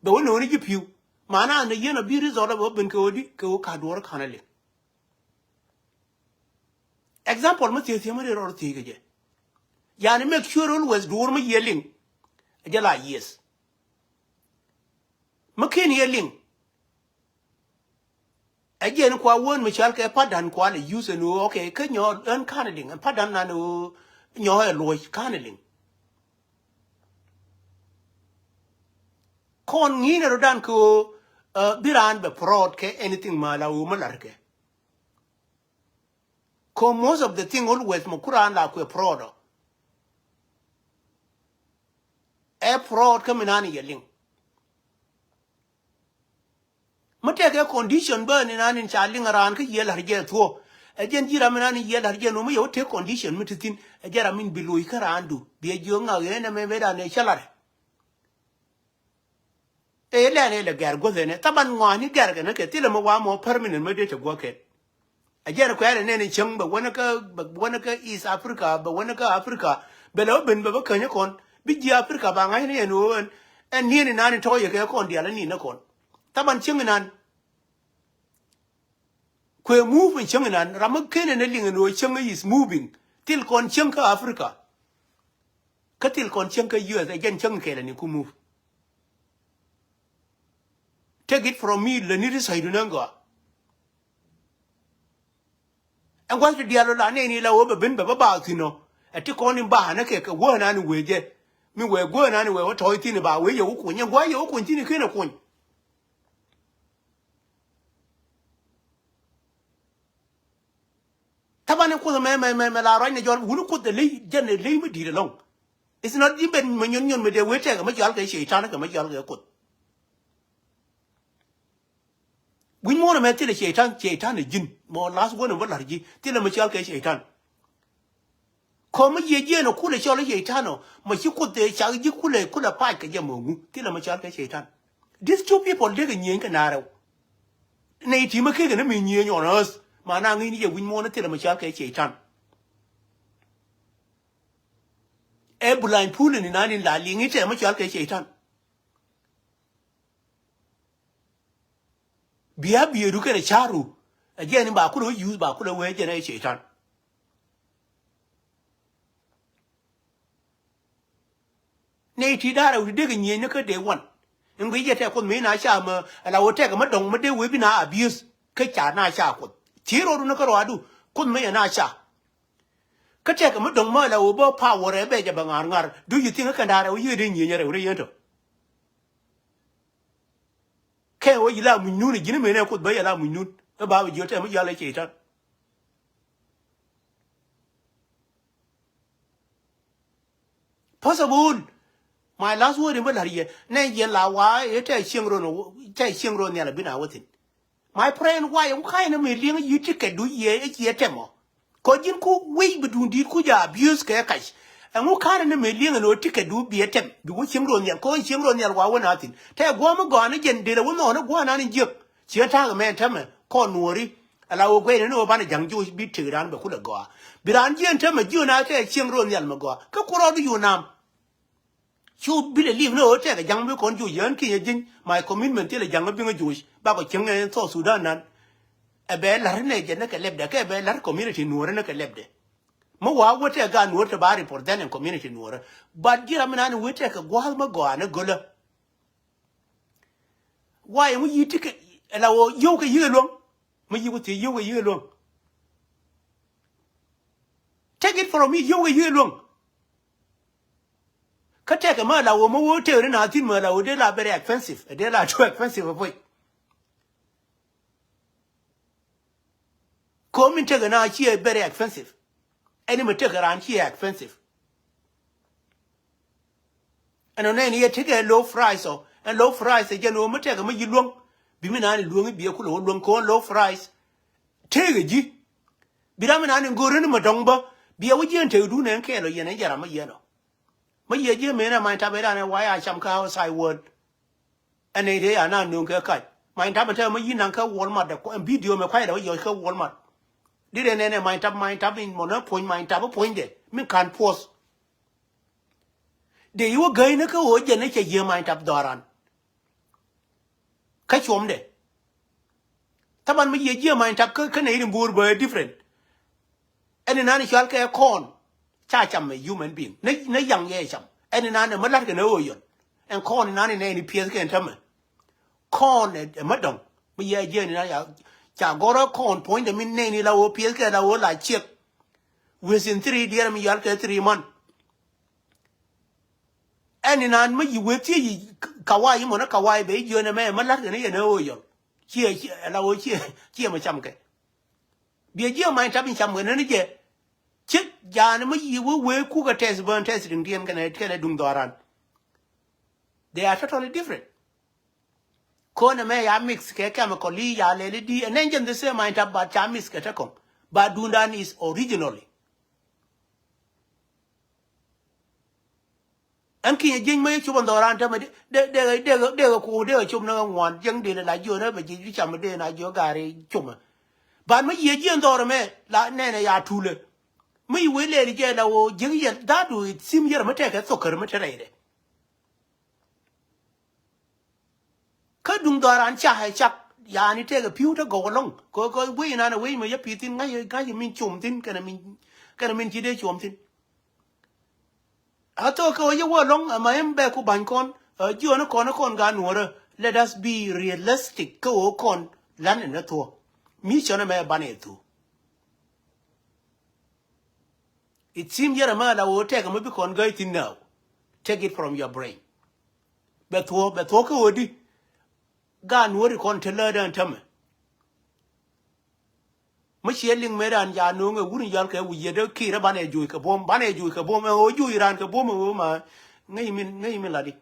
Bɛ wä no̱o̱ni ji̱ pi̱w. Mana ni yɛn a bi result bɛ wä ben kɛ wä di kɛ wä ka duɔr ka̱n a liŋ. Example mi thieth thieth mi ri rɔɔd thiec kɛ jɛ. Yani make sure always duɔr mi yiɛ liŋ. Ɛ jɛ la yes. Mi ken yiɛ liŋ. Ɛ jiɛn kua wään mi cɔal kɛ pa̱tdan kua lɛ use ɛn ɣöö, okay, kä nyɔ ɣän ka̱n liŋ, ɛn pa̱tdan nan ɣöö nyɔ ɛ luɔ̱c ka̱n liŋ. Kɔn ŋi̱i̱n ɛ rɔ̱dan kɛ ɣöö, uh, bi raan bɛ proud kɛ anything ma la ɣöö mi la̱r kɛ. Kɛ most of the thing always mɛ ku raan la kuɛ proud ɔ. Ɛ proud kä mi nan yɛ liŋ. Mi tɛkɛ condition bä ni nan in ca liŋ raan kä yiëë la̱r jɛ thuɔ̱. Ɛ jɛn ji̱ ram mi nan in yiëë la̱r jɛ nu mi yɛ wä tek condition mi ti thi̱n. Ɛ jɛn ram in bi loc kä raandu. Bi ɛ jiök ŋak ɣän ɛmɛ mëë dan ɛ cä la̱rɛ. Ëë lɛn ëë lɛ gɛr guäth ɛnɛ. Thaban ŋɔaani gɛr kɛn kɛ thilɛ mi wa mɔ permanent mi dee te guäth kɛn. A jɛn kuɛɛr ɛnɛn in cäŋ bɛ wänä kä, bɛ wänä kä East Africa, bɛ wänä kä Africa. Bɛ lɛ wä ben bɛ bä känyä kɔn. Bi ji̱ Africa ba ŋa̱cni ɛn ɣöö ɛn, ɛn ni̱en inan in tɔ̱ yɛ kɛ kɔn diaal ɛn ni̱n ɛ kɔn. Thaban cäŋ inan. Kuɛ move in cäŋ inan, ram mi ken ɛn ɛ liŋ ɛn ɣöö cäŋ is moving. Thil kɔn cäŋ kä Africa. Kä thil kɔn cäŋ kä U S, ɛ jɛn cäŋ kɛl ɛn in ku move. Take it from me, lä ni ri sɔ̱cdu ni ɛn gɔaa. Ɛn gua̱th ti diaal ɔ la nɛɛni la wee bɛ ben bɛ bä baak thi̱n ɔ. Ɛ ti kɔn in baanä kɛ kɛ guäänani wee jɛ. Mi wee guäänani wee wä tɔ̱ɔ̱c thi̱n ba wee yɛ wä kuny. Ɛn gua̱a̱c yɛ wä kuny thi̱n i̱ ken ɛ kuny. Thaban in Kuoth mɛ, mɛ, mɛ, mɛ la ruacnɛ jɔl wuni Kuoth ɛ ley, jɛn ɛ ley mi di̱i̱t ɛlɔ̱ŋ. It's not even mɛ nyun nyun mɛ dee wee tɛk mɛ jɔal kɛ Cɛytan kɛ mɛ jɔal kɛ Kuoth. Wi̱c muɔ̱ɔ̱n ɛmɛ thilɛ Cɛytan, Cɛytan ɛ ji̱n. Mɔ last word in bä la̱r ji̱, thilɛ mɛ cɔal kɛ Cɛytan. Kɔmä yiëë jiɛn ɔ kulɛ cɔl i̱ Cɛytan ɔ, mɔ ci Kuoth ëë cak ji̱ kulɛ, kulɛ pac kɛ jɛ mɔ ŋu, thilɛ mɛ cɔal kɛ Cɛytan. These two people dee kɛ nyieny kɛ na rɛw. Nɛy ti̱mä kekɛ ni mi nyieny on earth, ma na ŋi̱i̱n yɛ wi̱c muɔ̱ɔ̱n thilɛ mɛ cɔal kɛ Cɛytan. Ɛ blind pulin inan in la liŋ i̱ tɛmɛ cɔal kɛ Cɛytan. Bia biëëdu kɛnɛ ca̱ru. Ɛ jɛn in ba kulɛ wä yuth ba kulɛ wee jɛn ɛ Cɛytan. Nɛy ti da̱rɛ wut dee kɛ nyieny ni kä dee wan. In guic jɛ tɛk Kuoth mi na ca mɛ ala wä tɛk mɛ dɔ̱ŋ mɛ dee wee bi na abuse. Kä ca na ca Kuoth ci rɔɔdu ni kä rɔɔdu Kuoth mi yɛ na ca. Kä tɛk mɛ dɔ̱ŋ mɛ ala wä bä power ɛ bɛ jɛ bɛ ŋa̱r ŋa̱r. Do you think kä da̱rɛ wä yiëë dee nyieny rɛw rɛy yɛn tɔ? Kɛ wä yi la muc nun ji̱n mënɛ Kuoth bä yɛ la muc nun. Ɛ ba bɛ jiɔt tɛm mi jial ɛ Cɛytan. Possible. My last word in bä la̱r yɛ nɛ yɛn la wa ɛ tɛ cieŋ ron, tɛ cieŋ ron nhial a bin a wä thin. My friend, why ɛ wä ka̱n in mi liŋ yi ticket du yɛ ɛ ciɛ tɛmɔ. Kɔ ji̱n ku wi̱i̱ bi duun di̱i̱t ku ja abuse kɛ kac. Ɛŋu ka̱n ni mëë li̱eŋ ɛn ɣöö ticket du biɛ tɛm bi wä cieŋ ruɔ̱n nhial kɛ ɣöö cieŋ ruɔ̱n nhial wa wä na thi̱n. Tɛ guɔ̱m mi gɔ̱a̱n ni jɛn dee lɛ wä nhɔɔn ni gua̱a̱n an jiäk. Ciɛ ta̱a̱ kɛ mɛn tɛmɛ kɔn nuɔɔri. Ala wä guɛy ni ni wä banɛ ja̱ŋ ji̱ wä bi tëk raan bɛ kulɛ gɔaa. Bi raan jiɛn tɛmɛ ji̱ wä na tɛ cieŋ ruɔ̱n nhial mɛ gɔaa kä kurɔɔdu yunam. Cu bilɛ li̱i̱p ni ɣöö tɛkɛ ja̱ŋ bi kɔn juc yɛn kinyɛ ji̱ny. My commitment thilɛ ja̱ŋ bi ŋä juc bakɔ cieŋ ɛn South Sudan nan. Ɛ bɛ la̱r nɛ jɛ ni kɛ lɛpdɛ kɛ bɛ la̱r community nuɔ̱ɔ̱rä ni kɛ lɛpdɛ. Mi wa̱a̱ wä tɛk gaat nuɔ̱ɔ̱rä ti ba represent ɛn community nuɔ̱ɔ̱rä. But ji̱ ram mi nan wee tɛk kɛ gua̱a̱th mi gɔaa ni gölä. Why mi yi̱ ti kɛ la wä yio̱w kɛ yi̱k ɛ luäŋ. Mi yi̱ wä thiec yio̱w kɛ yi̱k ɛ luäŋ. Take it from me, yio̱w kɛ yi̱k ɛ luäŋ. Kä tɛkɛ mä la wä mä wä tëëri na thi̱n mä la wä dee la very expensive. Dee la too expensive ɛ puɔ̱c. Ko̱o̱m in tekɛ na ciɛ very expensive. Ɛn in mɛ tekɛ raan ciɛ expensive. Ɛn ɔ nɛn yɛ tekɛ low price ɔ. Ɛn low price ɛ jɛn ɣöö mi tekɛ mi yi luäŋ. Bi mi naan in luäŋ i̱ biɛ kulɛ wä luäŋ ko̱o̱n low price. Tekɛ ji̱. Bi ram mi naan in go̱o̱r ren mɛ dɔ̱ŋ bä. Biɛ wä jiɛn tekɛ duun ɛn kɛɛl ɔ yɛn ɛn jɛ ram mi yɛn ɔ. Mi yiëë ji̱ mënɛ many tap ëë danɛ why a cam kä outside world. Ɛn ëë dee a na nööŋ kɛ kac. Many tap ɛ tɛmɛ mi yi̱n naŋ kä Walmart dɛ kuɛ video mɛ kuay dɛ wä yɔc kä Walmart. Di dee nɛnɛ many tap many tap in mɔnɛ puɔ̱ny many tap puɔ̱nydɛ. Min ka̱n puɔth. Dee iwä gäi ni kä ɣöö jɛn ni cɛ jiɛ many tap dhɔran. Kä cuɔmdɛ. Thaban mi yiëë jiɛ many tap kä, kä nɛy ri mbuur bä different. Ɛn inan i̱ cual kɛ kɔn. Ca cam ɛ human being. Ni, ni yaŋ yɛ cam. Ɛn inan ɛ mi la̱t kɛ ni ɣöö yɔn. Ɛn kɔn inan inɛɛni piɛth kɛ ɛn tämɛ. Kɔn ɛ, ɛ mi dɔ̱ŋ. Mi yiëë jiɛ ɛn inan ya, ca gɔrä kɔn puɔ̱nydɛ mi nɛɛni la ɣöö piɛth kɛ la ɣöö la ciek. Within three diɛɛr mi yual kɛ three month. Ɛn inan mi yi wee thiec yi kawai imɔnä kawai bɛ ijiön ɛmɛ mi la̱t kɛn iɛn ɛ ɣöö yɔl. Ciɛ, ciɛ, ɛla ɣöö ciɛ, ciɛ mi cam kɛ. Biɛ jiɛ many tap in cam kɛ nɛn jɛ. Cik jaani mi yi wee wee kukɛ tɛth bään tɛth riŋdiɛn kɛnɛ, kɛnɛ duŋ dhɔran. They are totally different. Kɔn ɛmɛ ya mix kɛ chemical i̱ ya lɛli di, and then jɛn the same many tap, but ca mix kɛ te kɔŋ. But duŋdan is originally. Ɛn kinyɛ jieny mä yɛ cop ɛn dhɔran tämɛ dee, dee, dee, dee, dee kɛ kuuk dee kɛ cop ni ŋuan jiäŋ dee la jiö ni bɛ jiec bi cam dee na jiö gari cumɛ. But mä yiëë jiɛn dhɔr ɛmɛ la nɛnɛ ya tulɛ. Mä yi wee lɛɛli jɛ la ɣöö jiäŋ yɛn that do it seem yɛr mä tɛkɛ thok kär mä te rɛydɛ. Kä duŋ dhɔran cak ɛ cak yani tëëkɛ pi̱w te gɔw ɛlɔ̱ŋ. Kɛ, kɛ wec inan ɛ wec mɛ yɛ pi̱i̱ thi̱n ŋa̱c, ŋa̱c min com thi̱n kɛnɛ min, kɛnɛ min ci dee com thi̱n. A thok kɛ ɣöö yɛ wä ɛlɔ̱ŋ ɛmɛ in bɛ ku ba̱ny kɔn, ɛ, jiɔni kɔn ɛ kɔn gaat nuɔ̱ɔ̱rä. Let us be realistic kä ɣöö kɔn lan ɛn ɛ thuɔ̱k. Mi cɔn ɛmɛ ɛ banɛ ɛ thuɔ̱k. It seem yɛrɛ mɛ la ɣöö tɛk ɛmɛ bi kɔn gäi thi̱n now. Take it from your brain. Bɛ thuɔ̱k, bɛ thuɔ̱k kä ɣöö di. Gaat nuɔ̱ɔ̱ri kɔn te läät ɛn tämɛ. Mi ciɛ liŋ mëë raan ca no̱o̱ŋ ɛ wur in yɔal kɛ wi̱i̱ yet ɛ ki̱i̱rä banɛ juuc kɛ buɔ̱m, banɛ juuc kɛ buɔ̱m, ɛ ɣöö juuc raan kɛ buɔ̱m ɛ ɣöö ma ŋäc min, ŋäc min la di.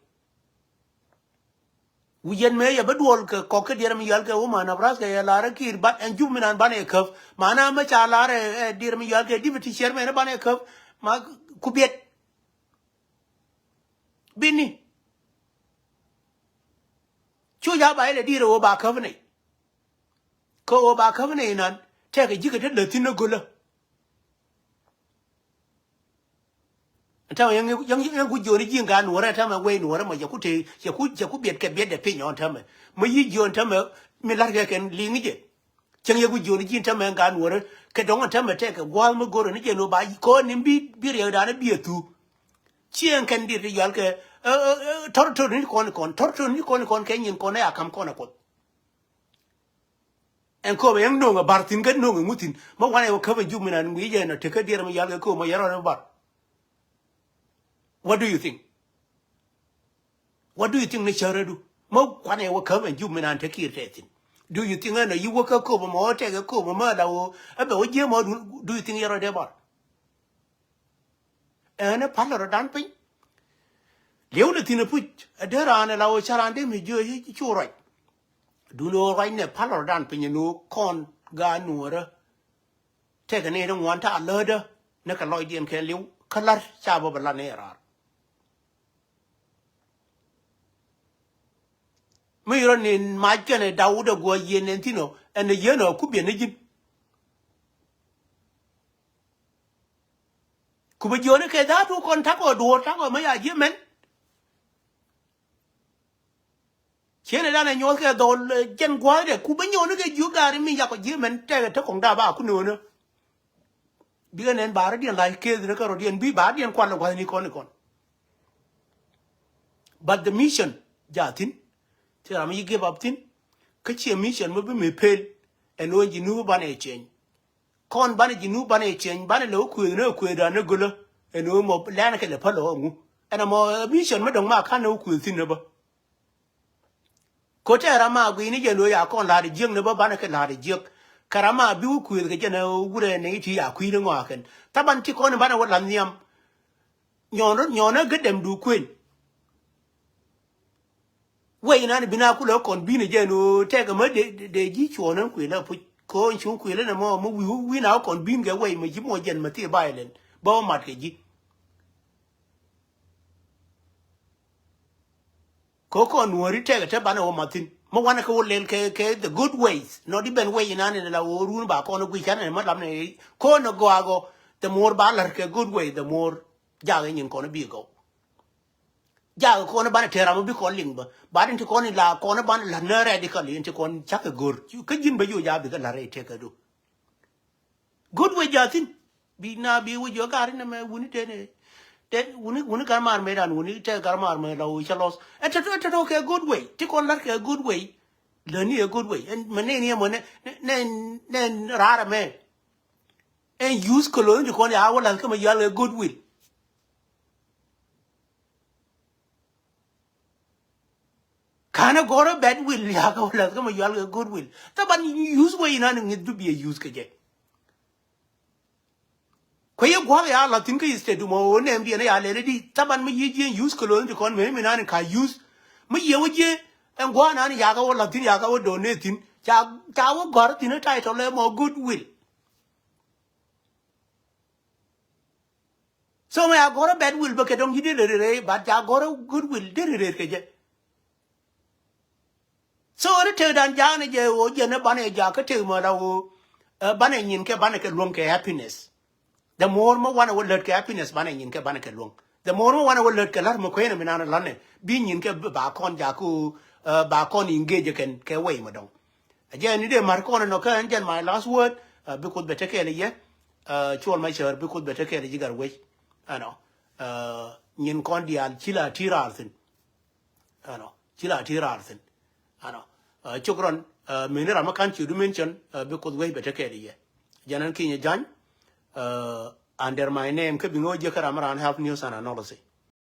Wi̱i̱ yet mëë yɛ bä duɔl kɛ kɔk kä diɛɛr mi yɔal kɛ ɣöö ma Nebraska yɛ lar ɛ ki̱i̱r ban ɛn jup min an banɛ käp. Mana mi ca lar ɛ, ɛ diɛɛr mi yɔal kɛ deputy chairman banɛ käp. Ma ku biɛt. Bini. Cu ja ba ilɛ di̱i̱r ɛ ɣöö ba käp nɛy. Kä ɣöö ba käp nɛy inan tɛkɛ ji̱ kɛ te lät thi̱n ɛ gölä. Täämɛ yɛn, yɛn, yɛn ku jiɔni ji̱ ŋa̱ nuɔ̱rɛ täämɛ wei nuɔ̱rɛ mɔ cɛ ku te, cɛ ku, cɛ ku biɛt kɛ biɛt dɛ piny ɔn täämɛ. Mɛ yi jiɔn täämɛ mi la̱t kɛ kɛn liŋ jɛ. Cäŋ yɛ ku jiɔni ji̱ täämɛ ŋa̱ nuɔ̱rɛ kɛ dɔ̱ŋ täämɛ tɛkɛ gua̱a̱th mi go̱rɛ ni jɛ lo ba kɔn ni bi, bi riɛkdan bi a thu. Ciɛ ɛn kɛn diet ti yual kɛ, ɛ, ɛ, ɛ, tɔr tɔr ni kɔn kɔn, tɔr tɔr ni kɔn kɔn kɛ nyin kɔn ɛ a kam kɔn a kuɔth. Ɛn kööbä yɛn no̱o̱ŋ ɛ bar thi̱n kä no̱o̱ŋ ɛ ŋuth thi̱n. Mä wanɛ wä käp ɛ juk min an ŋui̱c ɛn ɔ tekɛ diɛɛr mi yal kɛ kööbä mɔ yɛn rɔɔd ɛ bar. What do you think? What do you think ni cärädu? Mä wanɛ wä käp ɛ juk min an te kiir tɛ thi̱n. Do you think ɛn ɔ yi wä kä kööbä mɔ ɔ tekɛ kööbä mä la wä ɛ bɛ wä jiee mɔ dun, do you think yɛn rɔɔd ɛ bar? Ɛn ɛ pal rɔ̱dan piny. Liɛw ni thi̱n ɛ puc ɛ dee raan ɛ la ɣöö ca raan dee mi jiö i̱ cu ruac. Duundɛ ɣöö ruacnɛ pal rɔ̱dan piny ɛn ɣöö kɔn gaat nuɔ̱ɔ̱rä. Tëëkɛ nɛy ti ŋuan ta̱a̱ lätdä ni kɛ lɔcdiɛn kɛɛliw kä la̱r ca bä bɛ la̱t ni ɛ raar. Mi rɔ ni mac kɛnɛ daw wut ɛ guɔ yieen nɛn thi̱n ɔ ɛn ɛ yieen ɔ ku biɛn ni ji̱n. Ku bi jiɔni kɛ dha̱a̱t wä kɔn ta̱kɔ duɔ̱ɔ̱r ta̱kɔ mi ya ji̱ mɛn. Cienɛ danɛ nyuɔth kɛ dhɔl, eh, jɛn gua̱a̱thdɛ ku bi nyuɔni kɛ jiök gaari mi yakɔ ji̱ mɛn tɛkɛ te kɔŋ da̱a̱ ba ku nöönä. Bikɛ nɛn ba rɔ̱diɛn la̱c keth ni kä rɔ̱diɛn bi ba rɔ̱diɛn kual lɛ gua̱thni kɔn ni kɔn. But the mission ja thi̱n. Ci ram mi yi give up thi̱n. Kä ciɛ mission mi bi mi pel. Ɛn ɣöö ji̱ nup banɛ cieŋ. Kɔn banɛ ji̱ nup banɛ cieŋ banɛ lɛ wä kuëëth ni kuëëth dan ni gölä. Ɛn ɣöö mɔ lɛn kɛ lɛ päl ɣä ŋu. Ɛn ɛmɔ mission mi dɔ̱ŋ ma ka̱n ni wä kuëëth thi̱n ni bä. Ko̱tɛ ram ma gui̱ni jɛ lo̱c a kɔn la̱a̱t jiäk ni bä banɛ kɛ la̱a̱t jiäk. Kɛ ram ma bi wä kuëëth kɛ jɛ ni wurɛ ni ti ya kui̱ni ŋɔakɛn. Thaban ti kɔn banɛ wä la̱th nhiam. Nyɔn rot nyɔn ɛ gä dɛm du kuën. Wec inan bi na kulɛ kɔn bi̱n ɛ jɛn ɣöö tɛkɛ mä dee, dee, dee ji̱ cuɔ̱ɔ̱n ɛn kuël ɛ puc. Kɛ ɣöö cuŋ kuël ɛn ɛmɔ mä wi̱i̱ wi̱i̱ na kɔn bi̱n kɛ wec mä ji̱ mɔ jɛn mä thil violent bä wä mat kɛ ji̱. Kɛ ɣöö kɔn nuɔ̱ɔ̱ri tɛkɛ te banɛ wä mat thi̱n mä wanɛ kɛ wä lɛl kɛ, kɛ the good ways nɔt i̱ ben wec inan ɛn la ɣöö run ba kɔn ɛ gui̱c canɛ mä lamnɛ kɔn ɛ gɔaa gɔ. The more ba la̱r kɛ good way, the more jakä nyin kɔn bi gɔw. Jakä kɔn banɛ tɛr ram bi kɔn liŋ bä. Ba din ti kɔn la kɔn banɛ la̱r nä radical in ti kɔn cakɛ go̱r. Kä ji̱n bä ji̱ wä jakä bikɛ la̱r rɛy tɛkɛ du. Good way jakä thi̱n. Bi na bi wä ji̱ wä gar inɛ mɛ wuni tɛn ɛ. Tɛn wuni, wuni gar mar mɛ dan wuni tɛ gar mar mɛ la wä cɛ lɔs. Ɛ tɛ tɔ, ɛ tɛ tɔ kɛ good way. Ti kɔn la̱r kɛ good way. Läni ɛ good way. Ɛn mɛ nɛn yɛ mɔ nɛ, nɛ, nɛ, nɛ rarɛ mɛ. Ɛn use kɛ lo̱n ti kɔn ya wä la̱th kä mɛ yal ɛ good will. Ka̱n ɛ gɔr ɛ bad will ya kɛ wä la̱th kä mɛ yal ɛ good will. Thaban use way inan ŋi̱th du bi ɛ use kɛ jɛ. Kuɛ yɛ gua̱th ya la̱th thi̱n kä state du mɔ wä nɛm diɛn ya lɛl ɛ di. Thaban mɛ yiëë jiɛn use kɛ lo̱n ti kɔn mɛ mi nan ka use. Mɛ yiëë wä jiɛ ɛn gua̱th nan ya kɛ wä la̱th thi̱n ya kɛ wä donate thi̱n. Ca, ca wä gɔr thi̱n ɛ title ɛ mɔ good will. So mɛ a gɔrä bad will bä kɛ dɔŋ ji̱ dee rere, but ca gɔrä good will dee rere kɛ jɛ. So ni tek dan ja̱a̱n jɛ wä jɛ ni banɛ ja̱a̱ kä tek mɛ la wä, eh, banɛ nyin kɛ banɛ kɛ luäŋ kɛ happiness. The more mɛ wanɛ wä lät kɛ happiness banɛ nyin kɛ banɛ kɛ luäŋ. The more mɛ wanɛ wä lät kɛ la̱r mɛ kuenɛ mi nanɛ la̱nɛ bi nyin kɛ ba kɔn ja̱a̱ kä, eh, ba kɔn engage kɛn kɛ way mɛ dɔŋ. Ɛ jɛn ni dee ma̱r kɔn ɛnɔ kä ɛn jɛn my last word, uh, bi Kuoth bɛ tekɛl ɛ yɛ, uh, cuɔl ma cäär bi Kuoth bɛ tekɛl ɛ ji̱ gat wec. Ɛnɔ, uh, nyin kɔn diaal ci la ti raar thi̱n. Ɛnɔ, ci la ti raar thi̱n. Ɛnɔ, uh, cuk rɔn, uh, meni ram mi kan ci du mention, uh, bi Kuoth wec bɛ tekɛl ɛ yɛ. Jɛn ɛn kinyɛ jany, uh, under my name kä bi ŋä wä jiäkä ram mi raan help news and analysis.